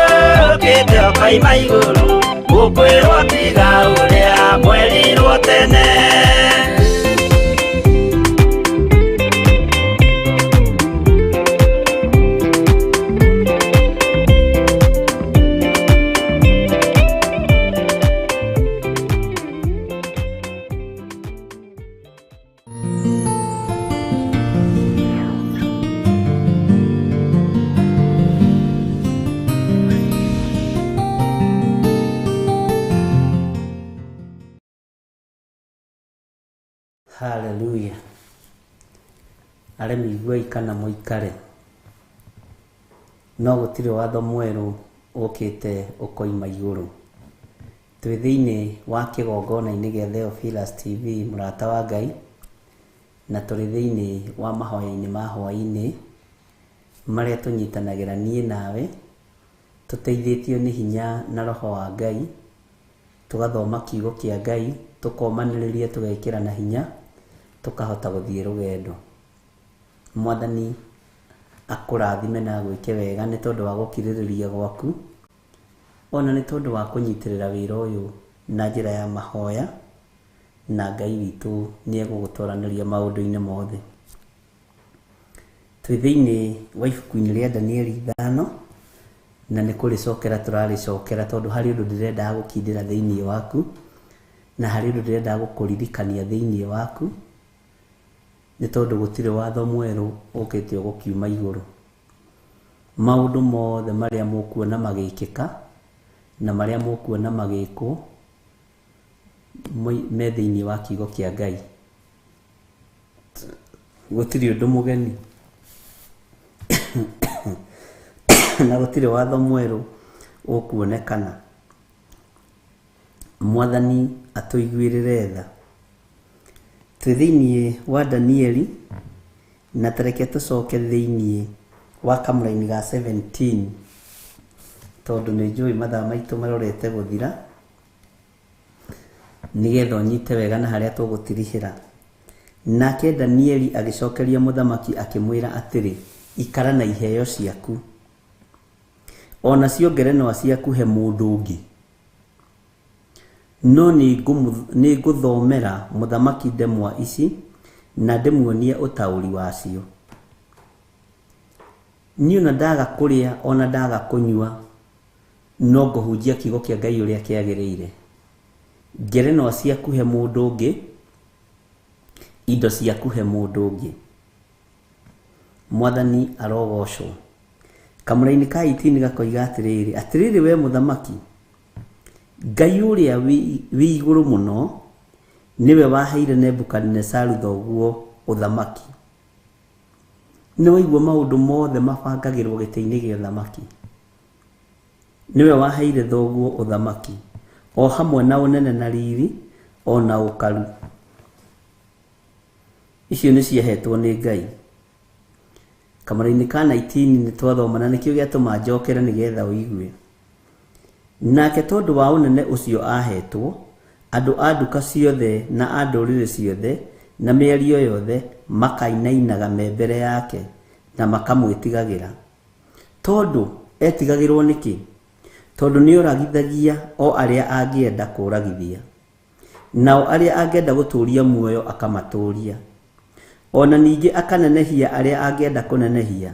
ũkĩte ũkoima igũrũ, gũkwĩrwo tiga ũrĩa mwerirwo tene. Hallelujah. Aremi iguai kana mũikare, no gũtirĩ watho mwerũ ũkĩte ũkoima igũrũ. Twĩ thĩinĩ wa kĩgongona-inĩ gĩa Theophilus TV mũrata wa Ngai, na tũrĩ thĩinĩ wa mahoya-inĩ ma hwaĩ-inĩ marĩa tũnyitanagĩra niĩ nawe, tũteithĩtio nĩ hinya na roho wa Ngai, tũgathoma kiugo kĩa Ngai, tũkomanĩrĩria, tũgekĩra na hinya, tũkahota gũthiĩ rũgendo. Mwathani akũrathime na agwĩke wega nĩ tondũ wa gũkirĩrĩria gwaku, ona nĩ tondũ wa kũnyitĩrĩra wĩra ũyũ na njĩra ya mahoya, na Ngai witũ nĩ egũgũtoranĩria maũndũ-inĩ mothe. Twĩ thĩinĩ wa ibuku-inĩ rĩa Danieli 5, na nĩ kũrĩcokera tũrarĩcokera tondũ harĩ ũndũ ndĩrendaga gũkindĩra thĩinĩ waku, na harĩ ũndũ ndĩrendaga gũkũririkania thĩinĩ waku, nĩ tondũ gũtirĩ watho mwerũ ũkĩte ũgũkiuma igũrũ. Maũndũ mothe marĩa mũkuona magĩkĩka na marĩa mũkuona magĩkwo me thĩinĩ wa kiugo kĩa Ngai. Gũtirĩ ũndũ mũgeni na gũtirĩ watho mwerũ ũkuonekana. Mwathani atũiguĩrĩre tha. Twĩ thĩinĩ wa Danieli, na tareke tũcoke thĩinĩ wa kamũraini ga 17, tondũ nĩ njũĩ mathaa maitũ marorete gũthira, nĩgetha ũnyite wega na harĩa tũgũtirihĩra. Nake Danieli agĩcokeria mũthamaki akĩmwĩra atĩrĩ, ikara na iheo ciaku, ona cio ngerenwa ciaku he mũndũ ũngĩ, no nĩ ngũthomera mũthamaki ndemwa ici na ndĩmuonie ũtaũri wacio. Niĩ ona ndaga kũrĩa ona ndaga kũnyua, no ngũhunjia kiugo kĩa Ngai ũrĩa kĩagĩrĩire. Ngerenwa ciaku he mũndũ ũngĩ, indo ciaku he mũndũ ũngĩ. Mwathani arogocwo. Kamũraini ka 18 gakoiga atĩrĩrĩ, atĩrĩrĩ we mũthamaki, Ngai ũrĩa wĩ igũrũ mũno nĩwe waheire Nebukadinezaru thoguo ũthamaki. Nĩ waigua maũndũ mothe mabangagĩrwo gĩtĩ-inĩ gĩa ũthamaki. Nĩwe waheire thoguo ũthamaki o hamwe na ũnene na riri o na ũkaru. Icio nĩ ciahetwo nĩ Ngai. Kamũra-inĩ ka 19 nĩ twathoma na nĩkĩo gĩatũma njokere nĩgetha ũigue. Nake tondũ wa ũnene ũcio ahetwo, andũ a nduka ciothe na a ndũrĩrĩ ciothe na mĩario yothe makainainaga me mbere yake na makamwĩtigagĩra. Tondũ etigagĩrwo nĩkĩ? Tondũ nĩoragithagia o arĩa angĩenda kũragithia, nao arĩa angĩenda gũtũũria muoyo akamatũũria. Ona ningĩ akanenehia arĩa angĩenda kũnenehia,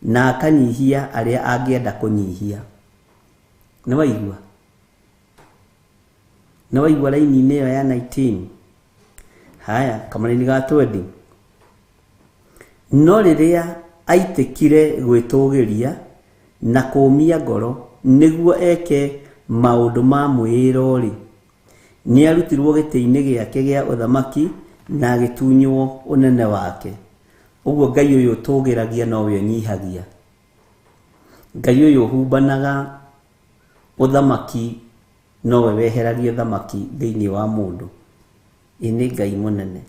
na akanyihia arĩa angĩenda kũnyihia. Nĩ waigua? Nĩ waigua raini-inĩ ĩyo ya 19? Haya, kamũra-inĩ ga 20. No rĩrĩa aitĩkire gwĩtũgĩria na kũũmia ngoro nĩguo eke maũndũ ma mwĩĩro-rĩ, nĩarutirwo gĩtĩ-inĩ gĩake gĩa ũthamaki na agĩtunywo ũnene wake. Ũguo Ngai ũyũ ũtũgĩragia nowe ũnyihagia. Ngai ũyũ ũhumbanaga ũthamaki nowe weheragia ũthamaki thĩinĩ wa mũndũ. Ĩ nĩ Ngai mũnene.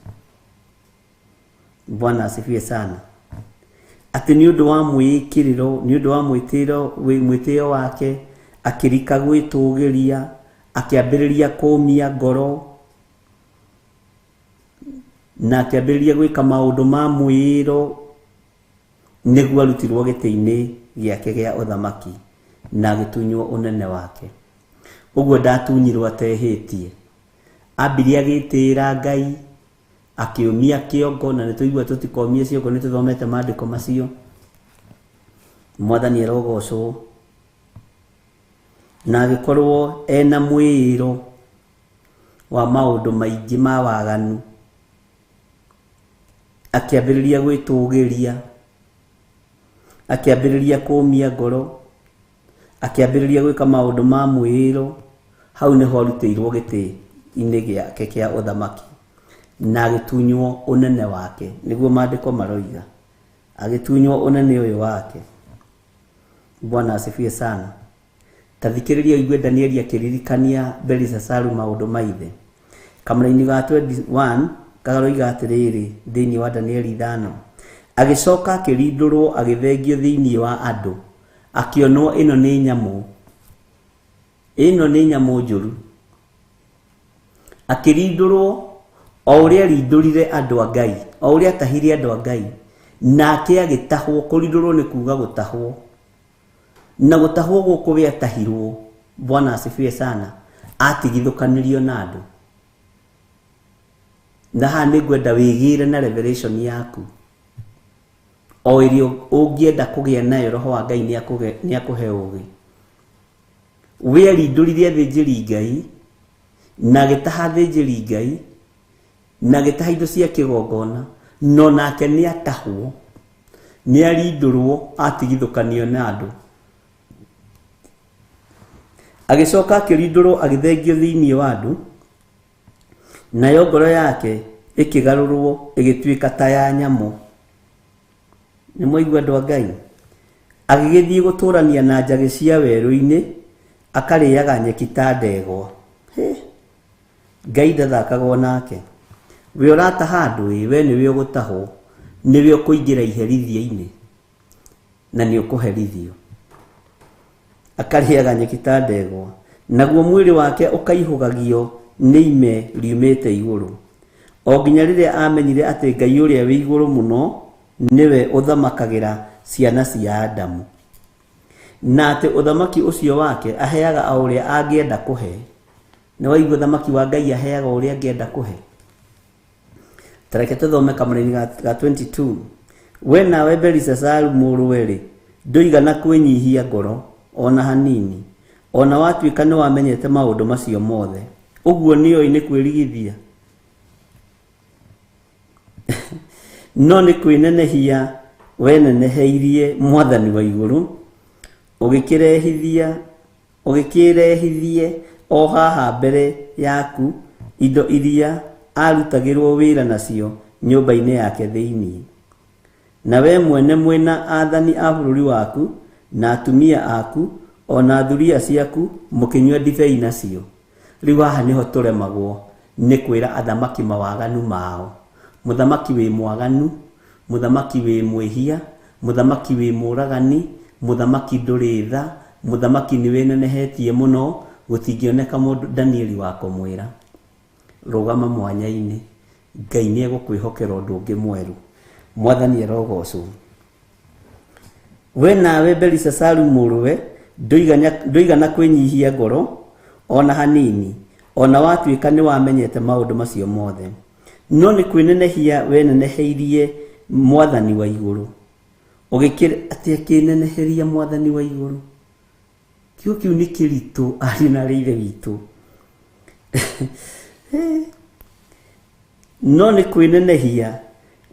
Bwana asifiwe sana. Atĩ nĩ ũndũ wa mwĩĩkĩrĩro, nĩ ũndũ wa mwĩtĩo wake, akĩrika gwĩtũgĩria, akĩambĩrĩria kũũmia ngoro, na akĩambĩrĩria gwĩka maũndũ ma mwĩĩro nĩguo arutirwo gĩtĩ-inĩ gĩake gĩa ũthamaki na agĩtunywo ũnene wake. Ũguo ndatunyirwo atehĩtie. Ambirie agĩtĩĩra Ngai, akĩũmia kĩongo, na nĩtũigua tũtikomie ciongo, nĩtũthomete maandĩko macio. Mwathani arogocwo. Na agĩkorwo ena mwĩĩro wa maũndũ maingĩ ma waganu, akĩambĩrĩria gwĩtũgĩria, akĩambĩrĩria kũũmia ngoro, akĩambĩrĩria gwĩka maũndũ ma mwĩĩro. Hau nĩho arutĩirwo gĩtĩ-inĩ gĩake kĩa ũthamaki na agĩtunywo ũnene wake, nĩguo maandĩko maroiga, agĩtunywo ũnene ũyũ wake. Bwana asifiwe sana. Ta thikĩrĩria ũigue Danieli akĩririkania Belishazaru maũndũ ma ithe. Kamũra-inĩ ga 21 karoiga atĩrĩrĩ thĩinĩ wa Danieli 5, agĩcoka akĩrindũrwo agĩthengio thĩinĩ wa andũ, akĩonwo ĩno nĩ nyamũ, ĩno nĩ nyamũ njũru. Akĩrindũrwo o ũrĩa arindũrire andũ a Ngai, o ũrĩa atahire andũ a Ngai, nake agĩtahwo. Kũrindũrwo nĩ kuga gũtahwo, na gũtahwo gũkũ we atahirwo. Bwana asifiwe sana. Atigithũkanirio na andũ. Na haha nĩ ngwenda wĩgĩre na revelation yaku o ĩrĩa ũngĩenda kũgĩa nayo. Roho wa Ngai nĩ akũhe ũgĩ. We arindũrire athĩnjĩri Ngai na agĩtaha athĩnjĩri Ngai na agĩtaha indo cia kĩgongona, no nake nĩ atahwo, nĩ arindũrwo, atigithũkanio na andũ. Agĩcoka akĩrindũrwo agĩthengio thĩinĩ wa andũ, nayo ngoro yake ĩkĩgarũrwo ĩgĩtuĩka ta ya nyamũ. Nĩ mwaigua andũ a Ngai? Agĩgĩthiĩ gũtũrania na njagĩ cia werũ-inĩ, akarĩaga nyeki ta ndegwa. Ngai ndathakagwo nake. We ũrataha andũ ĩ, we nĩwe ũgũtahwo, nĩwe ũkũingĩra iherithia-inĩ na nĩ ũkũherithio. Akarĩaga nyeki ta ndegwa, naguo mwĩrĩ wake ũkaihũgagio nĩ ime riumĩte igũrũ, o nginya rĩrĩa amenyire atĩ Ngai ũrĩa wĩ igũrũ mũno nĩwe ũthamakagĩra ciana cia Adamu, na atĩ ũthamaki ũcio wake aheaga o ũrĩa angĩenda kũhe. Nĩ waigua ũthamaki wa Ngai aheaga o ũrĩa angĩenda kũhe. Tareke tũthome kamũra-inĩ ga 22. We nawe Belishazaru mũrũwe-rĩ, ndũigana kwĩnyihia ngoro ona hanini, ona watuĩka nĩ wamenyete maũndũ macio mothe. Ũguo nĩoĩ nĩ kwĩrigithia, no nĩ kwĩnenehia weneneheirie Mwathani wa igũrũ, ũgĩkĩrehithie o haha mbere yaku indo iria arutagĩrwo wĩra nacio nyũmba-inĩ yake thĩinĩ. Na we mwene mwĩna athani a bũrũri waku na atumia aku o na thuriya ciaku mũkĩnyua ndibei nacio. Rĩu haha nĩho tũremagwo nĩ kwĩra athamaki mawaganu mao. Mũthamaki wĩ mwaganu, mũthamaki wĩ mwĩhia, mũthamaki wĩ mũragani, mũthamaki ndũrĩ tha, mũthamaki nĩ wĩnenehetie mũno, gũtingĩoneka mũndũ Danieli wa kũmwĩra. Rũgama mwanya-inĩ, Ngai nĩ egũkwĩhokera ũndũ ũngĩ mwerũ. Mwathani arogocwo. We nawe Belishazaru mũrũwe ndũigana kwĩnyihia ngoro ona hanini, ona watuĩka nĩ wamenyete maũndũ macio mothe. No nĩ kwĩnenehia weneneheirie mwathani wa igũrũ. Ũgĩkĩra atĩ akĩneneheria mwathani wa igũrũ. Kiugo kĩu nĩ kĩritũ ariũ na arĩ ithe witũ. No nĩ kwĩnenehia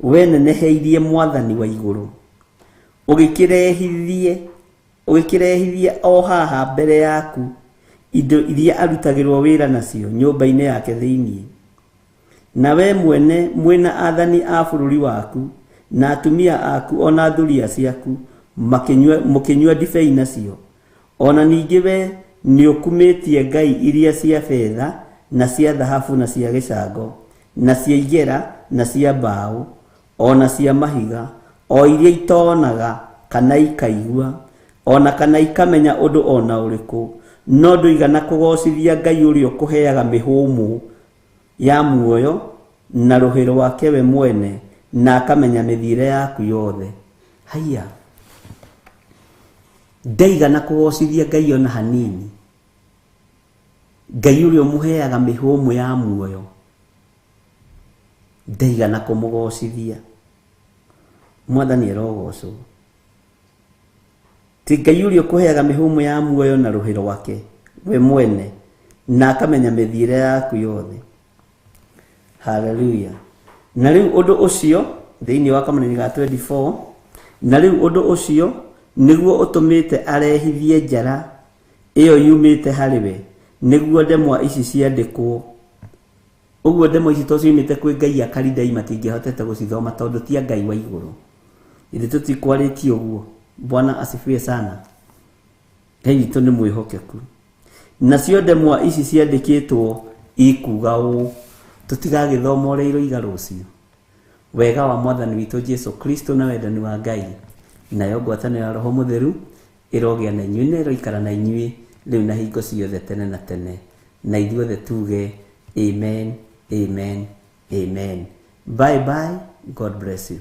weneneheirie mwathani wa igũrũ. Ũgĩkĩrehithie o haha mbere yaku indo iria arutagĩrwo wĩra nacio nyũmba-inĩ yake thĩinĩ. Na we mwene mwĩna athani a bũrũri waku na atumia aku o na thuriya ciaku mũkĩnyua ndibei nacio. Ona ningĩ we nĩũkumĩtie ngai iria cia betha na cia thahabu na cia gĩcango na cia igera na cia mbaũ o na cia mahiga o iria itonaga kana ikaigua ona kana ikamenya ũndũ ona ũrĩkũ, no ndũigana kũgocithia Ngai ũrĩa ũkũheaga mĩhũmũ ya muoyo na rũhĩ rwake we mwene na akamenya mĩthiĩre yaku yothe. Haiya, ndaigana kũgocithia Ngai ona hanini. Ngai ũrĩa ũmũheaga mĩhũmũ ya muoyo ndaigana kũmũgocithia. Mwathani arogocwo. Ti Ngai ũrĩa ũkũheaga mĩhũmũ ya muoyo na rũhĩ rwake we mwene na akamenya mĩthiĩre yaku yothe. Haleluya. Na rĩu ũndũ ũcio thĩinĩ wa kamanini ga 24, na rĩu ũndũ ũcio nĩguo ũtũmĩte arehithie njara ĩyo yumĩte harĩ we, nĩguo ndemwa ici ciandĩkwo. Ũguo ndemwa ici to ciumĩte kwĩ Ngai Akalidei matingĩhotete gũcithoma tondũ ti a Ngai wa igũrũ. Ithe tũtikwarĩtie ũguo. Bwana asifiwe sana. Ngai witũ nĩ mwĩhokeku. Nacio ndemwa ici ciandĩkĩtwo ikuga ũũ, tũtigagĩthoma ũrĩa iroiga rũciũ. Wega wa Mwathani witũ Jesu Kristo na wendani wa Ngai nayo ngwatanĩro ya Roho Mũtheru ĩrogĩa na inyuĩ na ĩroikara na inyuĩ rĩu na hingo ciothe tene na tene. Na ithuothe tuge amen, amen, amen. Bye bye. God bless you.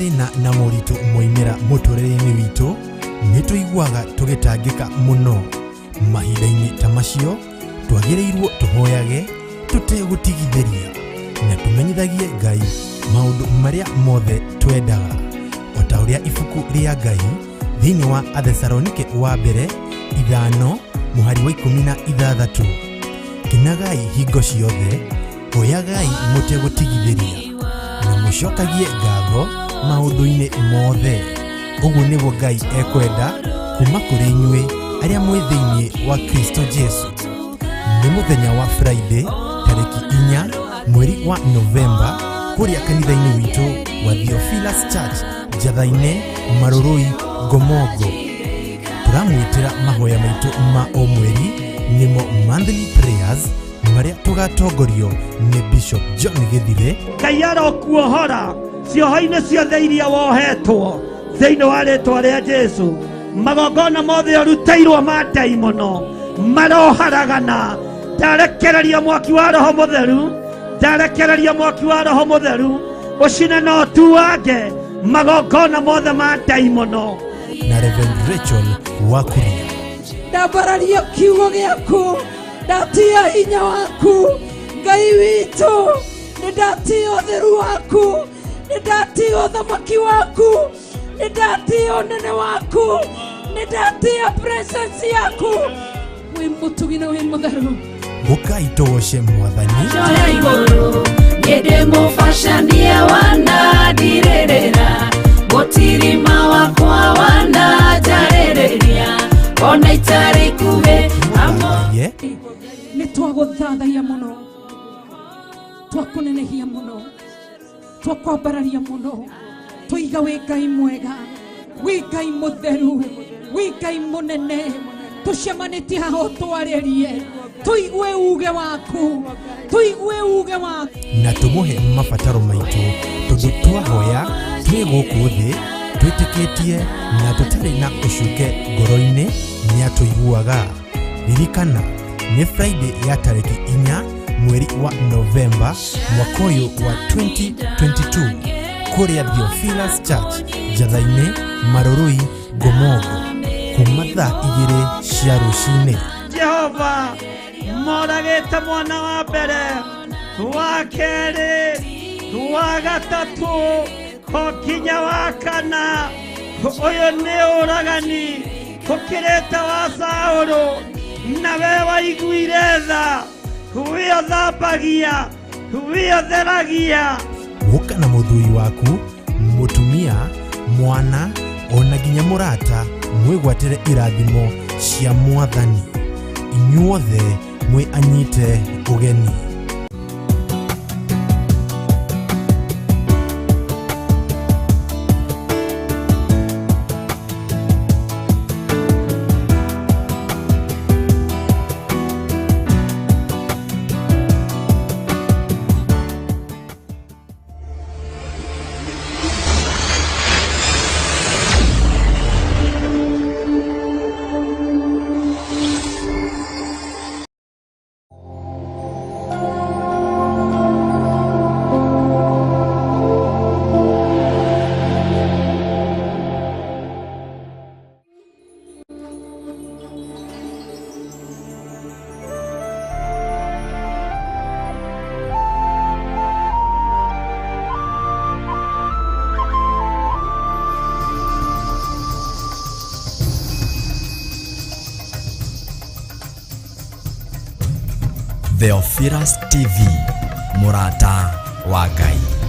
Mathĩna na moritũ moimĩra mũtũrĩre-inĩ witũ, nĩ tũiguaga tũgĩtangĩka mũno. Mahinda-inĩ ta macio, twagĩrĩirwo tũhoyage tũtegũtigithĩria na tũmenyithagie Ngai maũndũ marĩa mothe twendaga, o ta ũrĩa ibuku rĩa Ngai thĩinĩ wa Athesalonike wa mbere 5 mũhari wa 16, kenagai hingo ciothe, hoyagai mũtegũtigithĩria na mũcokagie ngatho maũndũ-inĩ mothe. Ũguo nĩguo Ngai ekwenda kuma kũrĩ inyuĩ arĩa mwĩ thĩinĩ wa Kristo Jesu. Nĩ mũthenya wa Friday tarĩki 4 mweri wa Novemba kũrĩa kanitha-inĩ witũ wa Theophilus Church, Njatha-inĩ, Marũrũi, Ngomongo. Tũramwĩtĩra mahoya maitũ ma o mweri, nĩmo monthly prayers, marĩa tũgatongorio nĩ Bishop John Gĩthire. Ngai arokuohora cioho-inĩ ciothe iria wohetwo thĩinĩ wa rĩtwa rĩa Jesu. Magongona mothe ũrutĩirwo ma ndaimono maroharagana. Ndarekereria mwaki wa Roho Mũtheru, ndarekereria mwaki wa Roho Mũtheru ũcine na ũtuange magongona mothe ma ndaimono. Na Reverend Rachel Wakuria. Ndambararia kiugo gĩaku, ndatia hinya waku Ngai witũ, nĩ ndatia ũtheru waku, nĩ ndatia ũthamaki waku, nĩ ndatia ũnene waku, nĩ ndatia presence yaku. Wĩ mũtugi na wĩ mũtheru. Ũkai tũgoce Mwathani. Njoya igũrũ nĩ ndĩmũbacanie wanandirĩrĩra, mũtirima wakwa wananjarĩrĩria, ona itarĩ ikuhĩ amo. Ye. Nĩ twagũthathaiya mũno, twakũnenehia mũno, twakwambararia mũno, tũiga wĩ Ngai mwega, wĩ Ngai mũtheru, wĩ Ngai mũnene. Tũcemanĩtie haha ũtwarĩrie, tũigue uge waku, tũigue uge waku, na tũmũhe mabataro maitũ, tondũ twahoya twĩ gũkũ thĩ twĩtĩkĩtie na tũtarĩ na ũcuke ngoro-inĩ, nĩatũiguaga. Ririkana nĩ Friday ya tarĩki 4 mweri wa Novemba mwaka ũyũ wa 2022 kũrĩa Theophilus Church, Njatha-inĩ, Marũrũi, Ngomongo, kuma thaa 2 cia rũcinĩ. Jehova moragĩte mwana wa mbere, wa kerĩ, wa gatatũ, o nginya wa kana. Ũyũ nĩ ũragani ũkĩrĩte wa Saũlũ, na we waiguire tha, we ũthambagia, we ũtheragia. Gũka na mũthuri waku, mũtumia, mwana, ona nginya mũrata, mwĩgwatĩre irathimo cia Mwathani. Inyuothe mwĩ anyite ũgeni. Theophilus TV, mũrata wa Ngai.